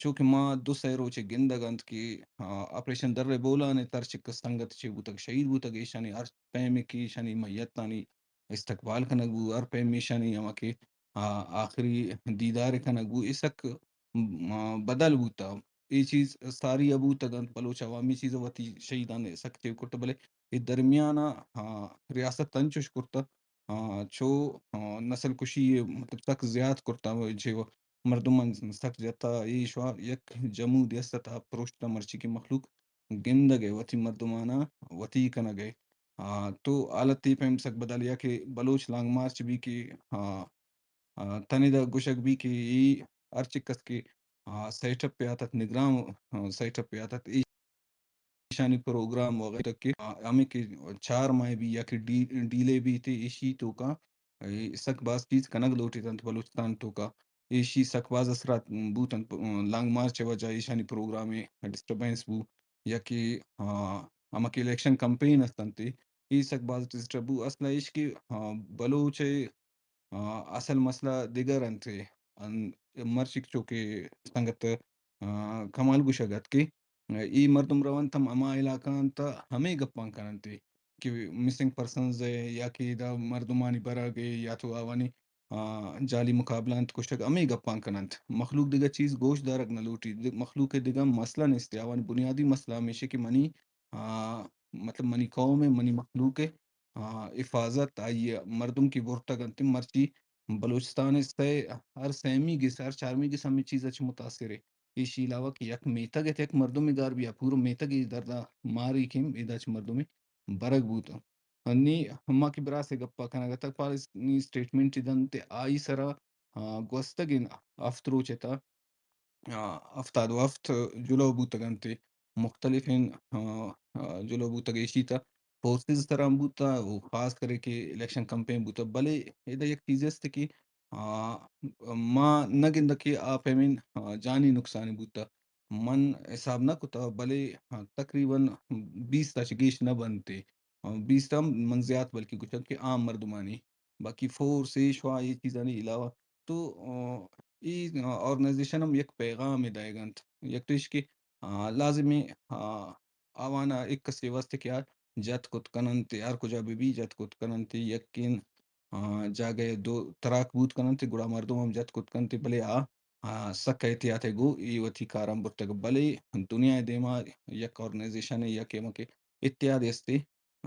چو کہ ما دو سئے روچے گندگ انت کہ، آ، آپریشن در ءِ بولان ءِ تر چک سنگت چے بوتگ، شہید بوتگ، ایشانی ہر پیمے کہ ایشانی میتانی استقبال کنگ بو، ہر پیم ایشانی ہما کہ، آ، آخری دیدار کنگ بو، اے سک، م-، آ، بدل بوتہ۔ اے چیز ساری ءَ بوتگ انت، بلوچ عوامی چیز ءَ وتی شہیدان ءَ سک چیو کرتہ، بلے اے درمیان ءَ، آ، ریاست انچوش کرتہ، آ، چو، آ، نسل کشی ءَ مطلب سک زیات کرتہ، چہ مردمان سک جتہ، اے شوا یک جمود است تہ پروشتہ، مرچی کہ مخلوق گندگ ءَ وتی مردماناں وتی کنگ ءَ۔ آ، تو حالت اے پیم سک بدل یا کہ بلوچ لانگ مارچ بی کہ، آ، آ، تنیدہ گوشگ بی کہ اے ہر چک است کہ، آ، سیٹ اپ ءَ آتت، نگران، آ، سیٹ اپ ءَ آتت، ایشانی پروگرام وغیرہ کہ، آ، ہمیں کہ چار ماہ بی یا کہ ڈی-، ڈیلے بی تے ایشی توکا، اے، سک باز چیز کنگ لوٹیت انت بلوچستان توکا۔ ایشی سک باز اثرات بوت انت، آ، لانگ مارچ ءِ وجہ ایشانی پروگرام ءَ ڈسٹربنس بو یا کہ، آ، ہما کہ الیکشن کمپین است انت، اے سک باز ڈسٹرب بو۔ اصل ایش کہ، آ، بلوچ ءِ آ، اصل مسئلہ دگر انت۔ ان-، مرچی چو کہ سنگت، آ، کمال گوشگ ات کہ اے مردم رونت ہم ہما علاقہ انت ہمے گپاں کننت کہ مسنگ پرسنز ءِ یا کہ ادا مردمانی برگ ءِ یا تو آوانی، آ، جعلی مقابلہ انت کشگ ہمے گپاں کننت۔ مخلوق دگہ چیز گوش دارگ نہ لوٹی۔ د-، مخلوق ءِ دگہ مسئلہ نیست۔ آوانی بنیادی مسئلہ ہمیش کہ منی، آ، مطلب منی قوم ءِ، منی مخلوق ءِ آ، حفاظت آئی ءِ مردم کہ برتگ انت، مرچی بلوچستان ءِ سئے، ہر سیمی گس، ہر چارمی گس ہمے چیز ءَ چہ متاثر ءِ۔ ایشی علاوہ کہ یک میتگ ءِ تہ یک مردمے گار بیا، پورو میتگ ءِ درد ءَ ماری کہ ادا چہ مردمے برگ بوت۔ نی ہما کہ براس ءِ گپ ءَ کنگ ءَ تک پاکستانی اسٹیٹمنٹ دنت، آئی سرا، آ، گوستگیں ہفت روچ ءِ تہ آ، ہفتاد و ہفت جلو بوتگ انت، مختلفیں، آ، آ، جلو بوتگ ایشی تہ فورسز سرا ہم بوتہ و خاص کرے کہ الیکشن کمپین بوتہ، بلے ادا یک چیز است کہ، آ، ما نہ گندہ کہ آ پیمیں، آ، جانی نقصانے بوتہ۔ من حساب نہ کتہ، بلے، آ، تقریباً بیست ءَ چہ گیش نہ بنت۔ آ، بیست ہم من زیات بلکہ گوشگ کہ عام مردمانی باقی فورس، اے شوا، اے چیزانی علاوہ تو، آ، اے، آ، آرگنائزیشن ہم یک پیغامے دئیگ انت۔ یک تو ایش کہ، آ، لازم ایں، آ، آوان ءَ یک کسے واسطے کہ آ جت کت کن انت، ہر کجا بہ بی جت کت کن انت، یکیں، آ، جاگہ ءَ دو تراک بوت کن انت، گڑا مردم ہم جت کت کن انت، بلے آ، آ، سک احتیاط ءَ گوں اے وتی کاراں برتگ۔ بلے دنیا ءِ دیما یک آرگنائزیشن ءِ یا کہ ہما کہ اتحادے استے،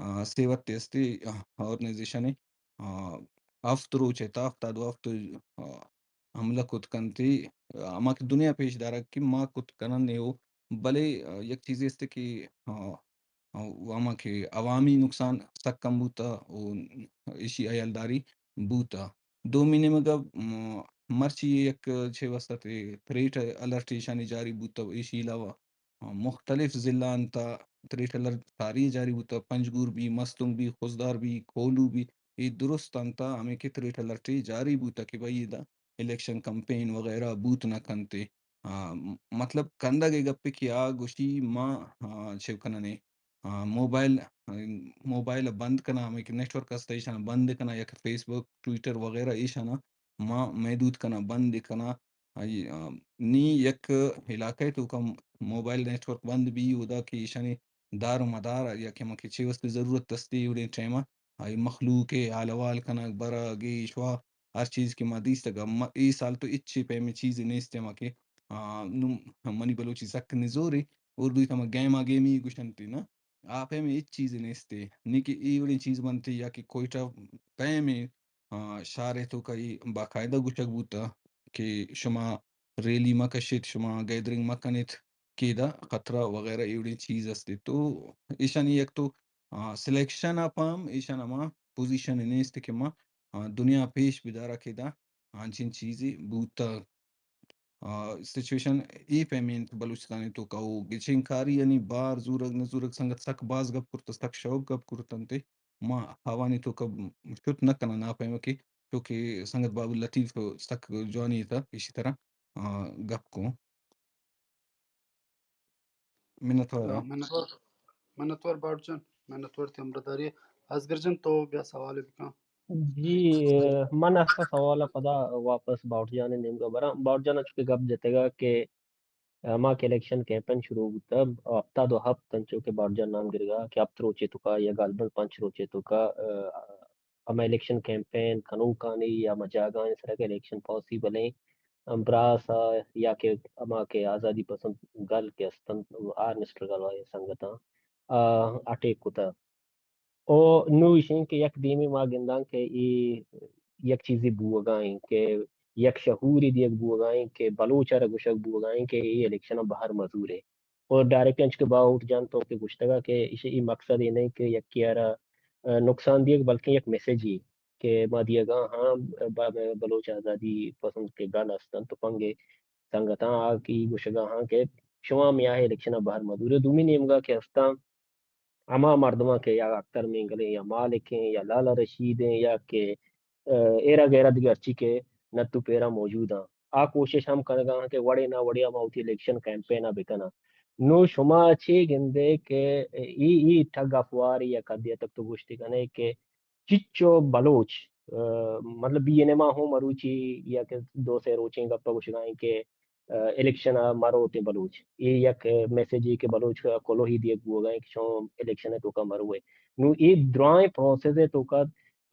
آ، سیوتے استے، آ، آرگنائزیشن ءِ، آ، ہفت روچ ءِ تہ ہفتاد و ہفت، آ، حملہ کت کنت، آ، ہما کہ دنیا پیش دارگ کہ ما کت کنن ءُ، بلے، آ، یک چیزے است کہ، آ، آ، ہما کہ عوامی نقصان سک کم بوتہ ءُ ایشی ہیالداری بوتہ۔ دومی نیمگ ءَ، م-، مرچی یک چے واسطہ تے تھریٹ الرٹ ایشانی جاری بوتہ، ایشی علاوہ مختلف ضلع انت تھریٹ الرٹ ساری جاری بوتہ، پنجگور بی، مستونگ بی، خضدار بی، کوہلو بی، اے درست انت ہمے کہ تھریٹ الرٹ جاری بوتہ کہ بھئی ادا الیکشن کمپین وغیرہ بوت نہ کنت۔ آ، م-، مطلب کندگ ءِ گپے کہ آ گوشی ما، آ، چے کننے، آ، موبائل، آ، موبائل بند کناں، ہمے کہ نیٹورک است ایشاں بند کناں یا کہ فیس بک، ٹویٹر وغیرہ ایشاں ما محدود کناں، بند کناں، آئی، آ، نی یک علاقہ ءِ توکا موبائل نیٹورک بند بی، اودا کہ ایشانی دار و مدار یا کہ ہما کہ چے واسطے ضرورت است، ایوڑیں ٹائم ءَ آئی مخلوق ءِ حال احوال کنگ، برگ، ایش وا ہر چیز کہ ما دیستگ، ما اے سال تو ہچ پیمیں چیزے نیست، ہما کہ، آ، نوں منی بلوچی سک نزورے، اردو ءِ تما گیما گیمی گوشنت نا، آ پیمیں ہچ چیزے نیست۔ نی کہ اے وڑیں چیز بنت یا کہ کوئٹہ پیمیں، آ، شہر ءِ توکا اے باقاعدہ گوشگ بوتہ کہ شما ریلی مہ کشیت، شما گیدرنگ مہ کنیت، کہ ادا خطرہ وغیرہ ایوڑیں چیز است۔ تو ایشانی یک تو، آ، سلیکشن ءَ پہ ہم ایشان ہما پوزیشن نیست کہ ما، آ، دنیا پیش بدارا کہ ادا انچیں چیزے بوتہ۔ آ، سچویشن اے پیمیں انت بلوچستان ءِ توکا او گچین کاری یعنی بار زورگ نہ زورگ، سنگت سک باز گپ کرتہ، سک شوق گپ کرتنت۔ ما آوانی توکا شت نہ کناں، ناپیمکے، چونکہ سنگت بابو لطیف سک جوانی تھا اسی طرح، آ، گپ کو۔ منتوار۔ منتوار، منتوار باٹ جان، منتوار تئی ہمراہداری۔ اصغر جان تو بیا سوال بکن۔ جی، من اسا سوال پدا واپس باٹ جان نیمگا براں۔ باٹ جان چونکہ گپ جتگا کہ ہما کہ الیکشن کیمپین شروع بوتہ، ہفتاد و ہفت انچو کہ باٹ جان نام گرگا کہ ہفت روچے توکا یا غالباً پنچ روچے توکا، آ، ہما الیکشن کیمپین کنوکانی یا ہما جاگہانی سرا کہ الیکشن پاسیبل ایں، براس ءَ یا کہ ہما کہ آزادی پسند گل کہ استنت، آرمسٹر گل ءَ سنگتاں، آ، اٹیک کتہ۔ او نوں ایش ایں کہ یک دیمی ما گنداں کہ اے یک چیزے بوگا ایں کہ یک شعورے دیگ بوگا ایں کہ بلوچ ءَ را گوشگ بوگا ایں کہ اے الیکشن ءَ بہر مزورے۔ او ڈائریکٹ انچ کہ باہوٹ جان تو کہ گوشتگا کہ ایش ای مقصد اے نہیں کہ یکی ءَ را، آ، نقصان دیگ بلکہ یک میسجے کہ ما دیگا ہاں ب-، بلوچ آزادی پسند کہ گل استنت تو پنگے سنگتاں آ کہ گوشگا ہاں کہ شما میاہ الیکشن ءَ بہر مزورے۔ دومی نیمگا کہ استاں ہما مردماں کہ یا اختر مینگل ایں یا مالک ایں یا لالا رشید ایں یا کہ، آ، ایرا گیرا دگہ ہرچی کہ نت و پیرا موجود آں، آ کوشش ہم کنگا آں کہ وڑے نہ وڑے ہما وتی الیکشن کیمپین ءَ بکناں۔ نوں شما چے گندے کہ ای، ای ٹگ آف وار یا کدی تک تو گوشتی کنے کہ چچو بلوچ، آ، مطلب بی این ایم ءَ ہوں مروچی یا کہ دو سے روچیں گپا گوشگا ایں کہ آ، الیکشن ءَ مروتیں بلوچ۔ اے یک میسجے کہ بلوچ ءَ کلوہی دیگ بوگا ایں کہ شما الیکشن ءِ توکا مروئے۔ نوں اے درائیں پروسیس ءِ توکا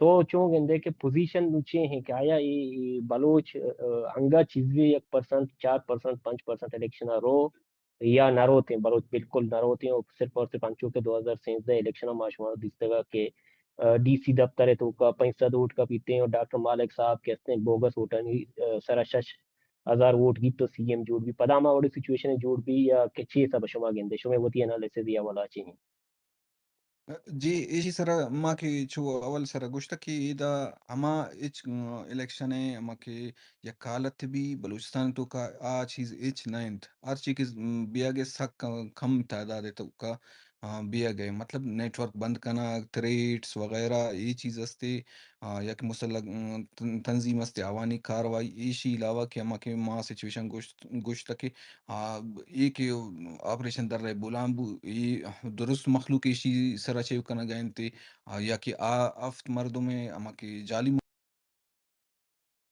تو چون گندے کہ پوزیشن نوں چے ایں کہ آیا اے، اے بلوچ، آ، انگا چیزے یک پرسنٹ، چار پرسنٹ، پنچ پرسنٹ الیکشن ءَ رو یا نہ روتیں، بلوچ بالکل نہ روتیں، اور صرف اور صرف انچو کہ دو ہزار سیزدہ الیکشن ءَ ما شما دیستگا کہ، آ، ڈی سی دفتر ءِ توکا پنچ سد ووٹ کپیتیں اور ڈاکٹر مالک صاحب کہ استیں بوگس ووٹانی، آ، سرا شش ہزار ووٹ گیت تو سی ایم جوڑ بی۔ پدا ہما وڑیں سچویشن جوڑ بی یا کہ چے حساب شما گندے؟ شمئے وتی انالیسس یا ولا چے ایں؟ جی، ایشی سرا ما کہ چو اول سرا گوشتہ کہ ادا ہما ہچ، م، الیکشن ءِ ہما کہ یک حالت بی بلوچستان توکا آ چیز ہچ نہ انت۔ ہر چی کہ، م، بیاگے سک کم تعداد توکا، آ، بیاگے۔ مطلب نیٹورک بند کنگ، تھریٹس وغیرہ اے چیز استے۔ آ، یک مسلح، م، تن-، تنظیم است، آوانی کاروائی، ایشی علاوہ کہ ہما کہ ما سچویشن گوشت، گوشتہ کہ، آ، اے کہ آپریشن درہ بولان بو، اے درست مخلوق ایشی سرا چیو کنگ ءَ انت، آ، یا کہ آ ہفت مردم ءِ ہما کہ جعلی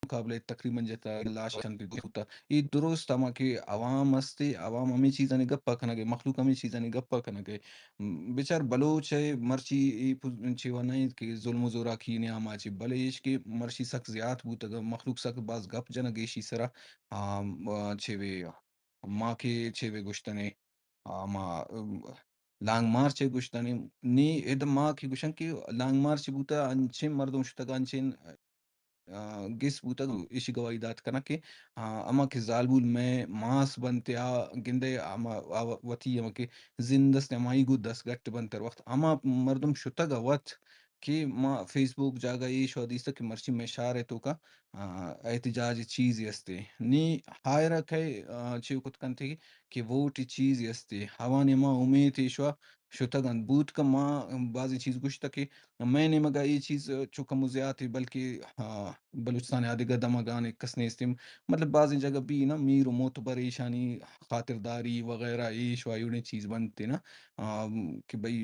مقابلہ تقریباً جتا لاش انت بوتا۔ اے درست ہما کہ عوام استے، عوام ہمے چیزانی گپا کنگ ءَ، مخلوق ہمے چیزانی گپا کنگ ءَ۔ م، بچار بلوچ ءِ مرچی اے پو-، چیوا نہ انت کہ ظلم و زوراکی نیاما چہ، بلے ایش کہ مرچی سک زیات بوتگ، مخلوق سک باز گپ جنگ ایشی سرا، آ، م، چے وے، ما کہ چے وے گوشتنے، آ، ما، ام، لانگ مارچ ءَ گوشتنے، نی اد ما کہ گوشن کہ لانگ مارچ بوتا، انچیں مردم شتگ، انچیں آ، گس بوتگ، ایشی گواہی دات کناں کہ، آ، ہما کہ زالبول مئے ماس بنت یا گندئے ہما، آ، وتی ہما کہ زند است ہمائی گوں دست گٹ بنت ہر وقت۔ ہما مردم شتگ ءَ وت کہ ما فیس بک جاگہ ایش و دیستگ کہ مرچی مئے شہر ءِ توکا، آ، احتجاج چیزے استے۔ نی ہائرا کئے، آ، چیو کت کنت کہ ووٹ چیزے استے۔ ہوانی ہما امیت ایش و شتگ انت۔ بوت کہ ما بازیں چیز گوشتگ کہ مئے نیمگا اے چیز چو کم و زیات اے، بلکہ، آ، بلوچستان ءِ آ دگہ دمگانی کس نیست۔ مطلب بازیں جاگہ بی نا میر و معتبر ایشانی خاطرداری وغیرہ ایش و ایوڑیں چیز بنت نا، آ، کہ بھئی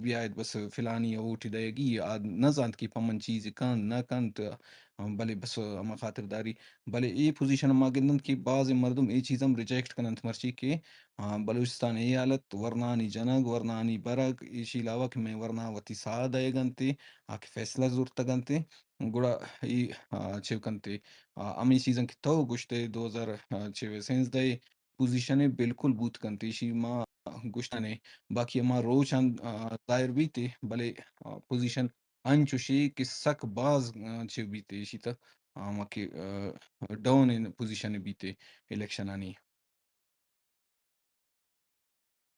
بیایت بس فلانی ءَ ووٹ دئیگی، آ نہ زانت کہ پمن چیز کنت نہ کنت۔ آ، بلے بس ہما خاطرداری، بلے اے پوزیشن ما گندنت کہ بعض مردم اے چیز ہم ریجیکٹ کننت، مرچی کہ، آ، بلوچستان اے حالت، ورنانی جنگ، ورنانی برگ، ایشی علاوہ کہ مئے ورنا وتی ساہ دئیگ انت، آ کہ فیصلہ زرتگ انت، گڑا اے، آ، چے کنت، آ، ہمے چیزاں کہ تو گوشت ئے دو ہزار، آ، چے سیزدہ ء پوزیشن ء بالکل بوت کنت، ایشی ما گوشتانے، باقی ہما روچ آں، آ، ظاہر بیت، بلے، آ، پوزیشن انچوشی کہ سک باز، آ، چے بیت ایشی تہ، آ، ہما کہ، آ، ڈاؤن ان پوزیشن بیت الیکشنانی۔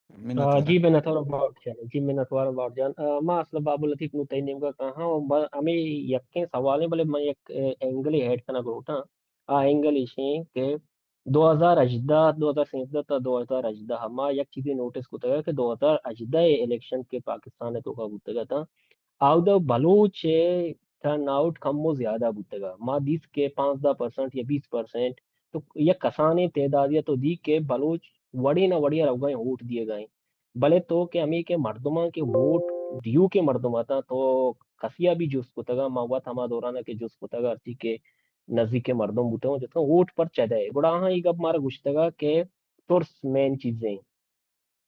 آ، منتوار۔ جی، منتوار باٹ جان، جی، منتوار باٹ جان۔ آ، ما اصل باب لطیف نو تئی نیمگا کہاں، و ب-، ہمیں یکیں سوالیں، بلے من یک، آ، اینگلے ایڈ کنگ لوٹاں۔ آ اینگل ایشیں کہ دو ہزار ہژدہ، دو ہزار سیزدہ تا دو ہزار ہژدہ ما یک چیزے نوٹس کتگ کہ دو ہزار ہژدہ الیکشن کہ پاکستان توکا بوتگ اتاں، آودا بلوچ ٹرن آؤٹ کم و زیادہ بوتگ۔ ما دیست کہ پانزدہ پرسنٹ یا بیست پرسنٹ، تو یک کسانیں تعدادی تو دی کہ بلوچ وڑے نہ وڑے روگا ہیں، ووٹ دیگا ہیں۔ بلے تو کہ ہمیں کہ مردماں کہ ووٹ دیو کہ مردم آتا تو کسیا بھی جست کتگا، ما وت ہما دوران کہ جست کتگا، ہرچی کہ نزیک مردم بوتگا، جتگا ووٹ پر چدے۔ گڑا ہاں یہ گپ مارا گوشتگا کہ ترس مین چیزیں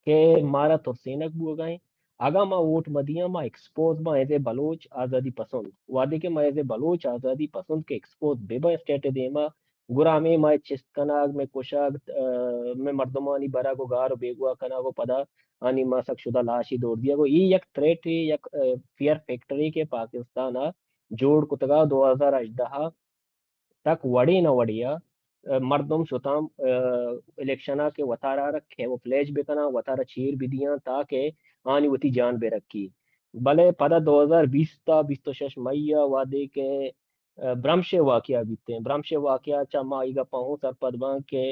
کہ مارا ترسینگ بوگا ہیں۔ اگاں ما ووٹ مدیاں، ما ایکسپوز باں ایز اے بلوچ آزادی پسند۔ وہدے کہ ما ایز اے بلوچ آزادی پسند کہ ایکسپوز بہ باں اسٹیٹ دیما، گڑا ہمیں ما چست کنگ، میں کشگ، آ، میں مردمانی برگ و گار و بیگواہ کنگ و پدا آنی ما سک شدہ لاشی دور دیگ و یہ یک تھریٹ ہے، یک، آ، فیئر فیکٹری کہ پاکستان آ جوڑ کتگا دو ہزار ہژدہ تک وڑے نہ وڑے آ، آ، مردم شتاں، آ، الیکشن آ کہ وتارا را کیموفلیج بکناں، وتارا چیر بدیاں تاکہ آنی وتی جان بہ رکی۔ بلے پدا دو ہزار بیست تا بیست و شش مئی آ وہدے کہ، آ، برمش واقعہ بیتیں، برمش واقعہ چا ما ای گپاں ہوں سرپد باں کہ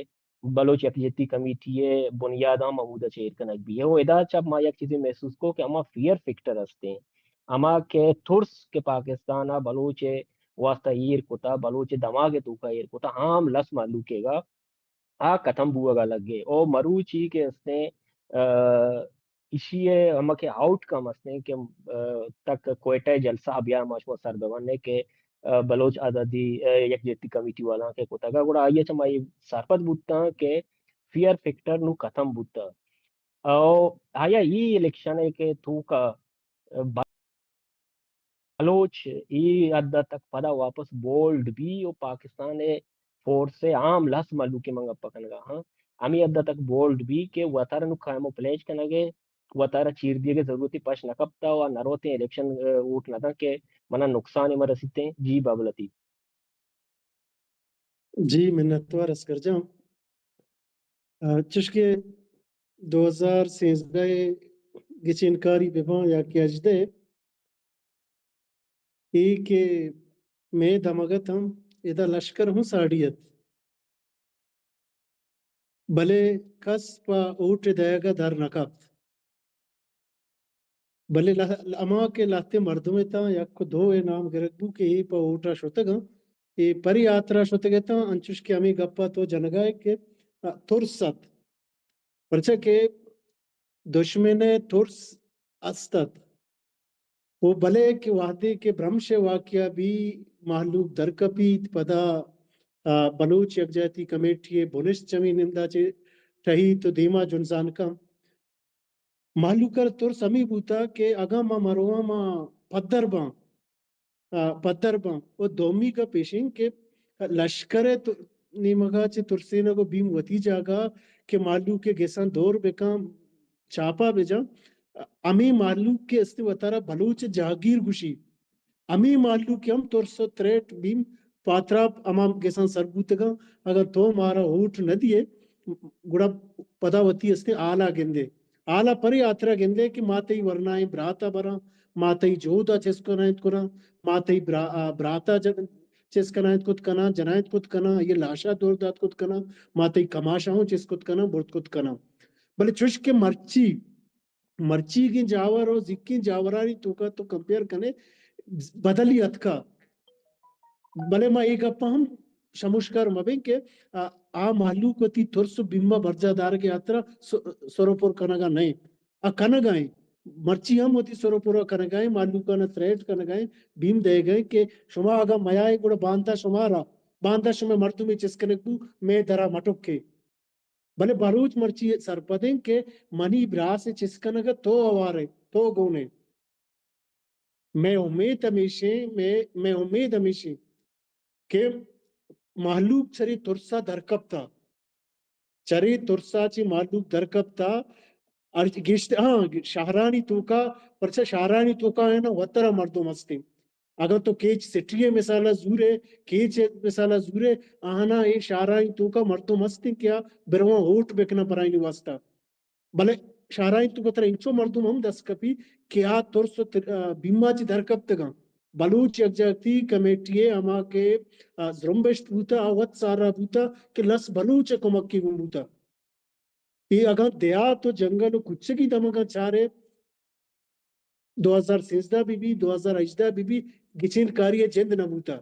بلوچ یکجہتی کمیٹی ء بنیاداں ہمودا چیر کنگ بی۔ او ادا چہ ما یک چیزے محسوس کو کہ ہما فیئر فیکٹر ہستیں، ہما کہ ترس کہ پاکستان ء بلوچ ء واسطہ ایر کتا، بلوچ ء دماغ ء توکا ایر کتا، عام لس مہلوک ء گا آ ختم بوگا لگے۔ او مروچی کہ ہستیں، آ، ایشی ء ہما کہ آؤٹ کم ہستیں کہ، آ، تک کوئٹہ ء جلسہ ء بیا ما شما سر بہ ونیں کہ، آ، بلوچ آزادی، آ، یکجہتی کمیٹی والاں کہ کتگ ء گڑا آئی ء چہ ما اے سرپد بوتاں کہ فیئر فیکٹر نوں ختم بوتگ۔ او آیا اے الیکشن ء کہ توکا، آ، بلوچ اے حد تک پدا واپس بولڈ بی و پاکستان ء فورس ء عام لس مھلوک ء من گپ کنگا ہاں، ہمے حد تک بولڈ بی کہ وتارا نوں کیموفلیج کنگ ء، وتارا چیر دیگ ء ضرورت پش نہ کپتا و نہ روتیں الیکشن، ء، ووٹ نہ داں کہ منا نقصان ء مہ رسیتیں۔ جی بابا لطیف۔ جی منتوار اصغر جان۔ آ، چوشکہ دو ہزار سیزدہ ء گچینکاری بہ باں یا کہ ہژدہ ء، اے کہ مئے دمگ ات ہم ادا لشکر ہوں ساڑی ات، بلے کس پہ ووٹ ء دئیگ ء در نہ کپت۔ بلے لہ-، ہما کہ لہتیں مردم اتاں، یک و دو ء نام گرگ بو کہ اے پہ ووٹ ء شتگ انت، اے پری ہاترا شتگ اتاں، انچوش کہ ہمے گپ ء تو جنگ ء ئے کہ، ا، ترس ات۔ پرچا کہ دشمن ء ترس است ات۔ و بلے کہ وہدے کہ برمش ء واقعہ بی، مہلوک درکپیت، پدا، ا، بلوچ یکجہتی کمیٹی ء بنشت چمے نندا چہ ٹہیت و دیما جنزان کن۔ مہلوک ء ترس ہمے بوتگ کہ اگاں ما مرواں ما پدر باں، آ، پدر باں۔ و دومی گپ ایش انت کہ لشکر ء تو-، نیمگ ء چہ ترسینگ و بیم وتی جاگہ کہ مہلوک ء گساں دور بکن، چاپا بجن، ہمے مہلوک کہ است وتارا بلوچ جاگیر گوشی، ہمے مہلوک ہم ترس و تریٹ بیم پاتراپ ہما گساں سر بوتگاں۔ اگاں تو مارا ووٹ نہ دیئے، گڑا پدا وتی استیں حالا گندے۔ حالا پرے ہاترا گندے کہ ما تئی ورنائیں براتا براں، ما تئی جہدا چست کنائینت کناں، ما تئی برا-، آ، براتا ج-، چست کنائینت کت کناں، جنائینت کت کناں، آئی لاشا دور دات کت کناں، ما تئی کماشا ہوں چست کت کناں، برت کت کناں۔ بلے چوش کہ مرچی مرچیگیں جاور و زیکیں جاورانی توکا تو کمپیئر کنے، بدلی اتکا۔ بلے ما اے گپا ہم شموشکار مبیں کہ آ، آ مہلوک وتی ترس و بیمہ برجا دارگے ہاترا س-، سر و پر کنگا نئیں۔ آ کنگا ایں۔ مرچی ہم وتی سر و پورا کنگائیں، مہلوکانا تھریٹ کنگائیں، بیم دئیگائیں کہ شما اگاں میائے گڑا باندا شمارا، باندا شمئے مردمے چست کنگ بو، مئے درا مٹکے۔ بلے بلوچ مرچی سرپدیں کہ منی براس چست کنگ تو ہوارے، تو گونے۔ مئے امید ہمیشیں، مئے، مئے امید ہمیشیں کہ مہلوک چرے ترسا درکپتا، چرے ترسا چہ مہلوک درکپتا، ہر گیشت، ہاں، شہرانی توکا، پرچا شہرانی توکا ہے نا وترا مردم ہستیں۔ اگاں تو کیچ سٹی ء مثال ء زورے، کیچ ء مثال ء زورے، آہانا اے شہرانی توکا مردم ہستیں کہ آ برواں ووٹ بکناں پرائینی واسطہ۔ بلے شہرانی توکا ترا انچو مردم ہم دست کپی کہ آ ترس و تر-، آ، بیما چہ درکپتگاں۔ بلوچ یکجہتی کمیٹی ء ہما کہ، آ، زرمبشت بوتا، آ وت سارا بوتا کہ لس بلوچ ء کمکی گون بوتا۔ اے اگاں دیہات و جنگل و کچگی دمگاں چارے، دو ہزار سیزدہ بہ بی، دو ہزار ہژدہ بہ بی، گچین کاری ء جند نہ بوتا۔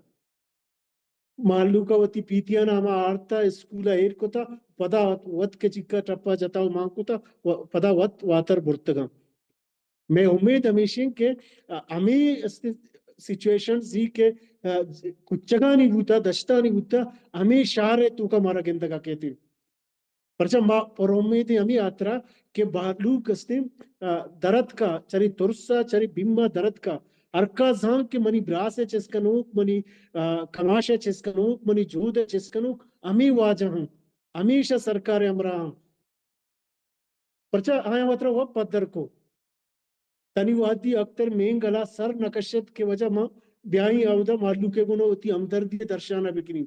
مہلوک ء وتی پیتیان ہما آرتا، اسکول ء ایر کتا، پدا وت کچکا ٹپا جتا و مان کتا، و پدا وت واتر برتگاں۔ مئے امید ہمیشیں کہ، آ، ہمے است-، سچویشنز ہی کہ، آ، کچگانی بوتا، دشتانی بوتا، ہمے شہر ء توکا مارا گندگا کیتیں۔ پرچا ما پر امید ہمے ہاترا کہ مہلوک استیں، آ، درتکا، چرے ترسا، چرے بیما درتکا، ہرکا زان کہ منی براس ء چست کنوک، منی، آ، کماش ء چست کنوک، منی جہد ء چست کنوک، ہمے واجہ ہاں، ہمیشہ سرکار ء ہمراہ ہاں۔ پرچا آیاں وترا وت پدر کو۔ تنی وہدی اکتر مینگلا سر نہ کشت کہ وجہ ما بیائیں اودا مہلوک ء گون وتی ہمدردی ء درشان ء بکنیں۔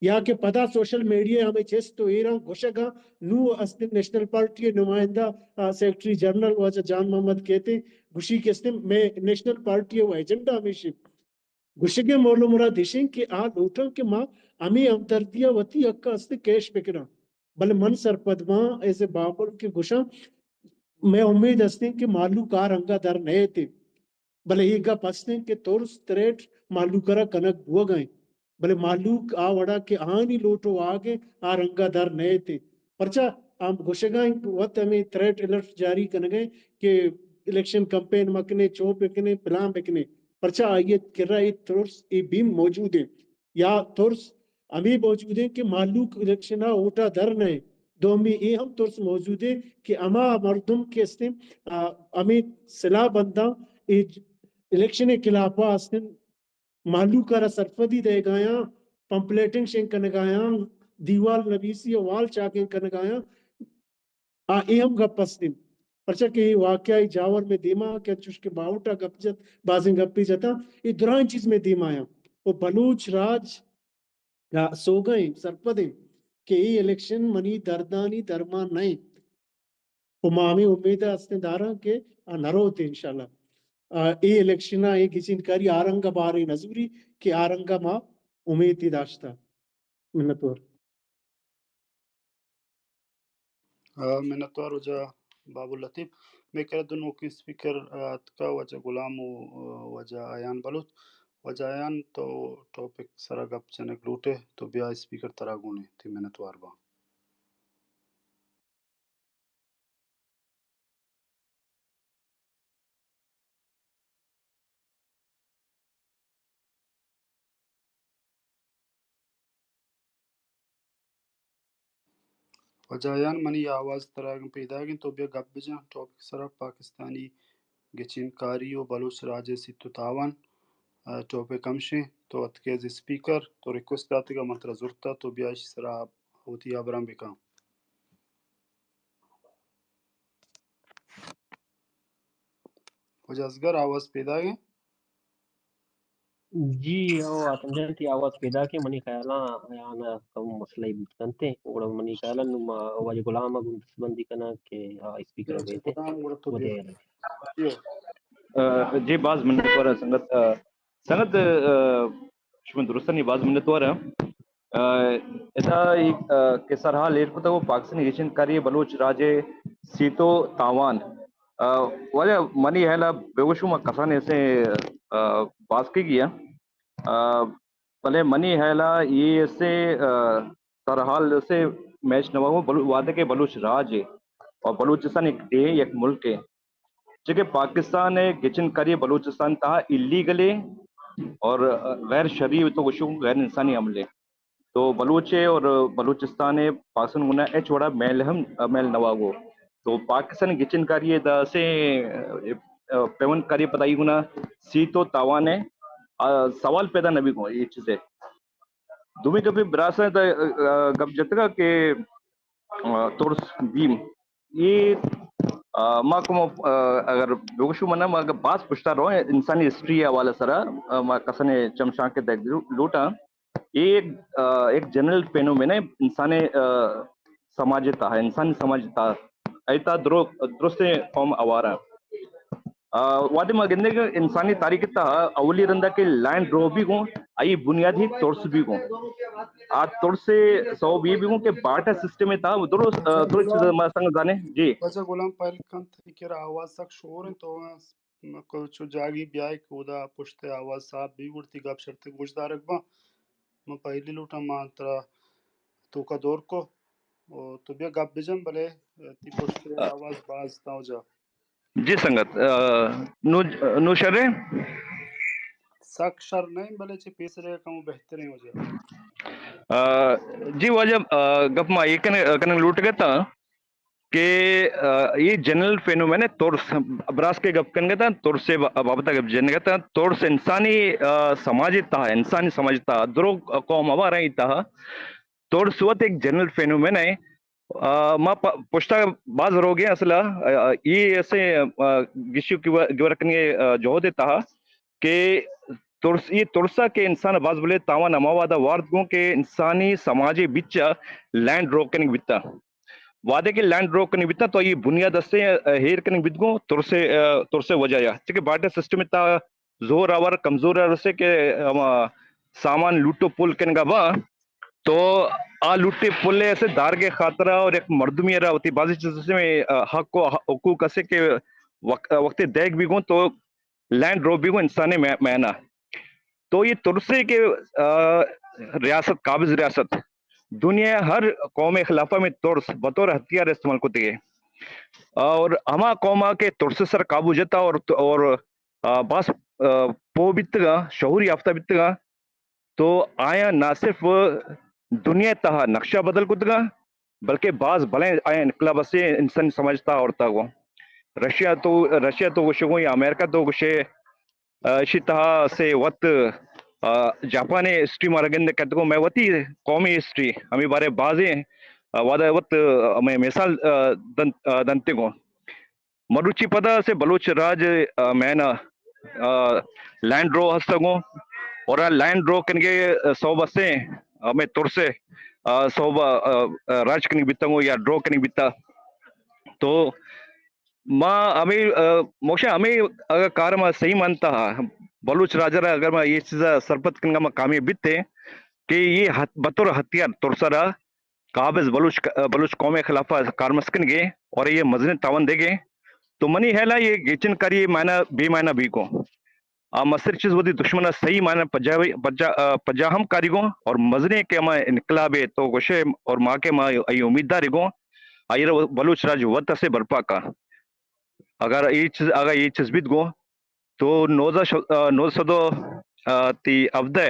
یا کہ پدا سوشل میڈیا ء ہمے چست و ایراں گوشگاں نوں است نیشنل پارٹی ء نمائندہ، آ، سیکرٹری جنرل واجہ جان محمد کیتے گوشی کہ است مئے نیشنل پارٹی ء ایجنڈا ہمیشی گوشگ ء مول و مراد ایشیں کہ آ لوٹاں کہ ما ہمے ہمدردی ء وتی حق ء است کیش بکناں۔ بلے من سرپد باں ایز اے بابل کہ گوشاں، مئے امید استیں کہ مہلوک آ رنگا در نئیت۔ بلے اے گپ استیں کہ ترس تریٹ مہلوک ء را کنگ بوگ ء انت۔ بلے مہلوک آ وڑا کہ آنی لوٹ و واہگ ء آ رنگا در نئیت۔ پرچا ہم گوشگ ء انت وت ہمے تریٹ الرٹ جاری کنگ ء کہ الیکشن کمپین مکنے، چو بکنے، پلان بکنے۔ پرچا آئی ء کرا اے ترس، اے بیم موجود انت۔ یا ترس ہمے موجود انت کہ مہلوک الیکشن ء ووٹ ء در نہ انت۔ دومی اے ہم ترس موجود انت کہ ہما مردم کہ استیں، آ، ہمے سلاہ بنداں اے الیکشن ء خلاف ء استیں مہلوک ء را سرپدی دئیگایاں، پمپلیٹنگ شنگ کنگایاں، دیوال نویسی ء وال چاگنگ کنگایاں، آ اے ہم گپ است انت۔ پرچا کہ اے واقعہ، اے جاور مئے دیما کہ انچوش کہ باہوٹ ء گپ جت، بازیں گپے جتاں، اے درائیں چیز مئے دیما آیاں۔ و بلوچ راج سوگہ انت، سرپد انت کہ اے الیکشن منی دردانی درمان نہ انت۔ و ما ہمے امید ء استیں داراں کہ آ نہ روت انشاءاللہ۔ آ، اے الیکشن ء اے گچین کاری آ رنگ ء بارے نہ زوری کہ آ رنگ ء ما امیتے داشتہ۔ منتوار۔ آ، منتوار واجہ بابل لطیف۔ مئے کرا دو نوکیں اسپیکر، آ، اتکا، واجہ غلام و، آ، واجہ ایان بلوچ۔ واجہ ایان، تو ٹاپک سرا گپ جنگ لوٹے، تو بیا اسپیکر ترا گونے، تی منتوار باں۔ واجہ ایان، منی آواز ترا اگن پیداگ انت تو بیا گپ بجن، ٹاپک سرا پاکستانی گچین کاری و بلوچ راج ء سیت و تاوان، آ، ٹاپک ہمشیں۔ تو اتکے ایز اسپیکر، تو ریکویسٹ داتگا، من ترا زرتا، تو بیا اشی سرا وتی ہبراں بکن۔ واجہ اصغر، آواز پیداگ انت؟ جی، او حاتم جان، تی آواز پیداگ انت، منی خیالاں ایان ء کم مسئلہ بوت کنت، گڑا منی خیالاں نوں ما واجہ غلام ء گوں دستبندی کناں کہ آ اسپیکر ء بیت۔ غلام، گڑا تو بیا۔ جی۔ آ، جی، باز منتوار سنگت، آ، سنگت، آ، شما درستانی باز منتوار۔ آ، ادا ای، آ، کہ سرحال ایر کتگ و پاکستانی گچین کاری بلوچ راج سیت و تاوان۔ آ، واجہ منی خیال ء بگوشوں ما کسان ایسے، آ، باسکگی ء، آ، بلے منی خیال ء یہ ایسے، آ، سرحال ایسے میچ نہ ہوا، بلو-، وعدے کہ بلوچ راج ہے اور بلوچستان ایک دیہ، ایک ملک ہے۔ چونکہ پاکستان ءِ گچین کاری بلوچستان تہا ایلیگل ہے اور غیر شرعی، تو گوشو غیر انسانی عمل ہے۔ تو بلوچ ہے اور بلوچستان ہے، پاکستان گنا ہچ وڑا میل ہم میل نواگو۔ تو پاکستان گچین کاری دا سے پیوند کاری پتائی گنا سی تو تاوان ہے، آ، سوال پیدا نہ بی گو یہ چیزیں۔ دومی گپے براساں تا، آ، گپ جتگا کہ، آ، ترس بیم۔ یہ، آ، ما کم، آ، اگر بگوشو منا ما اگر باز پشتا رو انسانی ہسٹری حوالہ سرا، آ، ما کسنے چمشان کے دیکھ لوٹاں۔ یہ ایک، آ، ایک جنرل فینومین ہے انسانی، آ، سماج تہا، انسانی سماج تہا۔ ایتا درو، درست قوم آوارا۔ آ، وہدے ما گندے کہ انسانی تاریخ تہا اولی رندا کہ لینڈ رو بی گوں، آئی بنیاد ہی ترس بی گوں۔ آ ترس سبب یہ بی گوں کہ بارٹر سسٹم تہا درست، آ، درست چیز ما سنگ زانے۔ جی۔ واجہ غلام پہل کنت، تئی کرا آواز سک شور انت، تو کچو جاگی بیائے کہ اودا پشت آواز صاف بی گڑتی گپ شرتے گوش دارگ باں۔ من پہلی لوٹاں ما ترا توکا دور کو، او تو بیا گپ بجن، بلے تئی پشت آ۔ آواز باز تاں جا۔ جی سنگت، آ، نو، نو شر ہے؟ سک شر نہیں، بلے چہ پیسرے کم بہتریں واجہ۔ آ، جی واجہ، آ، گپ ما یہ کنے، کنگ لوٹ گتا کہ، آ، یہ جنرل فینومین ہے ترس، براس کے گپ کن گتا، ترس سے با-، بابت گپ جن گتا، ترس انسانی، آ، سماج تہا، انسانی سماج تہا، درو قوم ہوا رہی تہا، ترس وت ایک جنرل فینومین ہے۔ آ، ما پ-، پشتا باز روگے اصلا، آ، یہ ایسے، آ، گشو کی و-، گور کنگے، آ، جہد تہا کہ ترس، یہ ترسا کہ انسان باز بلے تاوان ہما وہدا وارد گوں کہ انسانی سماجی بچا لینڈ رو کنگ بیتا۔ وہدے کہ لینڈ رو کنگ بیتا تو یہ بنیاد اسے، آ، ہیر کنگ بیت گوں ترسے، آ، ترسے وجہ یا۔ چونکہ بارٹر سسٹم تا زور آور کمزور آور سے کہ ہما سامان لوٹو پول کنگا با، تو آ لوٹے پلے اسے دارگے خاطرہ اور ایک مردمی را وتی بازی چیز سے، آ، حق و حقوق اسے کہ وق-، وقت دیگ بی گوں تو لینڈ رو بی گوں انسانی مے-، مینا۔ تو یہ ترسے کہ، آ، ریاست، قابض ریاست، دنیا ہر قوم خلافہ میں ترس بطور ہتھیار استعمال کرتے گئے۔ اور ہما قوم کے ترس سر قابو جتا اور، اور، آ، باز، آ، پو بیتگا، شعور یافتہ بیتگا، تو آیاں نہ صرف دنیا تہا نقشہ بدل کتگا، بلکہ باز بلیں آیاں انقلاب اسے انسانی سماج تہا آورتا گوں۔ رشیا تو، رشیا تو گوشے گوں یا امریکہ تو گوشے، آ، اشی تہا سے وت، آ، جاپانی ہسٹری مارا گند کت گوں، میں وتی قومی ہسٹری ہمیں بارے بازیں، آ، وعدہ وت، آ، میں مثال، آ، دن-، آ، دنتے گوں۔ مروچی پدا سے بلوچ راج، آ، مینا، آ، لینڈ رو ہستگوں اور آ لینڈ رو کنگے، آ، سوب سے ہمیں ترسے، آ، سوب، آ، آ، راج کنگ بیتگوں یا ڈرو کنگ بیتا۔ تو ما ہمیں، آ، موشا ہمیں اگر کار ما صحیح مانتا، بلوچ راج را اگر ما یہ چیزا سرپد کنگا ما کامیاب بیتے کہ یہ ہت-، بطور ہتھیار ترسرا قابض بلوچ، بلوچ قوم خلاف کارمرز کنگے اور یہ مزنیں تاوان دیگے۔ تو منی خیالا یہ گیچن کاری معنی بے معنی بی گوں۔ آ مستر چیز وتی دشمن صحیح معنی پجا، پجا، پجا ہم کاری گوں اور مزنیں کہ ہما انقلاب ہے تو گوشے اور ما کہ ما ای امید داری گوں۔ آئی را بلوچ راج وت سے برپا کا۔ اگر یہ چیز، اگر یہ چیز بیت گوں تو نوزدہ ش-، آ، نوزدہ سد و، آ، تی ہبدہ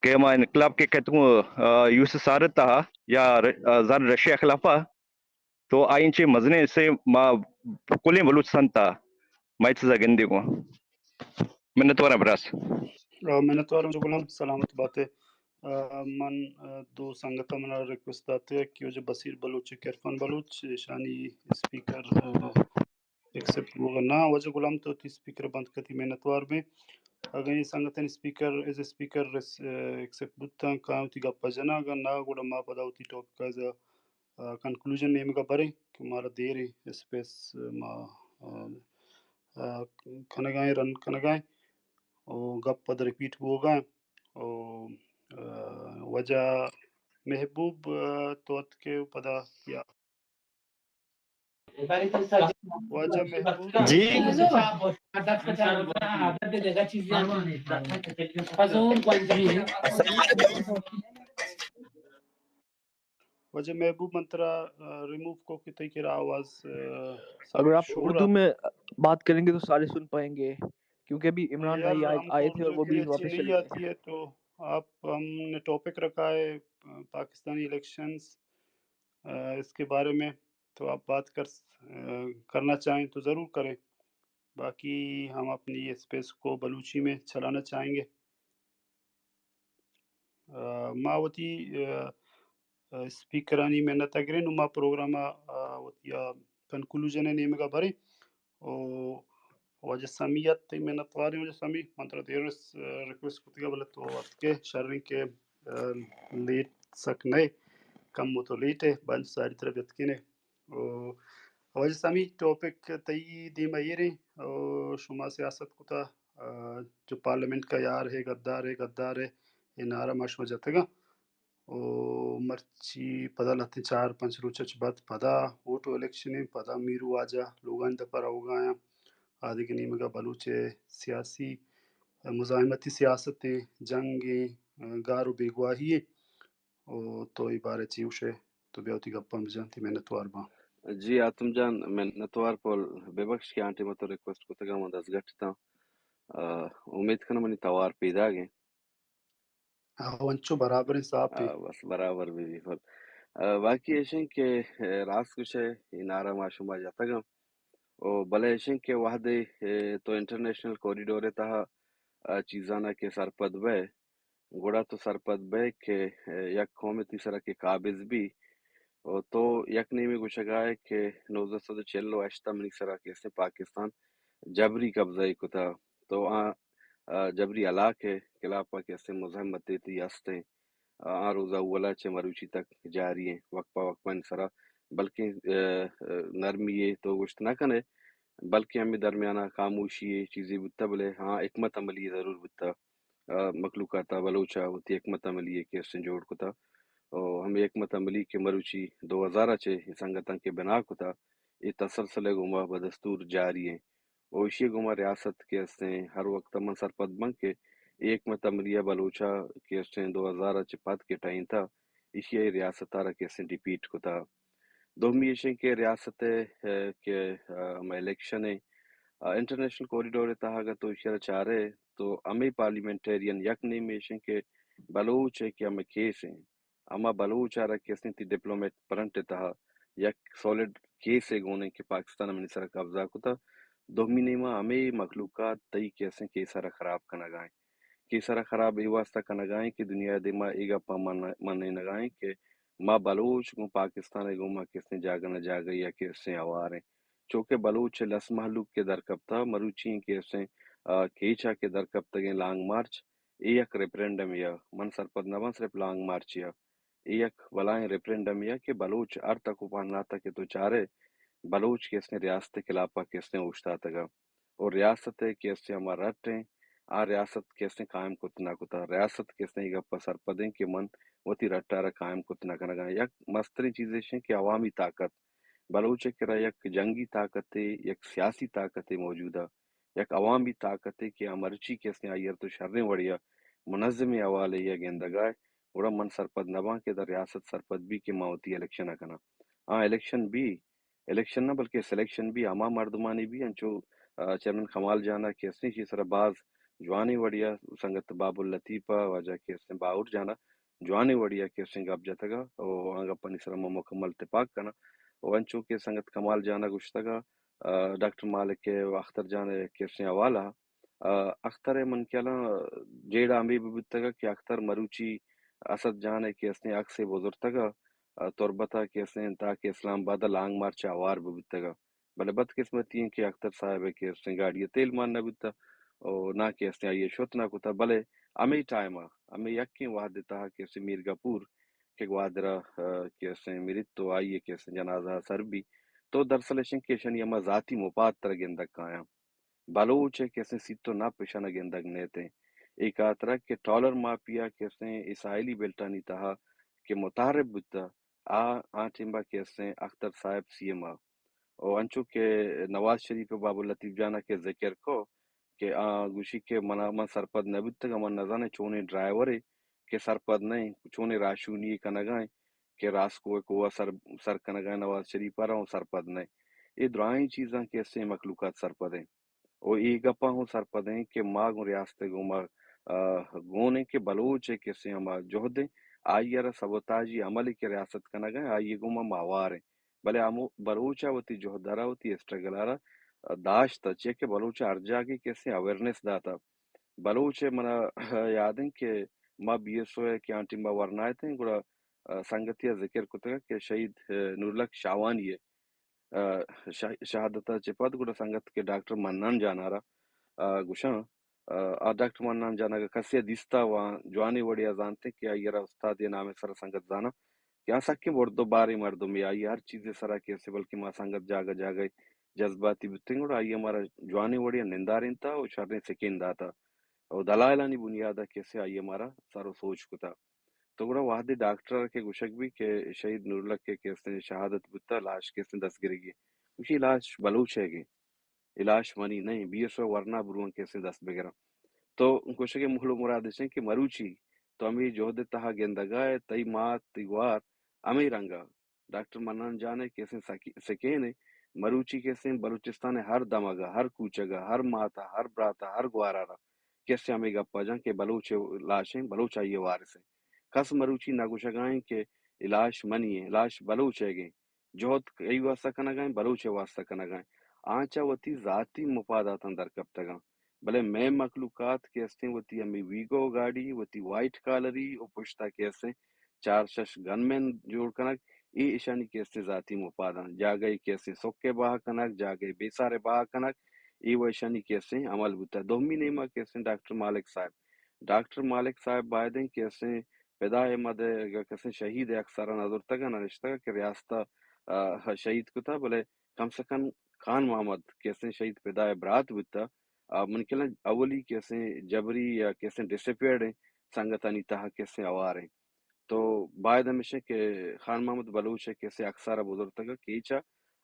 کہ ما انقلاب کے کہتگوں، آ، یو ایس ایس آر تہا یا ر-، آ، زر رشیا خلافا، تو آئین چے مزنیں سے ما کلیں بلوچستان تہا ما چیزا گندے گوں۔ منتوار براس۔ آ، منتوار جو غلام سلامت باتے۔ آ، من، آ، دو سنگت منا ریکویسٹ داتے کہ جو بصیر بلوچ، عرفان بلوچ، شانی اسپیکر، آ، ایکسپٹ بوگا نہ۔ واجہ غلام تو تی اسپیکر بند کتی منتوار بیں۔ اگاں یہ سنگتن اسپیکر، ایز اسپیکر ایکسپٹ بوتاں کاں وتی گپا جناں، اگاں نہ گڑا ما پدا وتی ٹاپک ایز، آ، کنکلوژن نیمگا بریں کہ مارا دیریں اسپیس، آ، ما، آ، آ، کنگائیں، رن کنگائیں۔ او گپ پدا ریپیٹ بوگائیں۔ او، آ، واجہ محبوب، آ، تو اتکے پدا یا واجہ محبوب۔ جی۔ واجہ محبوب، من ترا ریموو کو کہ تئی کرا آواز اگر آپ اردو میں بات کریں گے تو سارے سن پائیں گے، کیونکہ ابھی عمران بھائی آئے تھے اور وہ بھی واپس چلے گئے۔ تو آپ، ہم نے ٹاپک رکھا ہے پاکستانی الیکشنز، اس کے بارے میں تو آپ بات کر کرنا چاہیں تو ضرور کریں، باقی ہم اپنی اسپیس کو بلوچی میں چلانا چاہیں گے۔ ما وتی اسپیکرانی منت ءَ گریں، نوں ما پروگرام ءَ وتی کنکلوژن ءِ نیمگ ءَ بریں۔ او واجہ سمی ات، تئی منتواریں واجہ سمی، من ترا دیر ریکویسٹ کتگ، بلے تو اتکے، شریں کہ لیٹ سک نئے، کم تو لیٹ ہے، بنچ ساری طرف اتکینے۔ او واجہ سمی، ٹاپک تئی دیم ءَ ایریں، او شما سیاست کتا، جو پارلیمنٹ کا یار ہے، غدار ہے، غدار ہے، اے نعرہ ما شما جتگا۔ او مرچی پدا لہتیں چار پنچ روچ اچ بعد پدا ووٹ و الیکشن ہیں، پدا میرو واجہ لوگانی دپا روگا ہیں۔ آدگہ نیمگا بلوچ سیاسی مزاحمتی سیاست ہیں، جنگ ہیں، گار و بیگواہی ہیں۔ او تو ای بارے چی گوشے؟ تو بیا وتی گپاں بجن، تئی منتوار باں۔ جی آتم جان، منتوار پول، ببخش کہ آں ٹیم تو ریکویسٹ کتگا من دزگٹ تاں۔ امید کناں منی توار پیداگ ہیں۔ ہاں، انچو برابر ہیں، صاف ہیں۔ بس برابر بی بی پول۔ واقعی ایشیں کہ راست گوشے، اے نعرہ ما شما جتگاں۔ او بلے ایشیں کہ وہدے تو انٹرنیشنل کوریڈور تہا چیزانا کہ سرپد بئے، گڑا تو سرپد بئے کہ یک قوم تئی سرا کہ قابض بی، او تو یک نیمے گوشگا ئے کہ نوزدہ سد و چل و ہشت منی سرا کہ استیں پاکستان جبری قبضہ کتا، تو آ، آ، جبری ہلاک ءِ خلاف ءَ کہ استیں مزاحمت تئی ہستیں، آ، آ روز اولا چہ مروچی تک جاری ہیں، وقفہ وقفہ سرا، بلکہ، آ، آ، نرمی ہے تو گوشت نہ کنے، بلکہ ہمیں درمیانہ خاموشی ہے، چیزیں بوتا، بلے ہاں حکمت عملی ضرور بوتا۔ مخلوقات ءَ بلوچ ءَ وتی حکمت عملی ءَ کہ استیں جوڑ کتا، او ہمے حکمت عملی کہ مروچی دو ہزار ءَ چہ اے سنگتاں کہ بنا کتا، اے تسلسل ءَ گوما بدستور جاری ہیں۔ او ایشی ءَ گوما ریاست کہ استیں ہر وقت من سرپد باں کہ اے حکمت عملی ءَ بلوچ ءَ کہ استیں دو ہزار ءَ چہ پد کہ ٹہینتا، ایشی ءَ اے ریاست ءَ را کہ استیں ڈیپیٹ کتا۔ دومی ایشیں کہ ریاست ءَ، آ، کہ، آ، ہمے الیکشن ءَ، آ، انٹرنیشنل کوریڈور ءِ تہا اگاں تو ایشی ءَ را چارے تو ہمے پارلیمنٹیرین یک نیم ایشیں کہ بلوچ ءِ کہ ہمے کیس ہیں، ہما بلوچ ءَ را کہ استیں تئی ڈپلومیٹ فرنٹ ءِ تہا یک سالڈ کیس ءِ گون ہیں کہ پاکستان ءَ منی سرا قبضہ کتا۔ دومی نیما ہمے مخلوقات تئی کہ استیں کیس ءَ را خراب کنگا ہیں۔ کیس ءَ را خراب اے واسطہ کنگا ہیں کہ دنیا ءِ دیما اے گپاں من-، منینگا ہیں کہ ما بلوچ گوں پاکستان ءِ گوما کہ استیں جاگہ نہ جاگہ یا کہ استیں ہوار ہیں۔ چونکہ بلوچ ءِ لس مہلوک کہ درکپتا، مروچی کہ استیں، آ، کیچ ءَ کہ درکپتگیں لانگ مارچ، اے یک ریفرنڈم یا من سرپد نہ باں صرف لانگ مارچ یا، اے یک بلائیں ریفرنڈم یا کہ بلوچ ہر تک و پہناتا کہ تو چارے بلوچ کہ استیں ریاست ءِ خلاف ءَ کہ استیں اوشتاتگا۔ اور ریاست ءِ کہ استیں ہما رٹ ہیں، آ ریاست کہ استیں قائم کت نہ کتا۔ ریاست کہ استیں اے گپ ءَ سرپد ہیں کہ من وتی رٹ ءَ را قائم کت نہ کنگا۔ یک مستریں چیز ایش ہیں کہ عوامی طاقت، بلوچ ءِ کرا یک جنگی طاقت ہے، یک سیاسی طاقت ہے موجودہ، یک عوامی طاقت ہے کہ آ مرچی کہ استیں آئی ءَ را تو شریں وڑیا منظمیں حوالے یا گندگا ہے، گڑا من سرپد نہ باں کہ ادا ریاست سرپد بی کہ ما وتی الیکشن ءَ کناں۔ آ الیکشن بی، الیکشن نہ بلکہ سلیکشن بی ہما مردمانی بی انچو، آ، چیئرمین کمال جان ءَ کہ استیں، ایشی سرا باز جوانیں وڑیا سنگت باب اللطیف ءَ، واجہ کہ استیں باہوٹ جان ءَ جوانیں وڑیا کہ استیں گپ جتگ ءَ، او آں گپانی سرا من مکمل تپاک کناں۔ او انچو کہ سنگت کمال جان ءَ گوشتگ ءَ، آ، ڈاکٹر مالک ءِ و اختر جان ءِ کہ استیں حوالہ ءَ، آ، اختر ءِ من خیالاں جیڑہ ہمے بہ بوتگ ءَ کہ اختر مروچی اسد جان ءِ کہ استیں عکسے بزرتگ ءَ، آ، تربت ءَ کہ استیں تاکہ اسلام آباد ءَ لانگ مارچ ءَ ہوار بہ بوتگ ءَ۔ بلے بدقسمتی انت کہ اختر صاحب ءِ کہ استیں گاڑی ءِ تیل مان نہ بوتگ ءُ نہ کہ استیں آئی ءَ شت نہ کتگ، بلے ہمے ٹائم ءَ، ہمے یکیں وہد ءِ تہا کہ استیں میر گپور کہ گوادر ءَ، آ، کہ استیں مریت ءُ آئی ءِ کہ استیں جنازہ ءَ سر بی، تو درسل اشیں کہ اشانی ہما ذاتی مفاد ترا گندگ کایاں۔ بلوچ ءِ کہ استیں سیت ءُ نپ اشانا گندگ نیتیں۔ اے خاطرا کہ ٹالر مافیا کہ استیں اسرائیلی بیلٹانی تہا کہ متعارف بوتگ، آ، آ ٹیم ءَ کہ استیں اختر صاحب سی ایم ءَ۔ ءُ انچو کہ نواز شریف ءُ باب اللطیف جان ءَ کہ ذکر کو کہ آ گوشی کہ منا، من سرپد نہ بوتگ آں، من نہ زاناں چونیں ڈرائیورے کہ سرپد نہ ایں، چونیں راہشونی کنگ ءَ ایں۔ کہ راسکو ءِ کوہ ءَ سر، سر کنگ ءَ نواز شریف ءَ را اوں سرپد نہ ایں۔ اے دراہیں چیزاں کہ استیں مخلوقات سرپد ایں۔ و اے گپاں ہوں سرپد ایں کہ ما گوں ریاست ءَ گوں ما، آ، گون ایں کہ بلوچ ءِ کہ استیں ہما جہد ایں، آئی ءَ را سبوتاژی عملے کہ ریاست کنگ ءَ ایں، آئی ءَ گوں ما ماوار ایں۔ بلے ہمو بلوچ ءَ وتی جہد ءَ را، وتی اسٹرگل ءَ را داشت، چیا کہ بلوچ ءَ ہر جاگہے کہ استیں اویئرنس داتا۔ بلوچ ءَ منا یاد ایں کہ ما بی ایس او ءِ کہ آں ٹیم ءَ ورنا اتیں، گڑا، آ، سنگتے ءَ ذکر کتگ کہ شہید، آ، نورلک شاہوانی ءِ، آ، شہ-، شہادت ءَ چہ پد گڑا سنگت کہ ڈاکٹر منان جان ءَ را، آ، گوشاں، آ، آ ڈاکٹر منان جان اگہ کسے ءَ دیستا و جوانیں وڑے ءَ زانتیں کہ آئی ءَ را استادے ءِ نام ءِ سرا سنگت زاناں کہ آ سکیں برد و باریں مردمے، آئی ءَ ہر چیزے سرا کہ استیں، بلکیں ما سنگت جاگہ جاگہ جذباتی بوتیں، گڑا آئی ءَ مارا جوانیں وڑے ءَ نندارینتا و شریں سکین داتا و دلائلانی بنیاد ءَ کہ استیں آئی ءَ مارا سر و سوج کتا۔ تو گڑا وہدے ڈاکٹر ءَ کہ گوشگ بی کہ شہید نورلک ءِ کہ استیں شہادت بوتا، لاش کہ استیں دستگرگی، گوشی لاش بلوچ ءِ گے، اے لاش منی نہ ایں، بی ایس او ورنا برواں کہ استیں دست بگراں۔ تو گوشگ ءِ مول و مراد اش ایں کہ مروچی تو ہمے جہد ءِ تہا گندگا ئے، تئی مات، تئی گوار ہمے رنگا ڈاکٹر منان جان ءِ کہ استیں سکی-، سکین ءَ مروچی کہ استیں بلوچستان ءِ ہر دمگ ءَ، ہر کوچگ ءَ، ہر مات ءَ، ہر برات ءَ، ہر گوار ءَ را کہ استیں ہمے گپ ءَ جاں کہ بلوچ ءِ لاش ایں، بلوچ آئی ءِ وارث ایں۔ کس مروچی نہ گوشگ ءَ ایں کہ اے لاش منی ایں، لاش بلوچ ءِ گے۔ جہد کئی واسطہ کنگ ءَ ایں؟ بلوچ ءِ واسطہ کنگ ءَ ایں۔ آ چہ وتی ذاتی مفاداتاں در کپتگ آں۔ بلے مئے مخلوقات کہ استیں وتی ہمے ویگو گاڑی، وتی وائٹ کالری و پشتا کہ استیں چار شش گن مین جوڑ کنگ، اے اشانی کہ استیں ذاتی مفاداں۔ جاگہے کہ استیں سکے بہا کنگ، جاگہے بے سارے بہا کنگ، اے و اشانی کہ استیں عمل بوتا۔ دومی نیما کہ استیں ڈاکٹر مالک صاحب، ڈاکٹر مالک صاحب باید ایں کہ استیں پدا احمد ءِ اگہ کسیں شہید ءِ اکسرا نہ زرتگ ءُ نہ نشتگ کہ ریاست ءَ، آ، شہید کتا، بلے کم سے کم خان محمد کہ استیں شہید پدا ءِ برات بوتا، آ، من کلاں اولی کہ استیں جبری یا کہ استیں ڈسپیئرڈ ایں سنگتانی تہا کہ استیں ہوار ایں۔ تو باید ہمیش ایں کہ خان محمد بلوچ ءِ کہ استیں اکسرا بزرتگ کیچ ءَ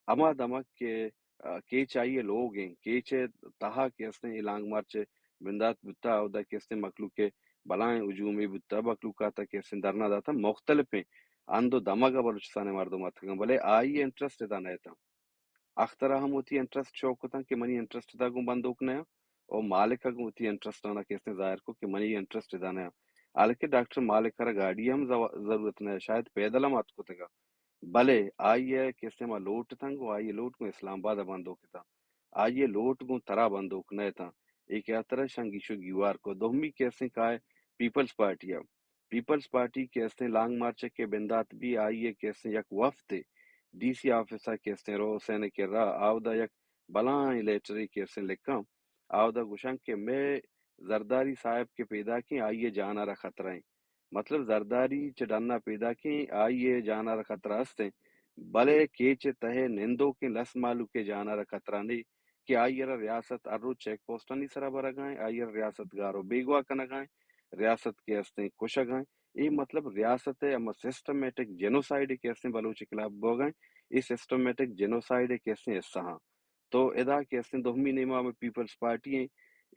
ہما دمگ کہ آ، کیچ آئی ءِ لوگ ایں، کیچ ءِ تہا کہ استیں اے لانگ مارچ ءِ بندات بوتا، اودا کہ استیں مخلوق ءِ بلائیں ہجومے بوتا، مخلوقات ءَ کہ استیں دھرنا داتا، مختلفیں ہند و دمگ ءَ بلوچستان ءِ مردم اتکگاں، بلے آئی ءِ انٹرسٹ ادا نہ اتاں۔ اختر ءَ ہم وتی انٹرسٹ شو کتاں کہ منی انٹرسٹ ادا گوں بندوک نہ آں، او مالک ءَ گوں وتی انٹرسٹ آنا کہ استیں ظاہر کو کہ منی انٹرسٹ ادا نہ آں۔ حالانکہ ڈاکٹر مالک ءَ را گاڑی ءِ ہم زو-، ضرورت نہ، شاید پیدل ہم اتکتگا۔ بلے آئی ءِ کہ استیں ہما لوٹ اتنت و آئی ءِ لوٹ گوں اسلام آباد ءَ بندوک اتاں۔ آئی ءِ لوٹ گوں ترا بندوک نہ اتاں۔ اے کہ ترا شنگی شو گیوار کو۔ دومی کہ استیں کائے پیپلز پارٹی ءَ۔ پیپلز پارٹی کہ استیں لانگ مارچ ءَ کہ بندات بی، آئی ءِ کہ استیں یک وفدے ڈی سی آفس ءَ کہ استیں رو حسین ءِ کرا، آودا یک بلائیں لیٹرے کہ استیں لکھاں۔ آودا گوشاں کہ مئے زرداری صاحب کہ پیداکیں، آئی ءِ جان ءَ را خطرہ ایں۔ مطلب زرداری چہ ڈن ءَ پیداکیں، آئی ءِ جان ءَ را خطرہ است ایں، بلے کیچ ءِ تہ ءَ نندوکیں لس مہلوک ءِ جان ءَ را خطرہ نہ ایں کہ آئی ءَ را ریاست ہر روچ چیک پوسٹانی سرا برگ ءَ ایں، آئی ءَ را ریاست گار و بیگواہ کنگ ءَ ایں، ریاست کہ است ایں کشگ ءَ ایں۔ اے مطلب ریاست ءِ ہما سسٹمیٹک جینوسائیڈ کہ است ایں بلوچ ءِ خلاف بوگ ءَ ایں، اے سسٹمیٹک جینوسائیڈ کہ است ایں حصہ آں۔ تو ادا کہ استیں دومی نیما ہمے پیپلز پارٹی ایں،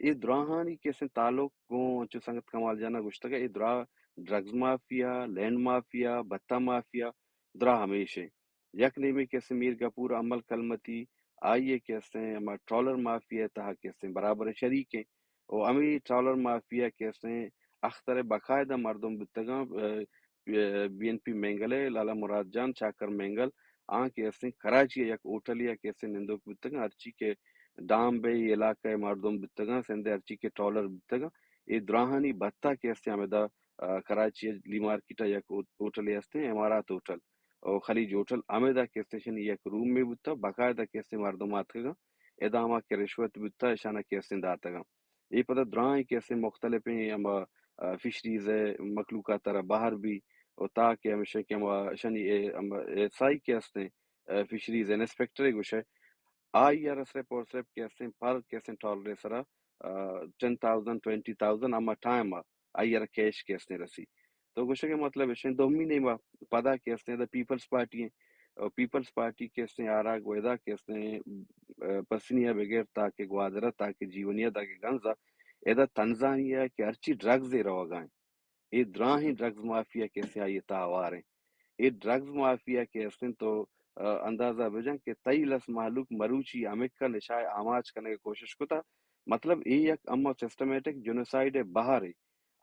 اے دراہانی کہ استیں تعلق گوں، انچو سنگت کمال جان ءَ گوشتگ، اے دراہ ڈرگز مافیا، لینڈ مافیا، بھتہ مافیا، دراہ ہمیش ایں۔ یک نیمے کہ استیں میر غفور امل کلمتی، آئی ءِ کہ استیں ہما ٹرالر مافیا ءِ تہا کہ استیں برابر شریک ایں۔ و ہمے ٹرالر مافیا کہ استیں اختر ءِ باقاعدہ مردم بوتگاں، بی این پی مینگل ءِ لالا مراد جان چاکر مینگل، آں کہ استیں کراچی ءِ یک ہوٹلے ءَ کہ استیں نندوک بوتگاں، ہرچی کہ ڈام بے علاقہ ءِ مردم بوتگاں، سندھ ءِ ہرچی کہ ٹرالر بوتگاں، اے دراہانی بھتہ کہ استیں ہمدا، آ، کراچی ءِ لی مارکیٹ ءَ یک ہو-، ہوٹلے استیں، امارات ہوٹل و خلیج ہوٹل، ہمدا کہ استیں شنی یک رومے بوتا، باقاعدہ کہ استیں مردم آتکگاں، ادا ہما کہ رشوت بوتا، اشانا کہ استیں داتگاں۔ اے پدا دراہیں کہ استیں مختلفیں ہما، آ، فشریز ءِ مخلوقات ءَ را بہر بی و تاکہ ہمیشہ کہ ہما اشانی اے، ہما ایس آئی کہ استیں، آ، فشریز انسپکٹر ءَ گوشے، آئی ءَ را صرف اور صرف کہ استیں پر کہ استیں ٹرالر ءِ سرا، آ، ٹین تھاؤزنڈ، ٹوئنٹی تھاؤزنڈ ہما ٹائم ءَ آئی ءَ را کیش کہ استیں رسی۔ تو گوشگ ءِ مطلب اش ایں، دومی نیما پدا کہ استیں ادا پیپلز پارٹی ایں، او پیپلز پارٹی کہ استیں آراگ و ادا کہ استیں، آ، پسنی ءَ بگر تاکہ گوادر ءَ تاکہ جیونی ءَ تاکہ گنز ءَ، ادا تنزانیہ ءَ کہ ہرچی ڈرگز ءِ روگ ءَ ایں، اے دراہیں ڈرگز مافیا کہ استیں آئی ءِ تہا ہوار ایں۔ اے ڈرگز مافیا کہ استیں تو، آ، اندازہ بجن کہ تئی لس مہلوک مروچی امکہ نشائے آماچ کنگ ءِ کوشش کتا۔ مطلب اے یک اما سسٹمیٹک جنوسائیڈ ءِ بہرے۔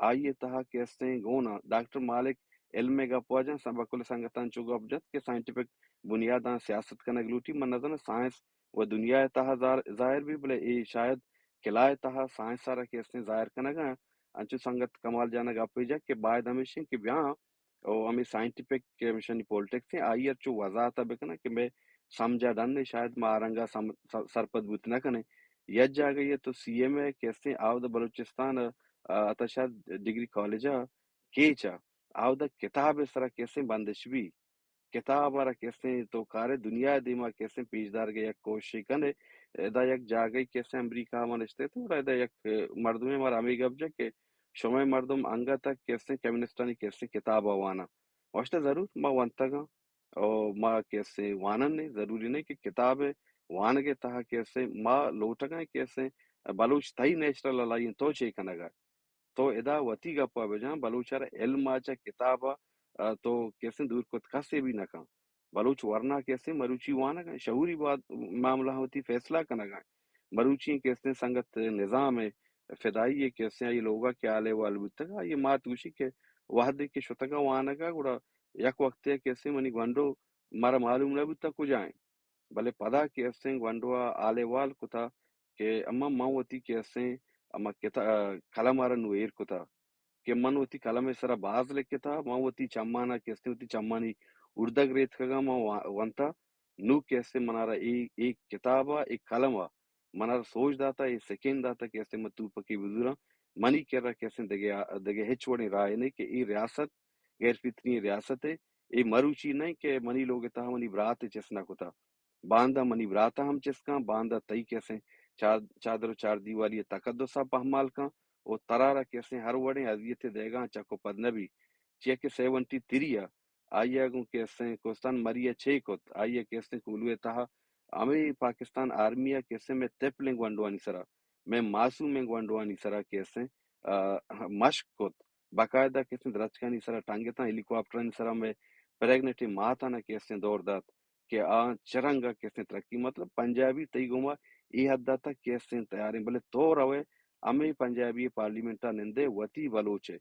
آئی ءِ تہا کہ استیں گونا ڈاکٹر مالک علم ءِ گپ واجہ سبق ال سنگتاں چو گپ جت کہ سائنٹیفک بنیاداں سیاست کنگ لوٹی۔ من نزاناں سائنس و دنیا ءِ تہا ظاہر، ظاہر بی، بلے اے شاید کلا ءِ تہا سائنس ءَ را کہ استیں ظاہر کنگ ءَ انچو سنگت کمال جان ءَ گپ جت کہ باید ہمیش انت کہ بیاں او ہمے سائنٹیفک کہ ہمیشانی پولیٹکس ہیں، آئی ءَ چو وضاحت ءَ بکناں کہ مئے سمجھ ءَ ڈن ءَ شاید ما آ رنگ ءَ سم-، س-، سرپد بوت نہ کنیں۔ یک جاگہے ءَ تو سی ایم ءِ کہ استیں آودا بلوچستان ءَ، آ، عطا شاد ڈگری کالج ءَ کیچ ءَ آودا کتاب ءِ سرا کہ استیں بندش بی۔ کتاب ءَ را کہ استیں تو کارے دنیا ءِ دیما کہ استیں پیش دارگ ءِ یک کوششے کن ئے۔ ادا یک جاگہے کہ استیں امریکہ ءَ ما نشتگ اتیں، گڑا ادا یک مردمے مارا ہمے گپ جت کہ شمئے مردم انگت ءَ کہ استیں کمیونسٹانی کہ استیں کتاب ءَ واناں۔ ما گوشت ضرور ما ونتگ آں، او ما کہ استیں وانن نے، ضروری نہیں کہ کتاب ءِ وانگ ءِ تہا کہ استیں ما لوٹگ آں کہ استیں بلوچ تئی نیچرل الائی انت، تو چے کنگ ءَ ئے؟ تو ادا وتی گپ ءَ بجاں، بلوچ ءَ را علم ءَ چہ کتاب ءَ، آ، تو کہ استیں دور کت کسے بھی نہ کن۔ بلوچ ورنا کہ استیں مروچی وانگ ءَ شعوری بات معاملہ وتی فیصلہ کنگ ءَ۔ مروچی کہ استیں سنگت نظام ءِ فدائی ءِ کہ استیں آئی لوگ ءَ کہ حال احوال بوتگ، آئی مات گوشی کہ وہدے کہ شتگ ءَ وانگ ءَ گڑا یک وقتے کہ استیں منی گونڈو مارا معلوم نہ بوتگ کجا انت۔ بلے پدا کہ استیں گونڈو ءَ حال احوال کتا کہ اما من وتی کہ استیں اما کتا-، قلم ءَ را نوں ایر کتا کہ من وتی قلم ءِ سرا باز لکھتا، من وتی چمانا کہ استیں وتی چمانی اردگ ریتکگا من وا-، ونتا، نوں کہ استیں منارا اے، اے کتاب ءَ، اے قلم ءَ منارا سوج داتا، اے سکین داتا کہ استیں من توپکی بزوراں، منی کرا کہ استیں دگہ، دگہ ہچ وڑیں راہ نہیں کہ اے ریاست غیر فطری ریاست ءِ، اے مروچی نہیں کہ منی لوگ ءِ تہا منی برات ءَ چست نہ کتا۔ باندا منی برات ءَ ہم چست کن، باندا تئی کہ استیں چاد-، چادر و چار دیوالی ءِ تقدس ءَ پہمال کن، و ترا را کہ استیں ہر وڑیں اذیت ءِ دئیگاں چک و پد نہ بی۔ چیا کہ سیونٹی تھری ءَ آئی ءَ گوں کہ استیں کوستان مری ءَ چے کت، آئی ءَ کہ استیں کولو ءِ تہا ہمے پاکستان آرمی ءَ کہ استیں مئے تپلیں گونڈوانی سرا، مئے معصومیں گونڈوانی سرا کہ استیں، آ، مشق کت، باقاعدہ کہ استیں درچکانی سرا ٹنگتاں، ہیلی کاپٹرانی سرا مئے پریگننٹیں ماتاں کہ استیں دور دات۔ کہ آ چہ رنگ ءَ کہ استیں ترقی، مطلب پنجابی تئی گوما اے حد ءَ تک کہ استیں تیار ایں، بلے تو روئے ہمے پنجابی پارلیمنٹ ءَ نندے وتی بلوچ ءِ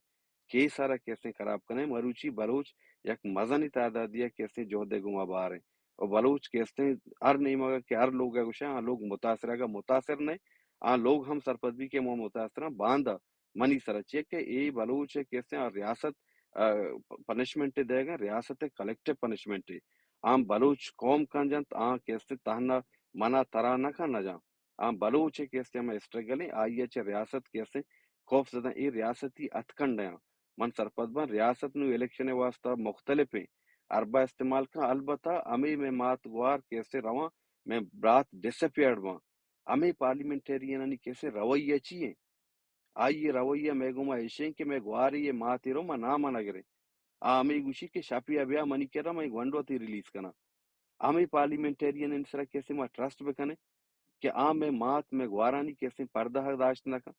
کیس ءَ را کہ استیں خراب کنئے۔ مروچی بلوچ یک مزنیں تعدادے ءَ کہ استیں جہد ءِ گوما بار ایں، و بلوچ کہ استیں ہر نیمگ ءَ کہ ہر لوگ ءَ گوشاں، آ لوگ متاثر، اگاں متاثر نہ، آ لوگ ہم سرپد بی کہ ما متاثر آں۔ باندا منی سرا چیا کہ اے بلوچ ءِ کہ استیں آ ریاست، آ، پ-، پنشمنٹ دئیگ ءَ، ریاست ءِ کلیکٹیو پنشمنٹ۔ آ بلوچ قوم کن جنت، آ کہ استیں تہنا منا ترا نہ کن نہ جاں۔ آ بلوچ ءِ کہ استیں ہمے اسٹرگل ایں، آئی ءَ چہ ریاست کہ استیں خوف زدہ، اے ریاستی اتکنڈ ایں۔ من سرپد باں، ریاست نوں الیکشن ءِ واسطہ مختلف ایں، حربہ استعمال کن، البتہ ہمے مئے مات گوار کہ استیں رواں، مئے برات ڈس اپیئرڈ باں، ہمے پارلیمنٹیرینانی کہ استیں رویہ چی ایں؟ آئی ءِ رویہ مئے گوما ایش ایں کہ مئے گوارے ءِ ماتے رو ما نام ءَ نہ گریں۔ آ ہمے گوشی کہ شپے ءَ بیا منی کرا، من گونڈو ءَ تئی ریلیز کناں۔ ہمے پارلیمنٹیرینانی سرا کہ استیں ما ٹرسٹ بکنیں کہ آ مئے مات، مئے گوارانی کہ استیں پردہ ءَ داشت نہ کن،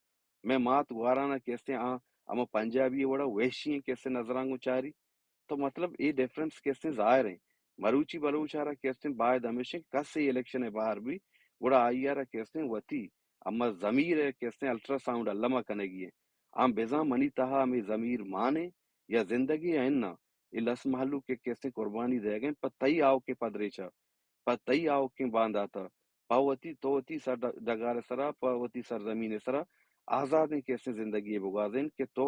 مئے مات گواران ءَ کہ استیں آ ہما پنجابی ءِ وڑا وحشی ایں کہ استیں نظراں گوں چاری۔ تو مطلب اے ڈفرنس کہ استیں ظاہر ایں۔ مروچی بلوچ ءَ را کہ استیں باید ہمیش ایں کہ کسے الیکشن ءِ بہر بی، گڑا آئی ءَ را کہ استیں وتی ہما ضمیر ءِ کہ استیں الٹرا ساؤنڈ الما کنگی ایں۔ آ بزاں منی تہا ہمے ضمیر مان ایں یا زندگی ایں اناں۔ اے لس مہلوک کہ کہ استیں قربانی دئیگ ایں پہ تئی آؤکیں پدریچ ءَ، پہ تئی آؤکیں باندات ءَ، پہ وتی، تو وتی سر ڈ-، ڈگار ءِ سرا، پہ وتی سرزمین ءِ سرا آزادیں کہ استیں زندگی ءَ بگوازین کہ تو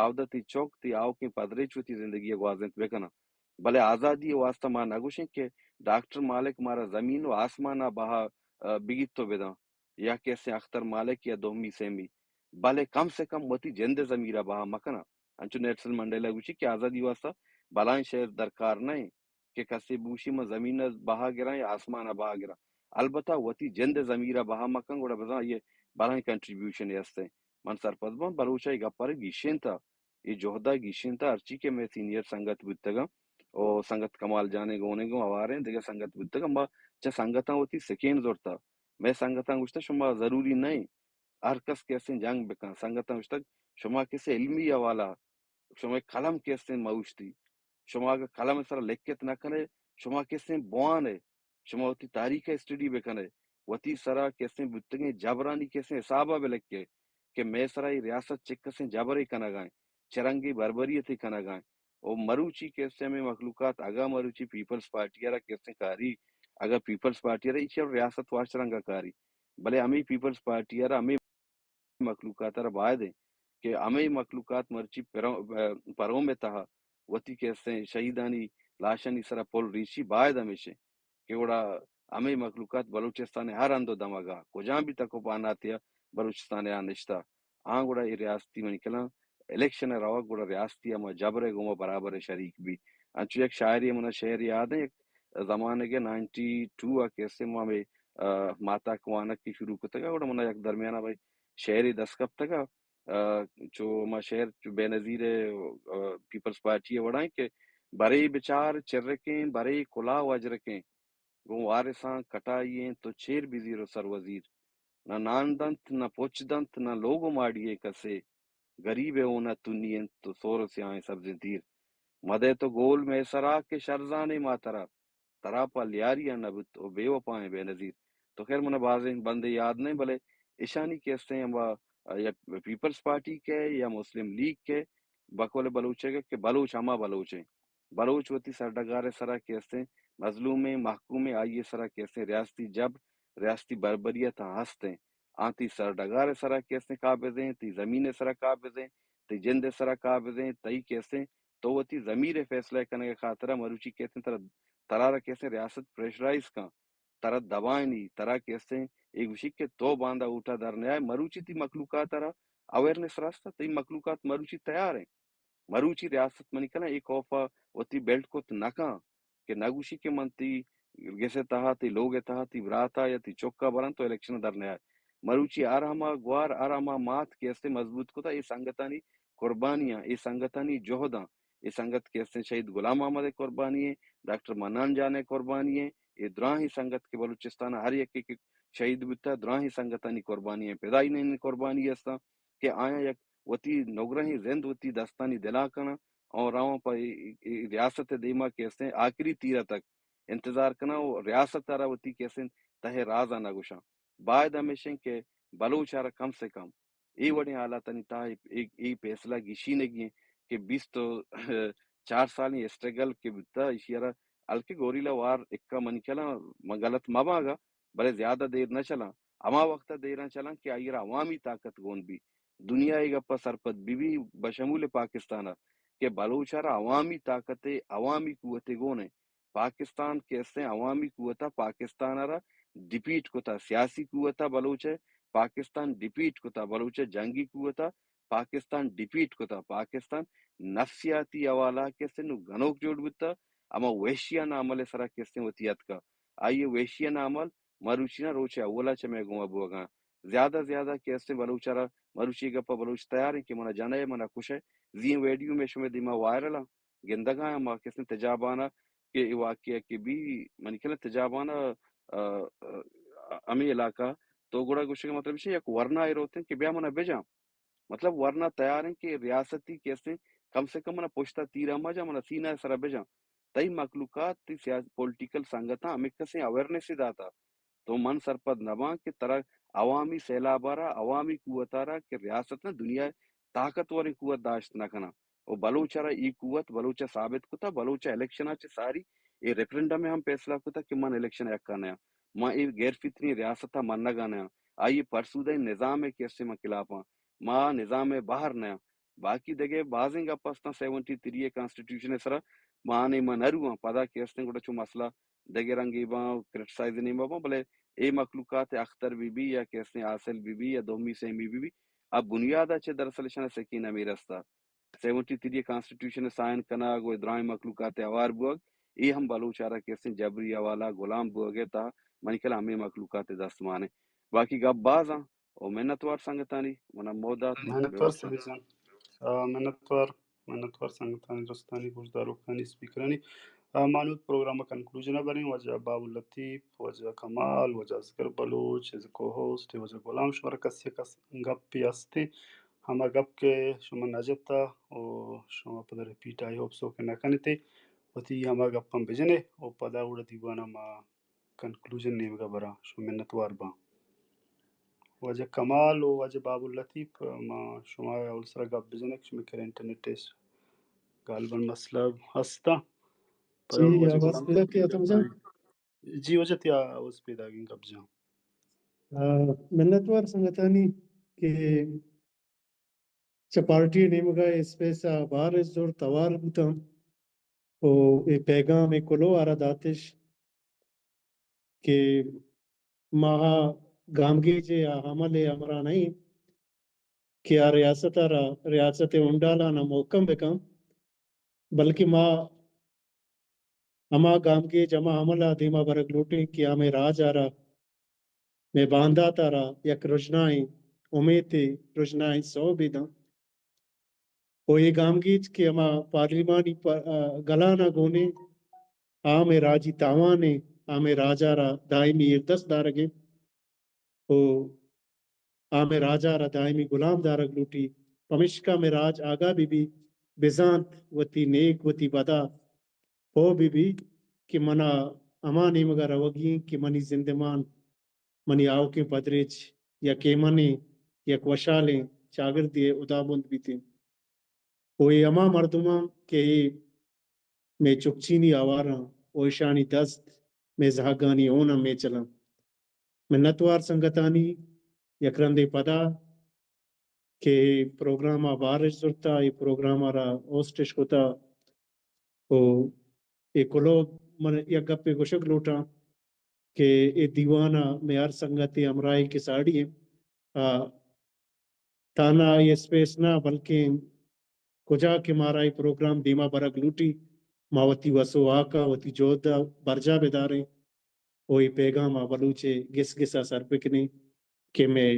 آودا تئی چک، تئی آؤکیں پدریچ وتی زندگی ءَ گوازینت بکناں۔ بلے آزادی ءِ واسطہ ما نہ گوشیں کہ ڈاکٹر مالک مارا زمین و آسمان ءَ بہا، آ، بگیت و بداں، یا کہ استیں اختر مالک یا دومی سیمی، بلے کم سے کم وتی جند ءِ ضمیر ءَ بہا مکناں۔ انچو نیلسن منڈیلا گوشی کہ آزادی واسطہ بلائیں شے درکار نہ ایں۔ کہ کسے بوشی من زمین ءَ بہا گراں یا آسمان ءَ بہا گراں، البتہ وتی جند ءِ ضمیر ءَ بہا مکن، گڑا بزاں آئی ءِ بلاہیں کنٹریبیوشنے ہست ایں۔ من سرپد باں بلوچ ءَ اے گپ ءَ را گیشینتا، اے جہد ءَ گیشینتا، ہرچی کہ مئے سینئر سنگت بوتگاں، او سنگت کمال جان ءِ گون ءَ گوں ہوار ایں، دگہ سنگت بوتگاں، ما چہ سنگتاں وتی سکین زرتا۔ مئے سنگتاں گوشتہ شما ضروری نہ ایں ہر کس کہ استیں جنگ بکن، سنگتاں گوشتگ شما کسے علمی حوالہ، شمئے قلم کہ استیں ما اوشتی۔ شما اگہ قلم سرا لکھت نہ کنے، شما کسیں بوان ئے، شما وتی تاریخ ء اسٹڈی بہ کنے، وتی سرا کسیں بوتگیں جبرانی کسیں حساب ء بہ لکھے کہ مئے سرا اے ریاست چکسیں جبرے کنگا ایں، چرنگیں بربریتے کنگا ایں۔ و مروچی کسیں ہمے مخلوقات اگاں مروچی پیپلز پارٹی ء را کسیں کاری، اگاں پیپلز پارٹی ء را ایشی ء ریاست واشترنگا کاری، بلے ہمے پیپلز پارٹی ء را ہمے مخلوقات ء را باید انت کہ ہمے مخلوقات مرچی پرو-، پروم ء تہا وتی کسیں شہیدانی لاشانی سرا پل ریچی، باید ہمیش انت کہ گڑا ہمے مخلوقات بلوچستان ء ہر ہند و دمگا کجام بھی تک و پاناتے ء بلوچستان ء آ نشتہ، آں گڑا اے ریاستی منی کلاں الیکشن ء روگ گڑا ریاستی ہما جبر ء گوما برابر ء شریک بی۔ انچو یک شاعری منا شعر یاد انت، یک زمانگ ء نائنٹی ٹو ء کسے ما ہمے، آ، ماتاک وانگ کہ شروع کتگ ء گڑا منا یک درمیان ء ہمے شعرے دست کپتگ ء، آ، چو ما شعر چو بے نظیر ء، آ، پیپلز پارٹی ء وڑا انت کہ برے بچار چرکیں، برے کلاہ و اجرکیں، گوں وارثاں کٹائی انت تو چیر بزیر و سر وزیر۔ نہ نان دنت، نہ پچ دنت، نہ لوگ و ماڑی ء کسے۔ گریب ء ہون ء تنی انت تو سور و سیاہیں سبزیں تیر۔ مدئے تو گول مئے سرا کہ شرزانے ما ترا، ترا پہ لیاری ء نہ بوت و بے وپائیں بے نظیر۔ تو خیر منا بازیں بندے یاد نہ، بلے اشانی کہ استیں ہما یا پیپلز پارٹی کہ یا مسلم لیگ کہ بقول بلوچ ء کہ بلوچ ہما بلوچ ایں۔ بلوچ وتی سرڈگار ء سرا کہ استیں مظلوم ایں، محکوم ایں، آئی ء سرا کہ استیں ریاستی جبر، ریاستی بربریت ہست ایں۔ آں تئی سرڈگار ء سرا کہ استیں قابض ایں، تئی زمین ء سرا قابض ایں، تئی جند ء سرا قابض ایں، تئی کہ استیں تو وتی ضمیر ء فیصلہ کنگ ء خاطر ء مروچی کہ استیں ترا، ترا را کہ استیں ریاست پریشرائز کن، ترا دبائنی، ترا کہ استیں اے گوشی کہ تو باندا اوٹا در نیائے، مروچی تئی مخلوقات ء را اویئرنس رست، تئی مخلوقات مروچی تیار ایں۔ مروچی ریاست منی کنا اے خوف ء وتی بلڈ کت نہ کن کہ نہ گوشی کہ من تئی گس ء تہا، تئی لوگ ء تہا، تئی برات ء یا تئی چک ء براں تو الیکشن ء در نیائے۔ مروچی ہر ہما گوار، ہر ہما مات کہ استیں مضبوط کتا، اے سنگتانی قربانیاں، اے سنگتانی جہداں، اے سنگت کہ استیں شہید غلام محمد ء قربانی ایں، ڈاکٹر منان جان ء قربانی ایں، اے دراہیں سنگت کہ بلوچستان ء ہر یکے کہ شہید بوتا، دراہیں سنگتانی قربانی ایں، پدائی نین قربانی استاں کہ آیاں یک وتی نگرہیں زند وتی دستانی دلا کناں اور رواں پہ اے، اے، اے ریاست ء دیما کہ استیں آخری تیر ء تک انتظار کناں و ریاست ء را وتی کہ استیں تہ ء راز ء نہ گوشاں۔ باید ہمیش انت کہ بلوچ ء را کم سے کم اے وڑیں حالاتانی تہا اے، اے، اے پیسلہ گیشینگی انت کہ بیست و چار سالیں اسٹرگل کہ بوتا، ایشی ء را ہلکے گوریلا وار اکا منی خیالا من غلط مہ باں گا، بلے زیادہ دیر نہ چلاں۔ ہما وخت ء دیراں چلاں کہ آئی ء را عوامی طاقت گون بی۔ دنیا اے گپ ء سرپد بہ بی، بشمول پاکستان ء، کہ بلوچ ء را عوامی طاقت ء عوامی قوت ء گون ء۔ پاکستان کہ استیں عوامی قوت ء پاکستان ء را ڈیپیٹ کتا، سیاسی قوت ء بلوچ ء پاکستان ڈیپیٹ کتا، بلوچ ء جنگی قوت ء پاکستان ڈیپیٹ کتا، پاکستان نفسیاتی حوالہ کہ استیں نوں گنوک جوڑ بوتا، ہما وحشیانہ عمل ء سرا کہ استیں وتی اتکا۔ آئی ء وحشیانہ عمل مروچی نہ، روچ اولا چہ مئے گوما بوگاں۔ زیادہ زیادہ کہ استیں بلوچ ء را، مروچی گپ ء بلوچ تیار ایں کہ منا جنئے، منا کشئے۔ زی ایں ویڈیو مئے شمئے دیما وائرل آں، گندگا آں، ما کہ استیں تجابان ء کہ اے واقعہ کہ بی، منی خیال ء تجابان ء، ا، ا، ہمے علاقہ تو گڑا گوشگ ء مطلب ایش یک ورنا اے روتیں کہ بیا منا بجاں۔ مطلب ورنا تیار ایں کہ ریاستی کہ استیں کم سے کم منا پشتا تیرا مجاں، منا سینہ ء سرا بجاں۔ تئی مخلوقات، تئی سیاسی پولیٹیکل سنگتاں ہمے کسیں اویئرنس داتا۔ تو من سرپد نہ باں کہ ترا عوامی سیلاب ء را، عوامی قوت ء را کہ ریاست نہ دنیا ء طاقتوریں قوت داشت نہ کناں۔ و بلوچ ء را ای قوت بلوچ ء ثابت کتا، بلوچ ء الیکشن ء چہ ساری اے ریفرنڈم ء ہم فیصلہ کتا کہ من الیکشن ء حقا نیاں، من اے غیر فطری ریاست ء منگا نیاں، آئی ء پرسودہ نظام ء کہ استیں من خلافاں، ما نظام ء بہر نیاں۔ باقی دگہ بازیں گپ استاں سیونٹی تھری ء کانسٹیٹیوشن ء سرا ما آنے ما نہ رواں، پدا کہ استیں گڑا چو مسئلہ دگہ رنگے باں، کرٹیسائز نیما باں، بلے اے مخلوقات اختر بی بی یا کہ استیں حاصل بی بی یا دومی سیمی بی بی، آ بنیاد ء چہ دراصل اشاں سکین امیر استا۔ سیونٹی تھری کانسٹیٹیوشن سائن کنگ و دراہیں مخلوقات ہوار بوگ، اے ہم بلوچ ء را کہ استیں جبری حوالہ غلام بوگ ء تہا منی خیال ہمے مخلوقات دست مان انت۔ باقی گپ باز آں و منتوار سنگتانی منا موہ دات۔ منتوار سبیل جان۔ آ، منتوار، منتوار سنگتانی درستانی گوشداروکانی اسپیکرانی۔ آ، ما نود پروگرام ء کنکلوژن ء بریں۔ واجہ بابو لطیف، واجہ کمال، واجہ اصغر بلوچ، ایز اے کو ہوسٹ، واجہ غلام شمارا کسی کس گپے ہستے؟ ہما گپ کہ شما نہ جتا و شما پدا ریپیٹ آئی ہوپ سو کہ نہ کنتے، وتی ہما گپاں بجنے و پدا گڑا دیوانا ما کنکلوژن نیمگا براں، شما منتوار باں۔ واجہ کمال و واجہ باب اللطیف، ما شما اول سرا گپ بجنے کہ شما کرا انٹرنیٹ اس غالباً مسئلہ ہستا۔ پدا جی، واجہ آواز غلام پیدا کہ اتم جان؟ جی، واجہ تیا آواز پیدا گیں گپ جان۔ آ، منتوار سنگتانی کہ چہ پارٹی نیمگا اے اسپیس ء بار زور توار بوتاں و اے پیغام اے کلو آرا داتش کہ ماہا گامگیج ء آ عمل ء ہمراہ نہ ایں کہ آ ریاست ء را ریاست ء انڈالاں محکم بکن، بلکہ ما ہما گامگیج، ہما عمل ء دیما برگ لوٹیں کہ آ مئے راج ء را، مئے باندات ء را یک رژنائیں امیتے، رژنائیں سوبے داں۔ و اے گامگیج کہ ہما پارلیمانی پ-، ء گلان ء گونیں، آ مئے راجی تاوان ء، آ مئے راج ء را دائمی ایردست دارگ ء و آ مئے راج ء را دائمی گلام دارگ لوٹی۔ پمیشکا مئے راج آگاہ بہ بی، بزانت وتی نیک، وتی بدا پو بہ بی کہ منا ہما نیمگا روگی انت کہ منی زندمان، منی آؤکیں پدریچ یک ایمنیں، یک وشحالیں چاگردے ء ہدابند بیتیں۔ و اے ہما مردماں کہ اے مئے چکچینی آواراں و ایشانی دست مئے زہگانی ہوناں میچلاں۔ منتوار سنگتانی یک رندے پدا کہ اے پروگرام ء بارش زرتا، اے پروگرام ء را ہوسٹش کتا۔ و اے کلوب من یک گپے گوشگ لوٹاں کہ اے دیوان ء مئے ہر سنگتے ہمراہی کہ ساڑی ایں، آ، تہنا اے اسپیس نہ بلکیں کجا کہ مارا اے پروگرام دیما برگ لوٹی، ما وتی وس و واک ء وتی جہد ء برجاہ بداریں و اے پیغام ء بلوچ ء گس گس ء سر بکنیں کہ مئے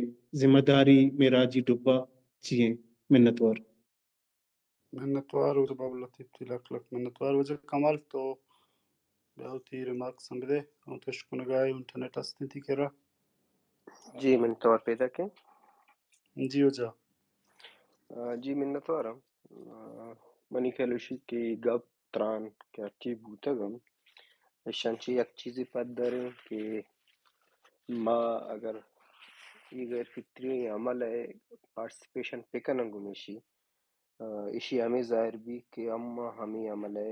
ذمہ داری مئے راجی ڈبہ چی ایں۔ منتوار۔ منتوار واجہ باب لطیف تئی، لک لک منتوار۔ واجہ کمال تو بیا وتی ریمارکس ہم بدے، ہوں تو اشکنگا ئے، انٹرنیٹ ہست انت تئی کرا؟ جی منتوار پیداک ایں۔ جی واجہ۔ آ، جی منتوار ہم۔ آ، منی خیال اشی کہ گپ تران کہ ہرچی بوتگ ہم، اشان چہ یک چیزے پد داریں کہ ما اگر اے غیر فطری عمل ء پارٹیسپیشن بکنن گوں ایشی، آ، ایشی ہمے ظاہر بی کہ ہم ہمے عمل ء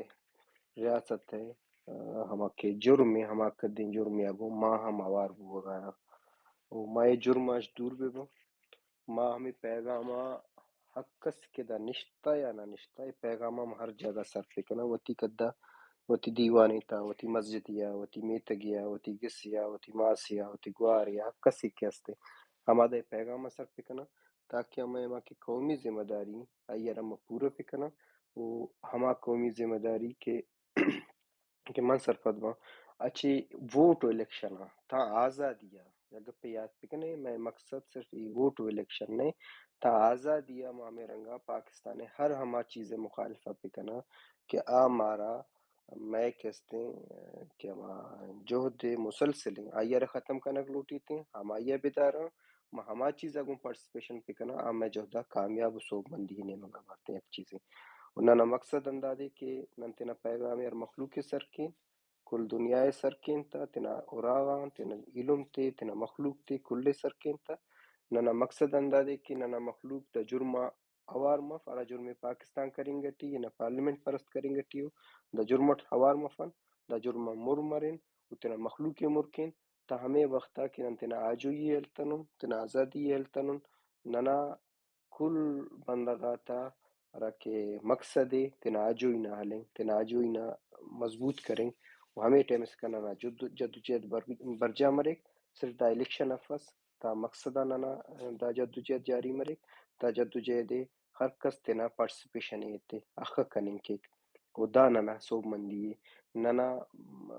ریاست ء، آ، ہما کہ جرم ء، ہما کدیں جرمے ء گوں ما ہم ہوار بوگ ء آں۔ و ما اے جرم اش دور بہ بوں۔ ما ہمے پیغام ء ہر کس کہ دا نشتہ یا نہ نشتہ، اے پیغام ء ہم ہر جاگہ سر بہ کناں، وتی کدا، وتی دیوانے تا، وتی مسجدے ء، وتی میتگے ء، وتی گسے ء، وتی ماسے ء، وتی گوارے ء، ہر کسے کہ ہستے، ہما دا اے پیغام ء سر بہ کناں۔ تاکہ ہمے ہما کہ قومی ذمہ داری آئی ء را ما پورا بہ کناں و ہما قومی ذمہ داری کہ، کہ من سرپد باں، اچی ووٹ و الیکشن ء تاں آزادی ء، یک گپے یات بہ کنے، مئے مقصد صرف ای ووٹ و الیکشن نہ، تاں آزادی ء ما ہمے رنگا پاکستان ء ہر ہما چیز ء مخالفت بہ کناں کہ آ مارا مئے کہ استیں کہ ہما جہد مسلسل ایں، آئی ء را ختم کنگ لوٹیت ایں، ہمائی ء بداراں، ما ہما چیز ء گوں پارٹیسپیشن بہ کناں، آ مئے جہد ء کامیاب و سوبمندی ء نیمگ ء بارت ایں یک چیزے۔ و ننا مقصد ہندادے کہ نن تینا پیغام ء ہر مخلوق ء سر کین، کل دنیا ء سر کین تا، تینا اراغاں، تینا علم تے، تینا مخلوق تے، کل ء سر کین تا۔ ننا مقصد ہندادے کہ ننا مخلوق دا جرم ء ہوار مف، ہرا جرمے پاکستان کرینگ ٹی یا نہ پارلیمنٹ پرست کرینگ ٹی ہو، دا جرم اٹ ہوار مفن، دا جرم آن مر مرین و تینا مخلوق ء مر کین، تا ہمے وخت آ کہ نن تینا آجوئی ء ہلتنن، تینا آزادی ء ہلتنن، ننا کل بندغ آتا ہرا کہ مقصد ء تینا آجوئی نا ہلنگ، تینا آجوئی نا مضبوط کرنگ و ہمے ٹائم اسکا ننا جد، جدوجہد بر، برجاہ مریک، صرف دا الیکشن افس، تا مقصد آ ننا دا جدوجہد جاری مریک، دا جدوجہد ء ہر کس تینا پارٹیسپیشن ء ایت ء اخہ کننگ کیک و دا ننا سوبمندی ء، ننا، آ،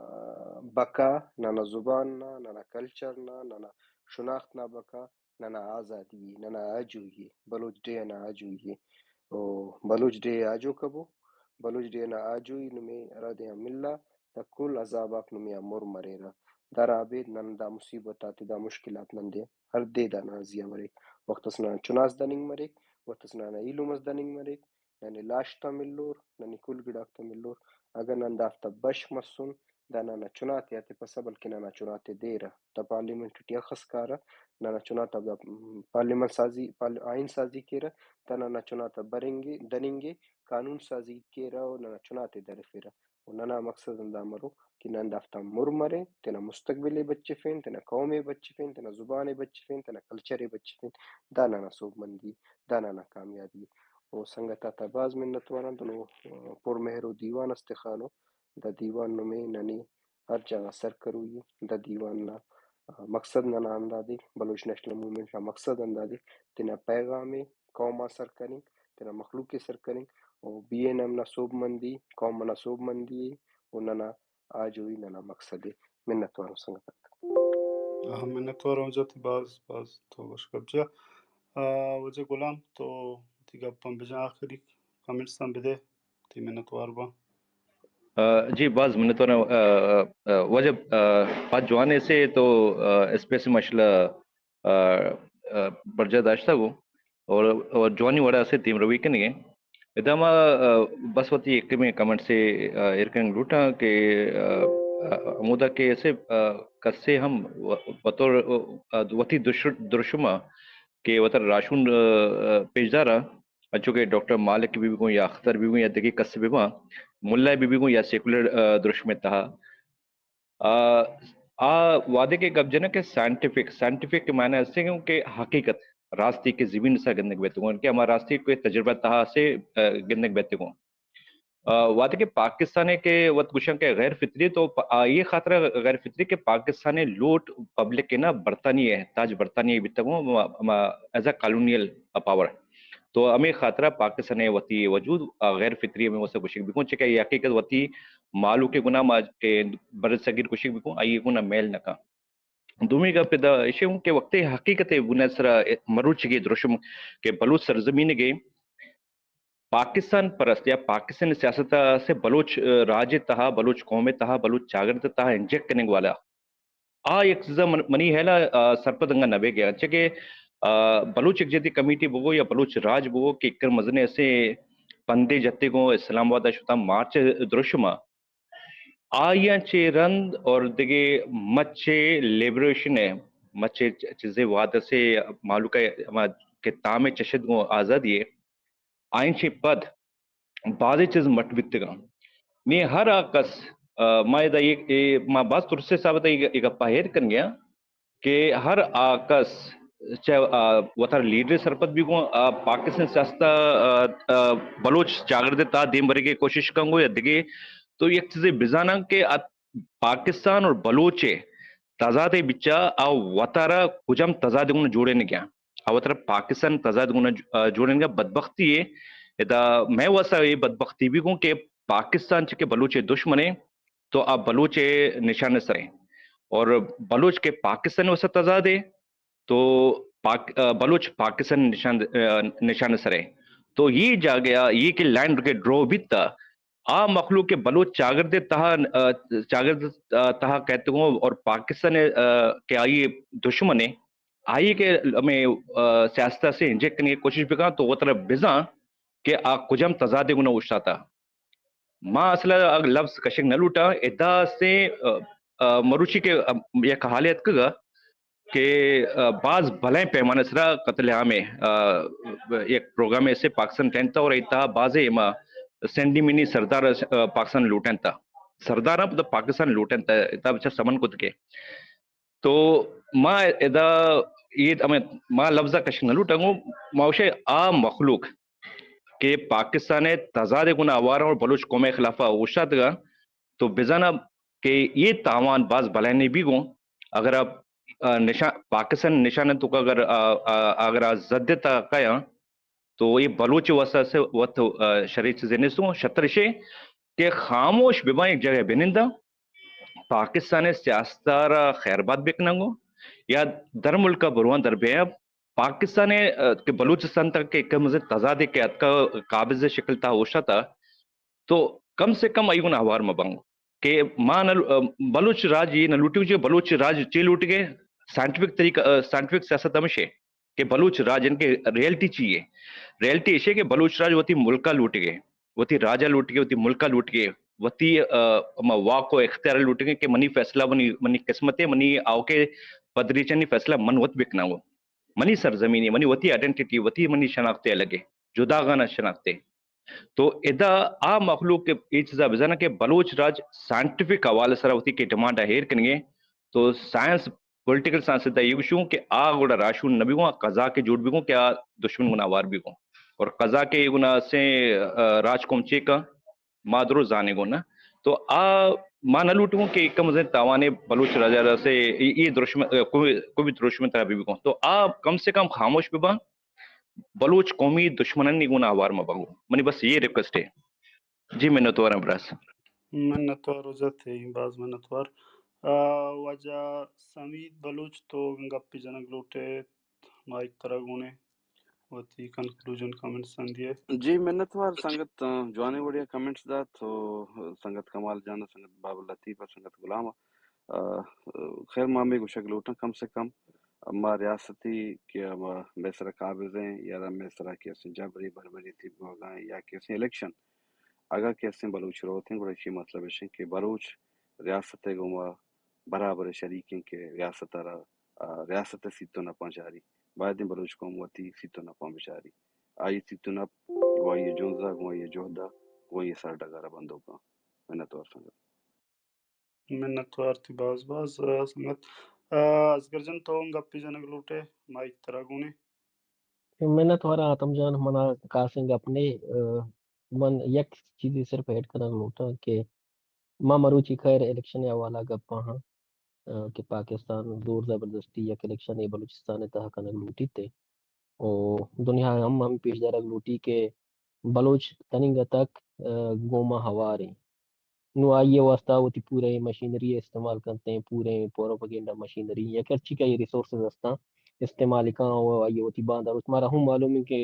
بقا، ننا زبان نا، ننا کلچر نا، ننا شناخت نا بقا، ننا آزادی ء، ننا آجوئی ء، بلوچ ڈیہہ نا آجوئی ء۔ و بلوچ ڈیہہ آجو کبو، بلوچ ڈیہہ نا آجوئی نمے ہرا دے آن ملا، دا کل عذاب آک نمے آ مر مریرہ۔ دارا ابید نن دا مصیبت آتے، دا مشکلات نن دے ہر دے دا نازی آ مریک۔ وخت اس ننا چناس دننگ مریک، وت اس نانا ایلم اس دننگ مریک، ننے لاش تا ملور، ننے کل گڑاک تا ملور۔ اگہ نن دافتا بشخ مسن، دا نانا چناتے آتے پسہ، بلکہ نانا چناتے دیرہ۔ دا پارلیمنٹ ٹی اخس کارہ، نانا چناتا دا پارلیمنٹ سازی، پارل-، آئین سازی کیرہ، دا نانا چناتا برنگے، دننگے، قانون سازی کیرہ و نانا چناتے درفیرہ۔ و ننا مقصد ہندا مرو کہ نن دافتان مر مرین، تینا مستقبل ء بچفین، تینا قوم ء بچفین، تینا زبان ء بچفین، تینا کلچر ء بچفین۔ دا ننا سوبمندی، دا ننا کامیابی ء۔ و سنگت آتا بھاز منت واراں، دنو، آ، پر مہر و دیوان اس تخانو۔ دا دیوان نمے ننے ہر جاگہ سر کروئی ء۔ دا دیوان نا، آ، مقصد ننا ہندادے، بلوچ نیشنل موومنٹ نا مقصد ہندادے، تینا پیغام ء قوم آ سر کننگ، تینا مخلوق ء سر کننگ، و بی این ایم نا سوبمندی، قوم انا سوبمندی ء، و ننا آجوئی ننا مقصد ء۔ منت وارم سنگت آک۔ آ، منت وارم واجہ، تئی باز باز تو وش گپ جا۔ آ، واجہ غلام، تو تئی گپاں بجن، آخری کمنٹس آں بدے، تئی منت وار باں۔ آ، جی، باز منت وار آں، آ، آ، واجہ، آ، پاک جوان ایسے تو، آ، اسپیس ماشاءاللہ آ، آ، برجاہ داشتگ و اور، اور جوانی وڑا اسے دیمروی کنگے۔ ادا ما، آ، بس وتی یکمیں کمنٹ سے، آ، ایر کنگ لوٹاں کہ، آ، آ، ہمودا کہ اسے، آ، کسے ہم و-، بطور، آ، وتی دش-، درشما کہ وتر راشون، آ، آ، پیشدارا، انچو کہ ڈاکٹر مالک بی بی گوں یا اختر بی بی گوں یا دگہ کس بی باں، ملا بی بی گوں یا سیکولر، آ، درشمے تہا، آ، آ وہدے کہ گپ جنگ کہ سائنٹیفک، سائنٹیفک کے معنی ہستے کہ حقیقت، راستی کے زمین سا گندگ بیتے گوں، کہ ہما راستی کوئی تجربہ تہا سے، آ، گندگ بیتے گوں۔ آ، وہدے کہ پاکستان ہے کہ وت گوشن کہ غیر فطری، تو پ-، آ، یہ خاطر غیر فطری کہ پاکستان ہے لوٹ پبلک ہے نا برطانیہ ہے، تاج برطانیہ بیتے گوں، ہما، ہما ایز اے کالونیل پاور۔ تو ہمے خاطرا پاکستان ء وتی وجود، آ، غیر فطری ہمے واسطہ گوشگ بکن، چکہ یہ حقیقت وتی مالو کے گنا ما کہ بر صغیر گوشگ بکن، آئی گنا میل نہ کن۔ دومی گپ ادا ایشی ہوں کہ وقتی حقیقت بنیاد سرا مروچگی درشم کہ بلوچ سرزمین گے پاکستان پرست یا پاکستان سیاست سے بلوچ، آ، راج تہا، بلوچ قوم تہا، بلوچ چاگرد تہا انجیکٹ کنگ والا آ یک چیزا من-، منی ہیلا، آ، سرپد انگا نہ بیگ ء، انچہ کہ، آ، بلوچ یکجہتی کمیٹی بگو یا بلوچ راج بگو کہ اکر مزن اسے پندے جتے گوں اسلام آباد ء شتاں مارچ دروشم ء، آئیاں چہ رند اور دگہ مچے لبریشن ء مچے چ-، چیزے واد اسے مالوک ء ہما کہ تام چشد گوں آزادی ء آئین چہ پد بازیں چیز مٹ بیتگاں۔ نی ہر آ کس، آ، ما ادا اے، اے، ما باز ترس ء حساب ء اے، اے گپا ہیر کنگیاں کہ ہر آ کس چہ، آ، وتارا لیڈر سرپد بیگوں، آ، پاکستان سیاست ء، آ، آ، بلوچ چاگرد ء تہا دیم برگ ء کوشش کنگو یا دگہ تو یک چیزے بزاناں کہ آ پاکستان اور بلوچ ء تضاد ء بچا آ وتارا کجام تضاد گوں جوڑینگیاں۔ آ وترا پاکستان تضاد گونا ج-، آ، جوڑینگا بدبختی ہے۔ ادا میں واسا یہ بدبختی بھی گوں کہ پاکستان چکے بلوچ دشمن ہے تو آ بلوچ نشان سرے اور بلوچ کے پاکستان واسا تضاد ہے تو پاک-، آ، بلوچ پاکستان نشان، آ، نشان سرے۔ تو یہ جاگہ یہ کہ لائن کے ڈرو بیتا آ مخلوق کے بلوچ چاگرد تہا، آ، چاگرد، آ، تہا کہتے گوں اور پاکستان، آ، کے آئی دشمن ہے۔ آئی کہ ہمیں، آ، سیاست سے انجیکٹ کرنے کی کوشش بکاں تو وترا بزاں کہ آ کجام تضاد گنا اوشتاتا۔ ما اصلا اگ لفظ کشنگ نہ لوٹاں، ادا سے، آ، آ، مروچی کے، آ، یک حالیت کگا کہ، آ، باز بلائیں پیمانے سرا قتل عام ہے، آ، یک پروگرام ایسے پاکستان ٹینتا اور ایتا بازے ما سینڈی منی سردار، آ، پاکستان لوٹنتا۔ سردار پاکستان لوٹنتا، ایتا بچا سمن کت کے۔ تو ما ادا یہ ہمیں ما لفظہ کشک نہ لوٹاں گوں، ما وشے آ مخلوق کہ پاکستان ء تضاد گنا آوار اور بلوچ قوم ء خلاف اوشتاتگا تو بزانا کہ یہ تاوان باز بلائیں بھی گوں اگر آ، آ، نشان، پاکستان نشان تو اگر، آ، آ، اگر آ زد تا کیا تو یہ بلوچ واسطہ سے وت، آ، شری چیزیں نیستوں، شتر شے کہ خاموش بباں، ایک جگہ بننداں، پاکستان سیاست را خیر بات بکننگو یا در ملک بروان در بیا پاکستان، آ، کہ بلوچستان تک کہ کم از تضاد کہ اتکا قابض شکل تا ہوشتا تو کم سے کم ایگون آوار مبنگو کہ ما نہ، آ، بلوچ راج یہ نہ لوٹی جو بلوچ راج چے لوٹ گئے سائنٹیفک طریقہ، آ، سائنٹیفک سیاست ہمشے کہ بلوچ راج، یعنی کہ ریئلٹی چی ہے؟ ریئلٹی ایشی ہے کہ بلوچ راج وتی ملکا لوٹگے، وتی راجا لوٹگے، وتی ملکا لوٹگے، وتی، آ، ہما واک و اختیار لوٹگے کہ منی فیصلہ، منی، منی قسمت ہے، منی آوکے پدریچنی فیصلہ من وت بکناں گو۔ منی سرزمینی، منی وتی آئیڈینٹیٹی، وتی منی شناختے الگ ہے، جدا گانا شناختے۔ تو ادا آ مخلوق کہ اے چیزا بزانا کہ بلوچ راج سائنٹیفک حوالے سرا وتی کہ ڈیمانڈا ہیر کنگے، تو سائنس، پولیٹیکل سائنس ادا یہ گوشوں کہ آ گڑا راشون نہ بیگوں، آ قضا کے جوڑ بیگوں کہ آ دشمن گنا وار بیگوں۔ اور قضا کے گنا سے، آ، راج قوم چے کا ما درو زانے گو نا۔ تو آ ما نہ لوٹوں کہ کم از کم تاوانے بلوچ راجا سے یہ، یہ دشمن، آ، کوئی، کوئی بھی دشمن طرح بھی بیگوں۔ تو آ کم سے کم خاموش بباں، بلوچ قومی دشمنانی گون آوار مہ بگو۔ منی بس یہ ریکویسٹ ہے۔ جی، منتوار ہاں براس۔ منتوار عزت ہے، باز منتوار۔ آ، واجہ سمید بلوچ تو گپی جنگ لوٹے، مائک ترا گونے، وتی کنکلوژن کمنٹس ہم دیئے۔ جی، منتوار سنگت، آ، جوانیں وڑیا کمنٹس دات تو سنگت کمال جان، سنگت باب لطیف، سنگت غلام۔ آ، خیر، ما ہمے گوشگ لوٹاں، کم سے کم ما ریاستی کہ ما مئے سرا قابض ایں یا را مئے سرا کہ اسیں جبری بربری تیب گوگا ایں یا کہ اسیں الیکشن، اگاں کہ اسیں بلوچ روت ایں، گڑا ایشی مطلب اش انت کہ بلوچ ریاست ء گوما برابر شریک انت کہ ریاست ء را، آ، ریاست ء سیت و نپاں چاری۔ باید انت بلوچ قوم وتی سیت و نپاں بچاری۔ آئی سیت و نپ گوں آئی جنز ء، گوں آئی جہد ء، گوں آئی سرڈگار ء بندوک انت۔ منتوار سنگت۔ منتوار تئی باز باز، آ، سنگت۔ آ، اصغر جان، تو ہم گپے جنگ لوٹے، مائک ترا گونے۔ منتوار آتم جان، منا خاصیں گپ نے، آ، من یک چیزے صرف ایڈ کنگ لوٹاں کہ ما مروچی خیر الیکشن ء حوالہ گپاں ہاں، آ، کہ پاکستان زور زبردستی یک الیکشن ء بلوچستان ء تہا کنگ لوٹیت ء و دنیا ء ہم ہمے پیش دارگ لوٹی کہ بلوچ تنینگہ تک، آ، گوں ما ہوار ایں۔ نوں آئی ء واستہ وتی پوریں مشینری ء استعمال کنت ایں، پوریں پروپیگنڈا مشینری یا ہرچی کہ آئی ریسورسز استاں استعمال کن و آئی ء وتی باندہ روچ۔ مارا ہوں معلوم انت کہ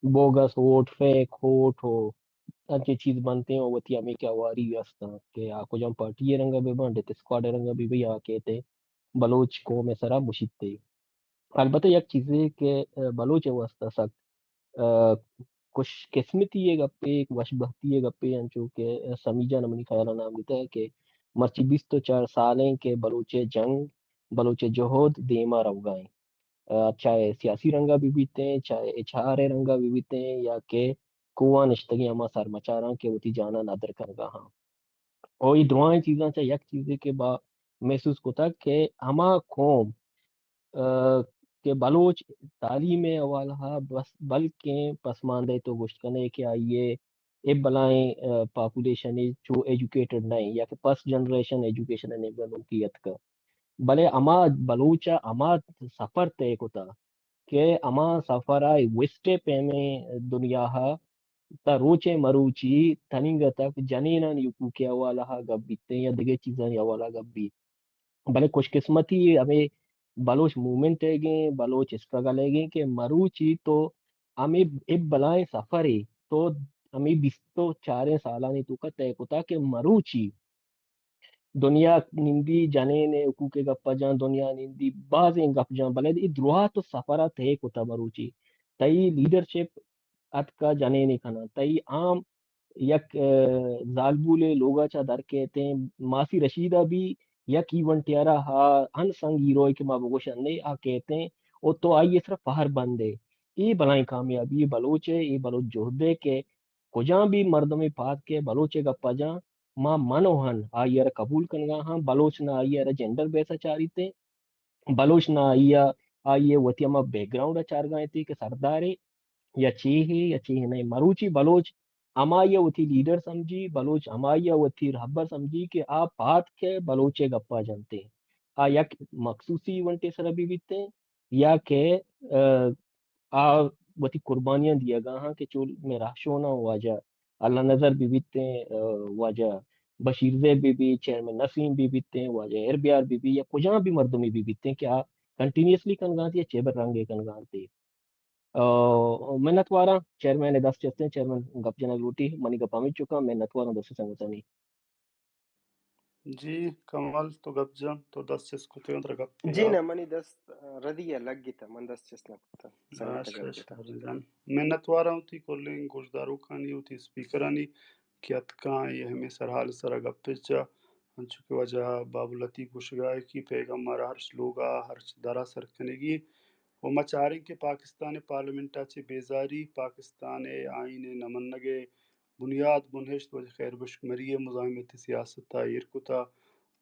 بوگس ووٹ، فیک ووٹ و انچیں چیز بنت ایں و وتی ہمے کہ ہواری استاں کہ آ کجام پارٹی ء رنگ ء بہ باں، ڈیتھ اسکواڈ ء رنگ ء بہ بی، آ کیت ء بلوچ قوم ء سرا مشیت ء۔ البتہ یک چیزے کہ، آ، بلوچ ء واستہ سک، آ، خوش قسمتی ء گپے، وش بختی ء گپے، انچو کہ سمی جان منی خیال ء نام گتہ کہ مرچی بیست و چار سال ایں کہ بلوچ ء جنگ، بلوچ ء جہد دیما روگا ایں۔ آ، چاہے سیاسی رنگا بہ بیتیں، چاہے اچ آر ء رنگا بہ بیتیں، یا کہ کوہاں نشتگیں ہما سرمچاراں کہ وتی جاناں ندر کنگا ہاں۔ او اے درائیں چیزاں چہ یک چیزے کہ با محسوس کتگ کہ ہما قوم، آ، کہ بلوچ تعلیم ء حوالہ بس بلکیں پسماندہ تو گوشت کنے کہ آئی ء اے بلائیں، آ، پاپولیشن چو ایجوکیٹڈ نہ یا کہ فرسٹ جنریشن ایجوکیشن ء نیمگا نوکی اتکا۔ بلے ہما بلوچ ء ہما سفر طے کتا کہ ہما سفر ء ویسٹ ء پیمیں دنیا ء تا روچ ء مروچی تنینگہ تک جنینانی حقوق ء حوالہ ء گپ بیتیں یا دگہ چیزانی حوالہ ء گپ بیت۔ بلے خوش قسمتی ہمے بلوچ موومنٹ ء گیں، بلوچ اسٹرگل ء گیں کہ مروچی تو ہمے اے بلائیں سفرے تو ہمے بیست و چاریں سالانی توکا طے کتا کہ مروچی دنیا نندی جنین ء حقوق ء گپ ء جان، دنیا نندی بازیں گپ جان، بلے اے دراہ تو سفر ء طے کتا مروچی۔ تئی لیڈرشپ اتکا جنین ء کناں، تئی عام یک، آ، زالبولے لوگا چا در کیتیں، ماسی رشیدا بھی یک ایونٹ یارا ہا ان سنگ ہیروئے کہ ما بگوشن نے آ کیتیں، او تو آئی ء سرا فہر بندے۔ اے بلائیں کامیابی بلوچ ء، اے بلوچ جہد ء کہ کجام بھی مردمے پاد کہ بلوچ ء گپا جاں، ما من و ہن آئی ء را قبول کنگا ہاں، بلوچ نہ آئی ء را جینڈر بیس ء چاریتے، بلوچ نہ آئی ء، آئی ء وتی ہما بیک گراؤنڈ ء چارگا ایتے کہ سردارے یا چے ہے یا چے نہیں۔ مروچی بلوچ ہمائی ء وتی لیڈر سمجھی، بلوچ ہمائی ء وتی رہبر سمجھی کہ آ پاد کہ بلوچ ء گپا جنتے۔ آ یک مخصوصی ایونٹ ء سرا بھی بیتے، یا کہ، آ، آ وتی قربانیاں دیگا ہاں کہ چو مئے رہشوناں واجہ اللہ نظر بہ بیتیں، آ، واجہ بشیر زیب بہ بیت، چیئرمین نسیم بہ بیتیں، واجہ ہیر بیار بہ بیت یا کجام بھی مردمے بہ بیتیں کہ آ کنٹینیوسلی کنگا انت یا چے بر رنگے کنگا انت۔ آ، منت واراں چیئرمین ء دست چستیں، چیئرمین گپ جنگ لوٹی، منی گپ ہمے چکاں، منت واراں دوست سنگتانی۔ جی کمال، تو گپ جن، تو دست چست کتگ انت، ترا گپ جی دیگ ءَ۔ نہ، منی دست، آ، ردی ءَ لگتہ، من دست چست نہ کتہ۔ سلامت اش، گپ اش، جتا۔ ہرن جان۔ منتواراں وتی کلیں گوشداروکانی، وتی اسپیکرانی کہ اتکاں اے ہمے سرحال سرا گپ جا، انچو کہ واجہ بابل لطیف گوشگا کہ پیغام مارا ہرچ لوگا، ہرچ درا سر کنگی۔ و ما چاریں کہ پاکستان پارلیمنٹ ءَ چہ بیزاری، پاکستان آئین نہ منگ بنیاد بنہشت واجہ خیر بخش مری ءِ مزاحمتی سیاست ءَ ایر کتا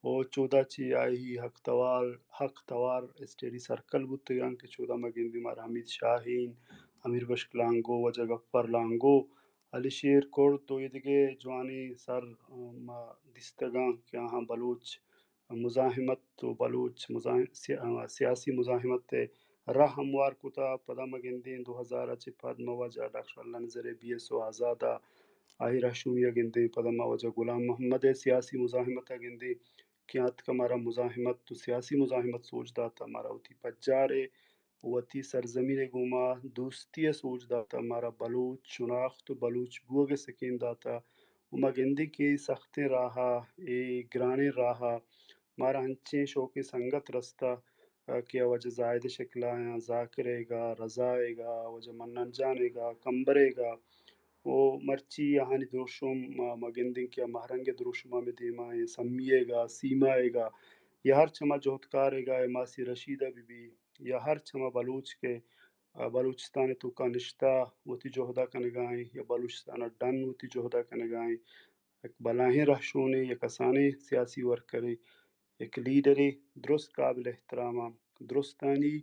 و چودا چہ آئی حق توار، حق توار اسٹڈی سرکل بوتگاں کہ چودا ما گندیں مارا حمید شاہین، امیر بخش لانگو، واجہ گپر لانگو، علی شیر کرد و ایدگہ جوانیں سر ما دیستگاں کہ آہاں بلوچ مزاحمت و بلوچ مزاح-، سیا-، سیاسی مزاحمت ءِ راہ ہموار کتا۔ پدا ما گندیں دو ہزار ءَ چہ پد ما واجہ ڈاکٹر اللہ نذر ءِ بی ایس او آزاد ءَ آئی رہشونی ءَ گندیں، پدا ما واجہ غلام محمد ءِ سیاسی مزاحمت ءَ گندیں کہ آتکہ مارا مزاحمت و سیاسی مزاحمت سوج داتا، مارا وتی پجار ءِ وتی سرزمین ءِ گوما دوستی ءِ سوج داتا، مارا بلوچ شناخت و بلوچ بوگ ءِ سکین داتا۔ و ما گندیں کہ اے سختیں راہ ءَ، اے گرانیں راہ ءَ مارا انچیں شوکیں سنگت رستا، آ، کہ آ واجہ زاہد شکلایاں، ذاکر ایگا، رضا ایگا، واجہ منان جان ایگا، کمبر ایگا، و مرچی آہانی دروشم ما، ما گندیں کہ آ مہرنگ ءِ دروشم ہمے دیما ایں، سمی ایگا، سیما ایگا، یا ہر چما جہدکار ایگا، اے ماسی رشیدہ بی بی، یا ہر چما بلوچ کہ، آ، بلوچستان ءِ توکا نشتہ وتی جہدا کنگا ایں، یا بلوچستان ءَ ڈن وتی جہدا کنگا ایں، یک بلاہیں رہشونے، یک کسانیں سیاسی ورکرے، یک لیڈرے، درست قابل احترام آں، درستانی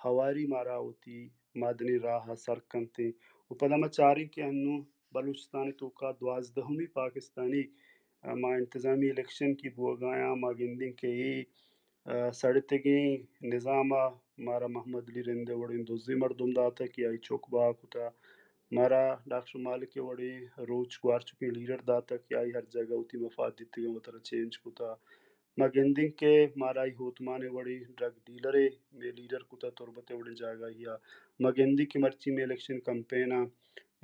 ہواری مارا وتی مادنیں راہ ءَ سر کنتیں۔ و پدا ما چاریں کہ انوں بلوچستان ءِ توکا دوازدہمی پاکستانی، آ، ما انتظامی الیکشن کی بوگایاں، ما گندیں کہ اے، آ، سڑتگیں نظام ءَ مارا محمد علی رند ءِ وڑیں دزیں مردم داتہ کہ آئی چک بہا کتہ، مارا ڈاکٹر مالک ءِ وڑیں روچ گوارچکیں لیڈر داتہ کہ آئی ہر جاگہ وتی مفاد دیتگاں وترا چینج کتہ۔ ما گندیں کہ مارا آئی ہوتمان ءِ وڑیں ڈرگ ڈیلرے مئے لیڈر کتہ تربت ءِ وڑیں جاگہے ءَ۔ ما گندیں کہ مرچی مئے الیکشن کمپین ءَ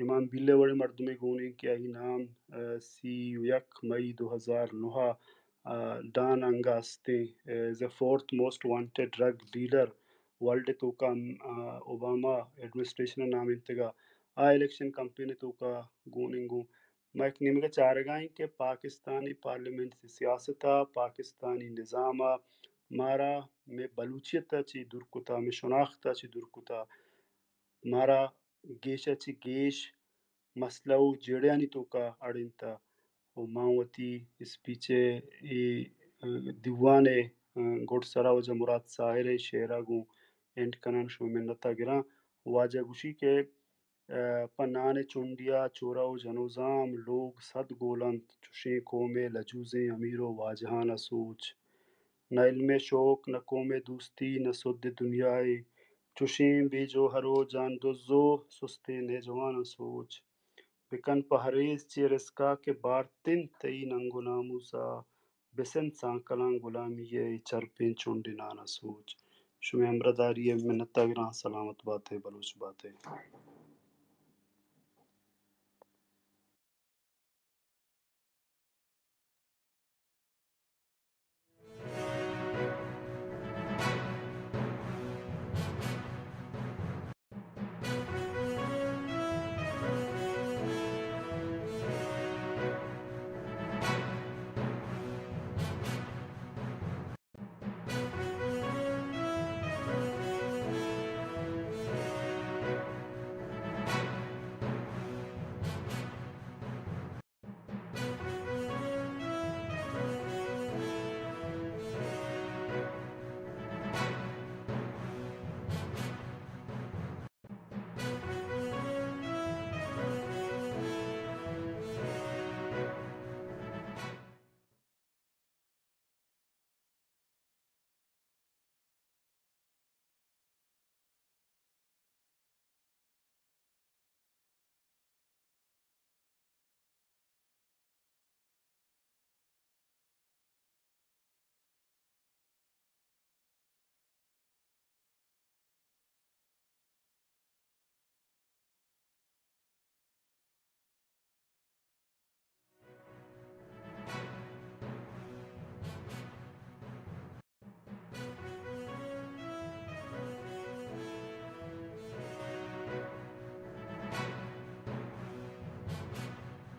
امام بیل ءِ وڑیں مردمے گون ایں کہ آئی نام، آ، سی و یک مئی دو ہزار نہ ءَ، آ، ڈان انگا استیں، آ، is a fourth most wanted drug dealer world ءِ توکا، آ، اوباما ایڈمنسٹریشن ءِ نام انتگا آ الیکشن کمپین ءِ توکا گون ایں گوں۔ ما یک نیمگا چارگا ایں کہ پاکستانی پارلیمنٹ ءِ سیاست ءَ، پاکستانی نظام ءَ مارا مئے بلوچیت ءَ چی دور کتا، مئے شناخت ءَ چی دور کتا، مارا گیش ءَ چی گیش مسئلہ و جیڑہانی توکا اڑینتا۔ و ما وتی اسپیچ ءِ اے، ا، دیوان ءِ، ا، گڈ سرا واجہ مراد ساحر ءِ شعرا گوں اینڈ کنان، شمئے منتا گراں۔ واجہ گوشی کہ، ا، پہ نان ءِ چنڈیا چورہ و جنوزام لوگ صد گول انت، چشیں قوم ءِ لجوزیں امیر و واجہان ءَ سوچ۔ نہ علم ءِ شوق، نہ قوم ءِ دوستی، نہ سد ءِ دنیا ءِ۔ چشیں بے جوہر و جان دز و سستیں نوجواناں سوچ۔ بکن پہریز چہ رزقا کہ بارت انت تئی ننگ و ناموسا۔ بسن سانکلاں غلامی ءِ چرپیں چنڈے نانا سوچ۔ شمئے ہمراہداری ءِ منتا گراں۔ سلامت بات ئے، بلوچ بات ئے۔